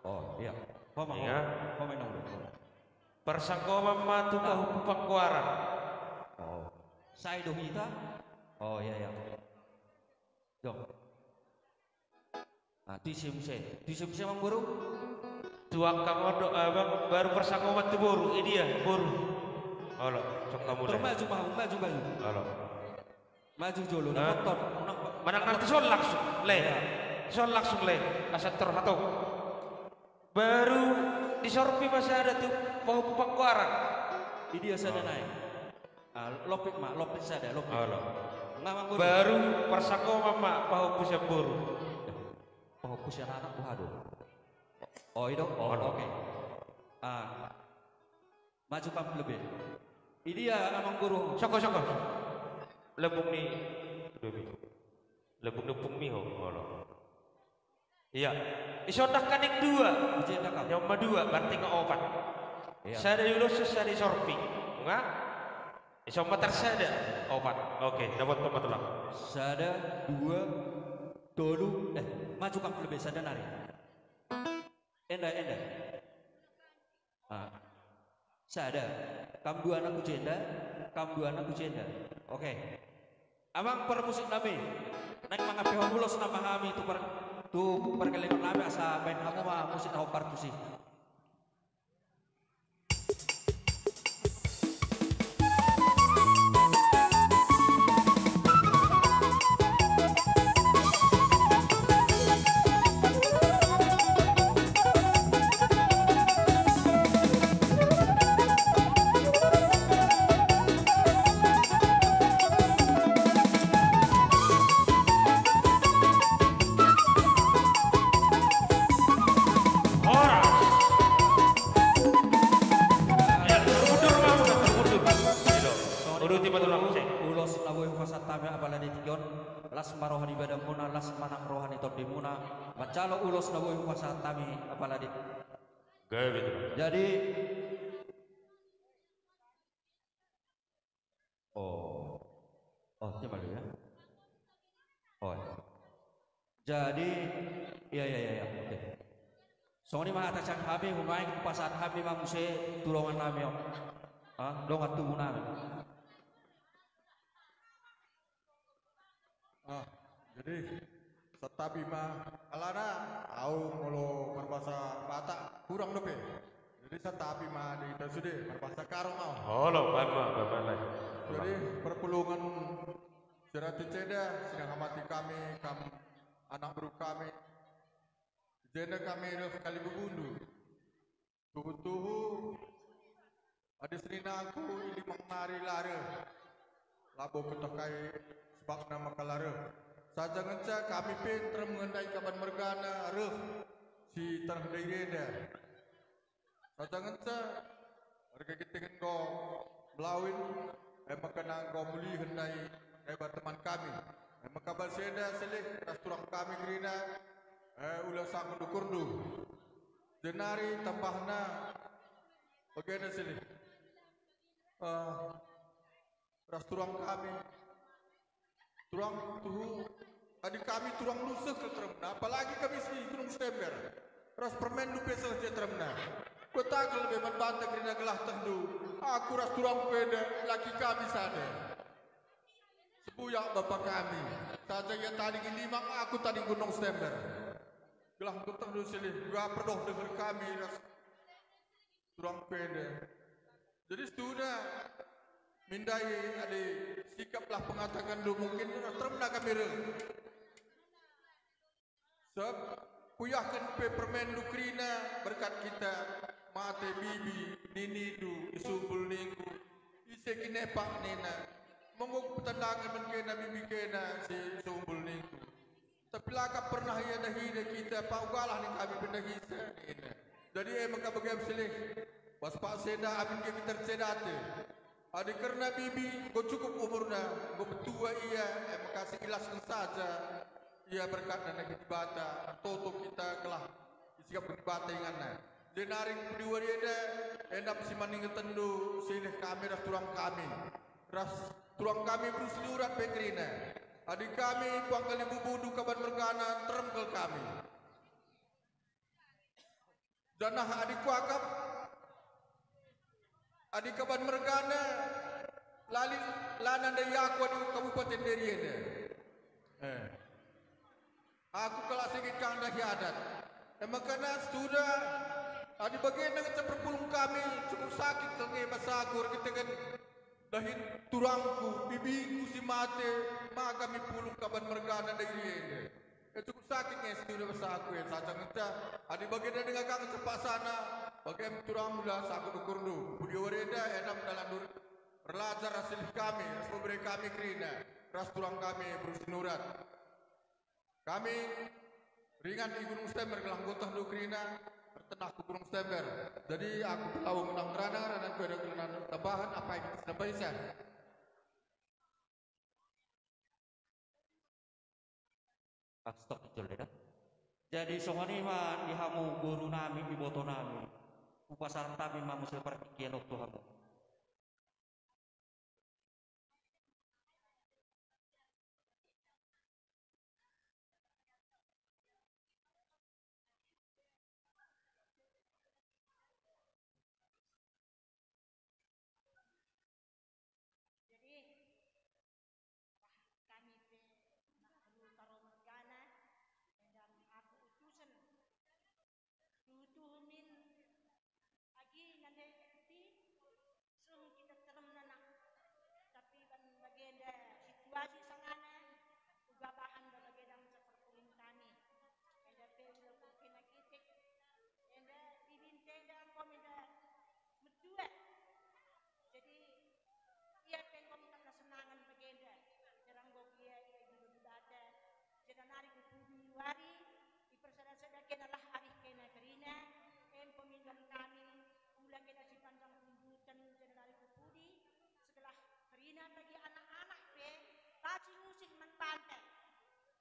Oh, iya. Ho ma, ho ma inang uda. Parsanggoman ma tu pahompu panggoaran. Oh. Sai do hita. Oh, iya, iya. Dok. Ah, tu ise muse, tu ise muse, amang boru? Tu angka on do abang, baru parsanggoman tu boru, i dia boru. Olo, songon muse. Maju, maju, maju. Olo. Maju jolo, na poton. Manang na tu son langsung, le. Son langsung, le. Asa tor hatop. Baru disorpi ma sada tu pahompu panggoaran. I dia sada nai. Ah, lompit ma, lompit sada, lompit. Olo. Nga, amang boru. Baru parsanggoman ma pahompu sian boru. Pahompu sian anak, boha do? Oh, i do. Oh, oke. Ah. Maju kam lebih. I dia, amang boru. Soko, soko. Lembung ni. Lembung ni ompungmi ho. Olo. Iya. Dison nangkaning dua. Ijenda kam. Nyaman ma dua, berarti nga opat. Iya. Sada diuloshon, sada disorpi. Nga? Dison ma tarsada. Opat. Oke, dapothon ma tulang. Sada, dua, tolu. Eh, maju kam lebih sada nari. Enda, enda. Ah. Sada. Kam dua na hujenda, kam dua na hujenda. Oke. Amang parmusiknami, naeng mangampehon ulos nama hami tu par-, tu pargellengonnami, asa baen hamu ma musik na hombar tusi. Horas. Ya, mundur, mundur, mundur. Uduti ma tulang, cek. Ulos na boi hupasahat hami apala di tingki on, las ma roha ni badanmuna, las ma nang roha ni tondimuna manjalo ulos na boi hupasahat hami apala di. Gabe tutu. Jadi, oh. Oh, dia malu ya. Oh. Jadi, iya, iya, iya, iya. Oke. Songon i ma hata sian hami, nuaeng hupasahat hami ma muse tu dongannami on. Ah, dongan tubunami. Ah, jadi, santabi ma, alana, au molo marbahasa Batak, kurang dope. Jadi, santabi ma di hita sude, marbahasa Karo ma. Olo, baen ma, baen ma, lai. Jadi, parpulungan Siratu Ceda, sinangamati hami, kam anak boru hami. Jenda hami reh Kalibubundu. Tuhu-tuhu, adis ni nangku i limang nari la reh. Labo petokai sebabna mangkalareh. Sajangenca hami pe termengendai kaban mergana reh si Tanah Daireda. Sajangenca warga Ginting do melawin, eh, mangkana do muli hennai, eh, berteman kami. Emma kabar sada silih, ras turang kami kerina, eh, ula sangkut ukur do. Jenari tambahna, bagena silih. Eh, ras turang kami. Turang tuhu, adi kami turang lusuk ke teremna, apalagi kami si Gunung Stember. Ras permen dope saja teremna. Kota ke lebih manbanta kerina gelah tendu. Aku ras turang pede, laki kami sada. Sibuyak bapa kami. Saja ia tading i limang, aku tading Gunung Stember. Gelah tendu silih, dua perdoh denger kami ras turang pede. Jadi situhuna, mindai adi sikap lah pengatakan do mungkin teremna kami re. Sab, puyahkan pe permen do kerina berkat kita, mate bibi, nini do, di sumbul ningku, ise kinepak nina. Monggo petandangan mangkena bibi kena si sumbul ningku. Tapi lakap pernah ia dahina kita, paugalah ni kami pendahisa, nina. Jadi emang kabagian silih, pas pak seda amin ke kita sedate. Adi kerna bibi, go cukup umurna, go petua ia, emang kasih ilaskan saja. Ia berkat na nagi Debata, toto kita gelah isikap Debata inganna. Jenari pudi wariada, endam si maningetan do, silih kami ras turang kami. Ras turang kami berus liurat pe kerina. Adi kami puang kali bubudu kaban mergana terengkel kami. Janah adi kuakap, adi kaban mergana, lali lana ndai aku adi Kabupaten Deriada. Eh. Aku kalak singit kang dahi adat. Emang kena situda, adi bagian dengan campur pulung kami, cukup sakit kang e basa aku, ragin dengan dahin turangku, bibingku si mate, ma kami pulung kaban mergana dari ende. E cukup sakit nge situda basa aku e, sajang ita, adi bagian dengan kang cepak sana, bagian turang mula sakut ukur du, pudi wareda, enam dalan dur, relajar hasil kami, ras pemberi kami kerina, ras turang kami, berusin urat. Kami ringan di Gunung Stember, gelah gotah do kerina, tertenah ku Gunung Stember. Jadi aku pelaung nang rana, rana ku ada kerana tambahan, apa yang kita tambahi saya? Stop jol ya. Jadi songon i ma di hamu boru nami, iboto nami. Upasahat nami ma muse partingkian on tu hamu. Jadi, wah, kami pe nang alu taro mergana, endang aku utusan. Tuhu-tuhu min agi nande enti, sung kita terem nana. Tapi ban bagenda situasi sangana, uga bahan ban bagenda macam perpulung kami. Enda pe ula kuki na kitik, enda bibinte enda kom enda metua. Jadi, ia pe kom tak na senangan bagenda. Jarang gok ia, ia juga dibata. Jeda nari ku pudi wari, dipersada-sada kena lah arih kena kerina, em pemindam kami, ulang kena si panjang tundutan, jeda nari ku pudi, segelah kerina bagi anak-anak pe, pasti musik manbanta.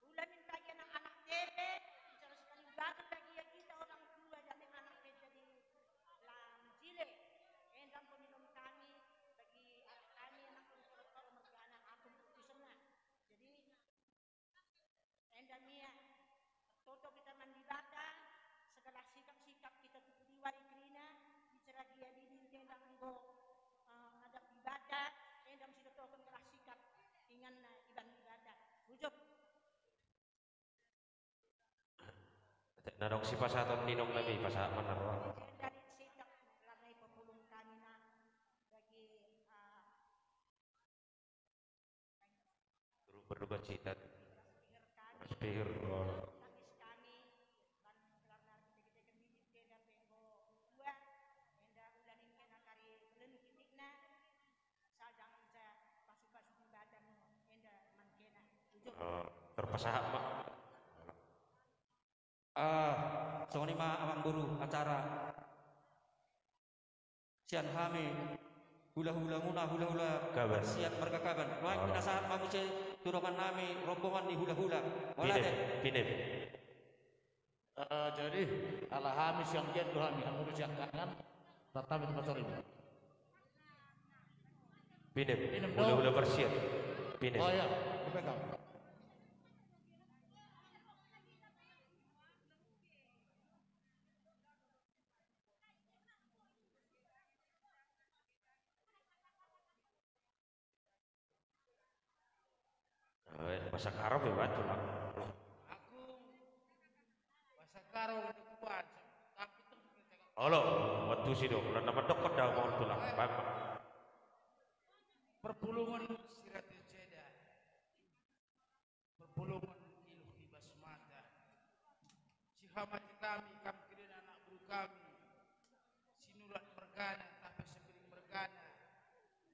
Ulamin bagi anak-anak tepe, bicara sekali bagi bagi ya kita orang tua dan anak pe jadi lam jile. Endang pemindam kami, bagi anak kami, anak pun kalau mergana aku putusan. Jadi, enda mia, toto kita mandibata, segala sikap-sikap kita tu pudi wari kerina, bicara dia di dinding dan anggo, eh, ngadap dibata, enda mesti totokon gelah sikap, ingan na iban dibata. Bujur. Na dong sipasahaton ninong nami, pasahat ma na roa. Enda di sikap, gelar na ipapulung kami na, bagi, eh, Guru berduka cita. Mas Pihir, oh. Oh, terpasahat, Pak. Ah, songon i ma amang guru acara. Sian hami hula-hula muna, hula-hula Kaban. Sian marga Kaban. Nuaeng pinasahat ma muse tu dongan nami rombongan ni hula-hula. Mauliate. Pinem, pinem. Eh, jadi, ala hami sian gian do hami, hamu do sian gangan, tata hami tu pasar ini. Pinem, pinem do. Hula-hula parsiat. Pinem. Oh iya, dipegang. Eh, bahasa Arab ya, Bang, tulang. Aku bahasa Arab udah kuat, tapi tuh. Olo, waktu si dok, udah nama dokter dah mau tulang, Bang. Perpulungan siratus jeda. Perpulungan iluh ibas mata. Sihamati kami, kam kerina anak boru kami. Sinurat mergana, tapi sepiring mergana.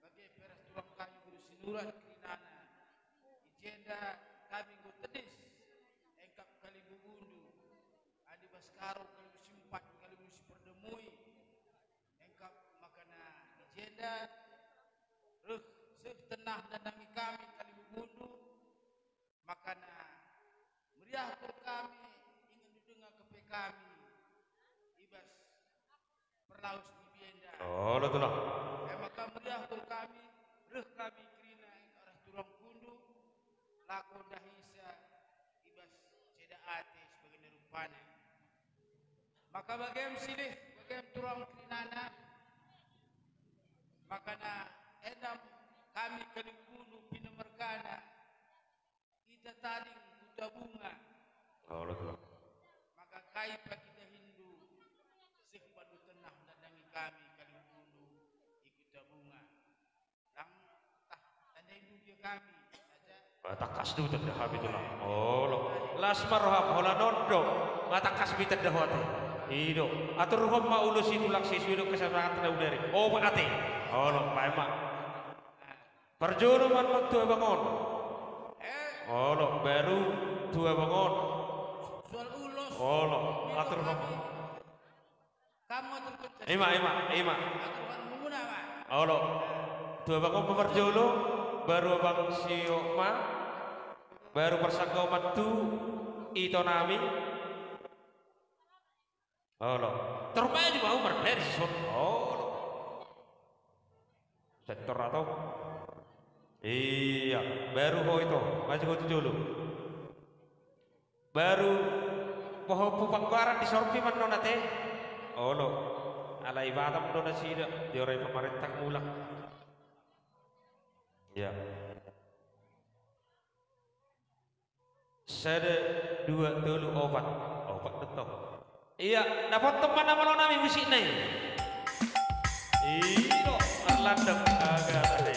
Bage peras tulang kami boru Sinurat kerinana. Di jenda kami nggo tedis. Engkap kalimbubu ndu. Adi baskaro kalimbubu simpat kalimbubu siperdemui. Engkap makana di jenda. Reh, seh tenah nandangi kami kalimbubu ndu. Makana meriah kor kami, ingan dudunga kepe kami, ibas perlaus ni bienda. Olo tulang. Eh, maka meriah kor kami, reh kami kerina engkau ras tulang kundu, lako ndahisa, ibas ceda ate sebagai rupana. Maka bagem silih, bagem tulang kerinana, makana endam kami kalimbubu ndu pinamargana, Ita tading Kuta Bunga. Olo tulang. Maka kai pa kita hindu, seh pandu tenah nandangi kami kalimbubu ndu i Kuta Bunga. Lang tah tanda hindu dia kami. Aja. Tangkas do tanda hami tulang. Olo. Las ma roham, holan on do. Nga tangkas be tanda ho ate. I do. Aturhon ma ulos i tulang sesuai do kesepakatan na hudari. O, ate. Olo, baen ma. Parjolo ma annon tu abang on. Olo, baru tu abang on. Olo, atur ma. Ima, ima, ima. Olo. Tu abang on ma parjolo, baru abang Siok ma, baru parsangkapan tu ito nami. Olo. Tor ma di mau marperi son. Olo. Sektor atau? Iya, baru ho ito, masih ho tu jolo. Baru pahompu panggoaran disorpi ma annon ate. Olo. Alai Batam do nasida, diorai pamarentang mulak. Iya. Sada, dua, tolu, opat. Opat do tong. Iya, dapothon ma na molo nami musikna i. I do, marlandok. Aga, aga.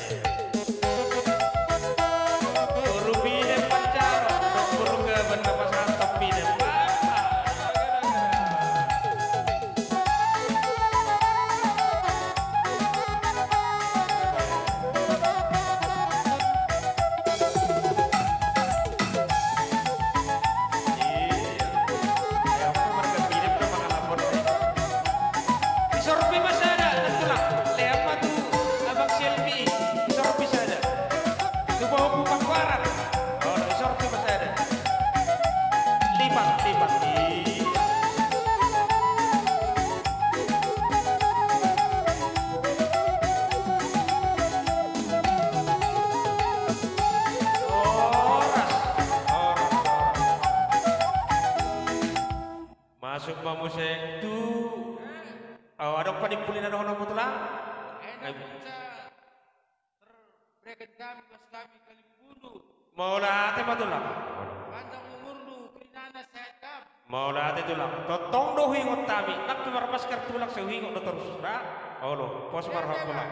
Boru pinem panjaro, boru gaban na pasahat pinem. Disorpi ma sada, tulang. Lean ma tu abang Selvi, disorpi sada. Tu pahompu panggoaran. Olo, disorpi ma sada. Lipat, lipat. Iya. Horas, horas, horas. Masuk ma muse tu. Oh, adong panimpuli na dohononmu tulang? Enak, Bang. Terbreken kami, bos kami, kalimbubu ndu. Mauliate ma tulang. Panjang umur ndu, kerinana sehat kam. Mauliate tulang. Tongtong do huingot hami. Nang pe marmasker tulang, sai huingot do torus. Nah, olo, pos ma roham tulang.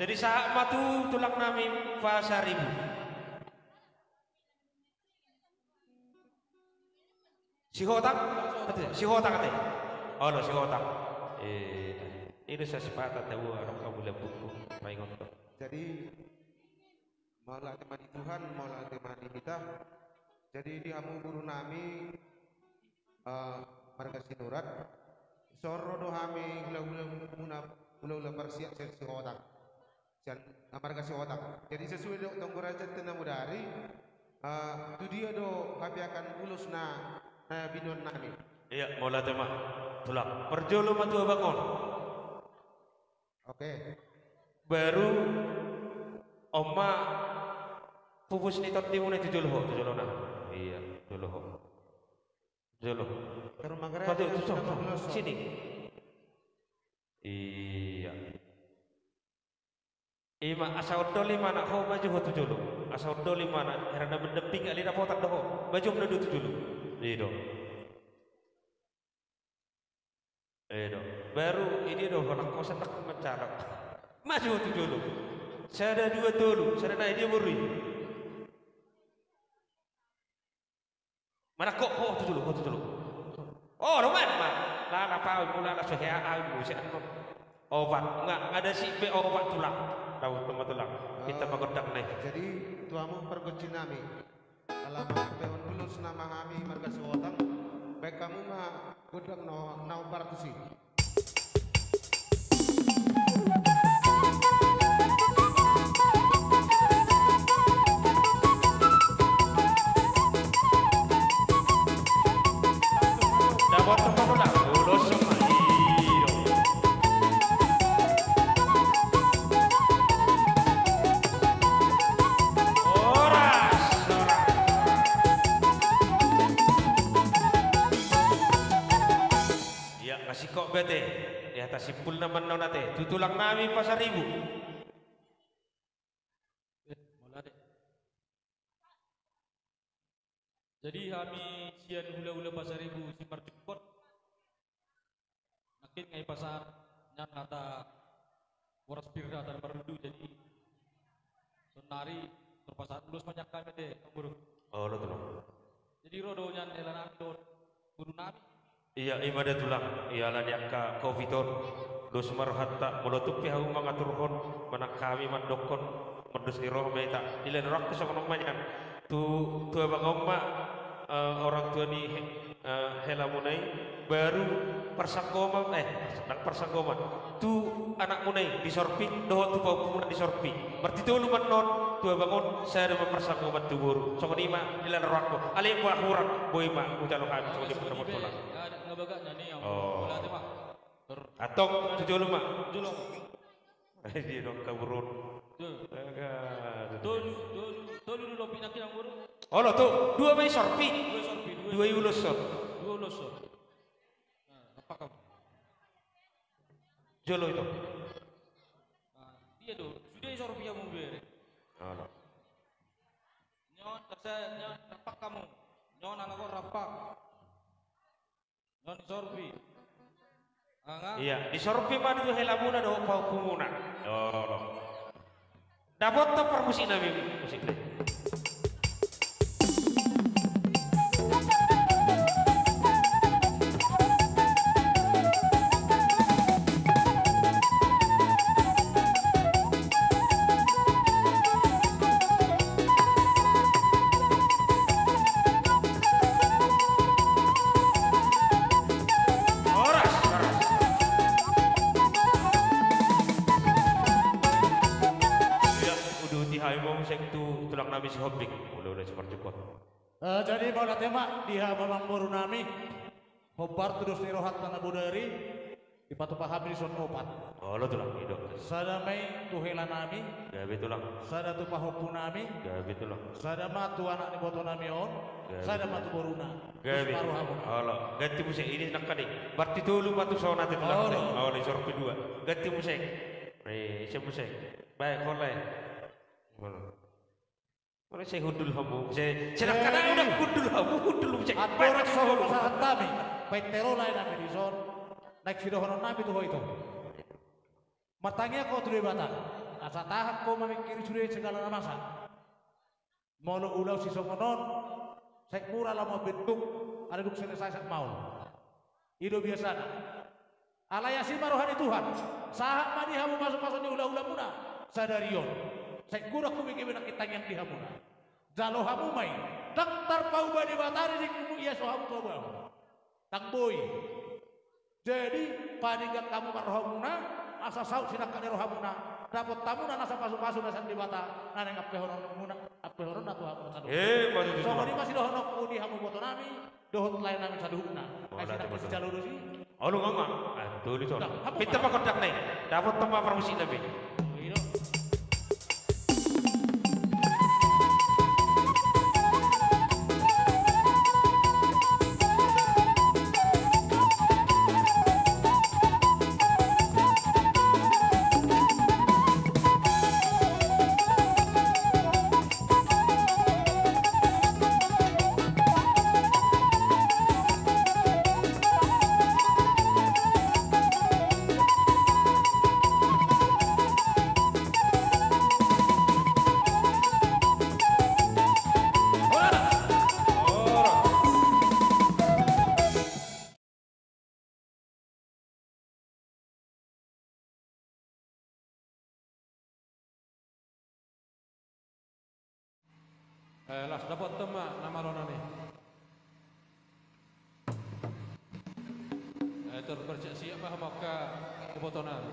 Jadi sahat ma tu tulang nami Pasaribu. Sihotang? Ate, Sihotang ate. Olo, Sihotang. Eh, ini saya sepatah tahu orang kamu lembutku, maingot. Jadi, mauliate ma di Tuhan, mauliate ma di hita. Jadi, di hamu boru nami, eh, marga Sinurat, so ro do hami hula-hula muna, hula-hula parsiat sian Sihotang. Sian, ah, marga Sihotang. Jadi sesuai do tonggo raja tena mudari, eh, tu dia do hapeakan ulos na, na binoan nami. Iya, mauliate ma, Tulang. Parjolo ma tu abang on. Oke. Baru on ma pupus ni tondimuna i tu jolo ho, tu jolo na. Iya, jolo ho. Jolo. Baru manggarai. Pati, tu, tu, tu, sini. Iya. Ima, asa ondoli ma na ho maju ho tu jolo. Asa ondoli ma na, hera na mendampingi ali dapotan do ho. Maju ma na do tu jolo. I do. I do. Baru i dia do, holan kosan tak mancalak. Maju ho tu jolo. Sada dua tolu, sada na i dia boru i. Mana kok, ho tu jolo, ho tu jolo. Oh, roman ma. Lah, na pau mula lah so hea au muse. Opat, nga ada si be opat Tulang. Tahu teman Tulang. Kita, eh, pagondang nih. Jadi, tu hamu pargonsi nami. Alaman pe on ulos nama hami marga Sihotang. Baen hamu ma gondang na, na ombar tusi. Horas, horas. Ia, nga singkop be ate, di hata simpulna ma annon ate, tu tulang nami Pasaribu. Eh, mauliate. Jadi hami sian hulahula Pasaribu Simarjukut, nangkin nga i pasahat nian hata horas pir hata na marundu, jadi saonari tor pasahat ulos ma nian hami ate, amang boru. Olo, Tulang. Jadi ro do nian hela nami dohot boru nami. Ia, ima da Tulang, ia ala ni angka covid on, dos ma rohanta, molo tung pe hamu mangaturhon, manang hami mandokkon, mardos ni roha ma hita, dilean rohangku songon on ma nian. Tu, tu abang on ma, eh, orang tua ni he-, eh, helamuna i, baru parsanggoman, eh, ndang parsanggoman. Tu anakmuna i di Sorpi, dohot tu pahompumuna di Sorpi. Martitolu ma annon, tu abang on, sada ma parsanggoman tu boru. Songon i ma, dilean rohangku. Alai anggo hurang, boi ma hujalo hami, songon i ma annon, Tulang. Oh. Antong, tu jolo ma. Jolo. Ai, dia dong kaburun. Tolu, tolu, tolu do lopi nangkin, amang boru. Olo, tu, dua ma i Sorpi. Dua Sorpi, dua. Dua i ulos on. Dua ulos on. Nah, apa kamu? Jolo i do. Nah, dia do, sudah i Sorpi hamu bere. Olo. Nyon, saya, nyon, rampak hamu. Nyon, ala ko rampak. Nyon Sorpi. Anga? Ia, di Sorpi ma tu helamuna dohot pahompumuna. Olo. Dapothon parmusik nami, musik nai. Horas, horas. Ia, uduti hami ma muse tu tulang nami Sihombing. Olo, olo, Simarjukut. Eh, jadi mauliate ma di hamu amang boru nami. Hombar tu dos ni rohanta na bodari, dipatupa hami dison opat. Olo, Tulang, i do. Sada ma i tu hela nami. Gabe, Tulang. Sada tu pahompu nami. Gabe, Tulang. Sada ma tu anak ni boto nami on. Gabe. Sada ma tu boruna. Gabe. Dos ma rohamuna. Olo, ganti muse, i nangkin i. Martitolu ma tu son ate, Tulang. Olo. Olo, i Sorpi dua. Ganti muse. Eh, ise muse. Baik, holan. Olo. Molo sai hundul hamu, sai, sai nangkin unang hundul hamu, hundul hamu, sai. Andorang so pasahat nami, paintero lae nami dison, naeng sidohonon nami tu ho ito. Martangiang ho tu Debata, asa tahan ho mamingkiri sude segala na masa. Molo ulaon sisongon on, sai mura lam mambendung, alai dung selesai sai maol. I do biasana. Alai asi ma roha ni Tuhan, sahat ma di hamu pasupasu ni hulahulamuna sadari on. Sai godang hubege be nangkin tangiang di hamuna. Jalo hamu ma i, ndang tarpauba Debata dengdengmu ia so hamu paubahon. Ndang boi. Jadi, padenggan hamu ma rohamuna, asa saut sinangkap ni rohamuna. dapot hamuna nasa pasupasu na sian Debata, na naeng ampehonon muna, ampehonon na tu hamu na sadohot. Eh, maju di tulang. Songon i ma sidohononku di hamu ibotonami, dohot laenami saluhutna. Ai sinamot sijalo do si. Olo, ngomong. Antong i, Cor. Pintor ma gondang na i. Dapot tong ma parmusikna be. Eh, las, dapothon ma na malo nami. Eh, tor bersiap-siap ma hamu angka ibotonami.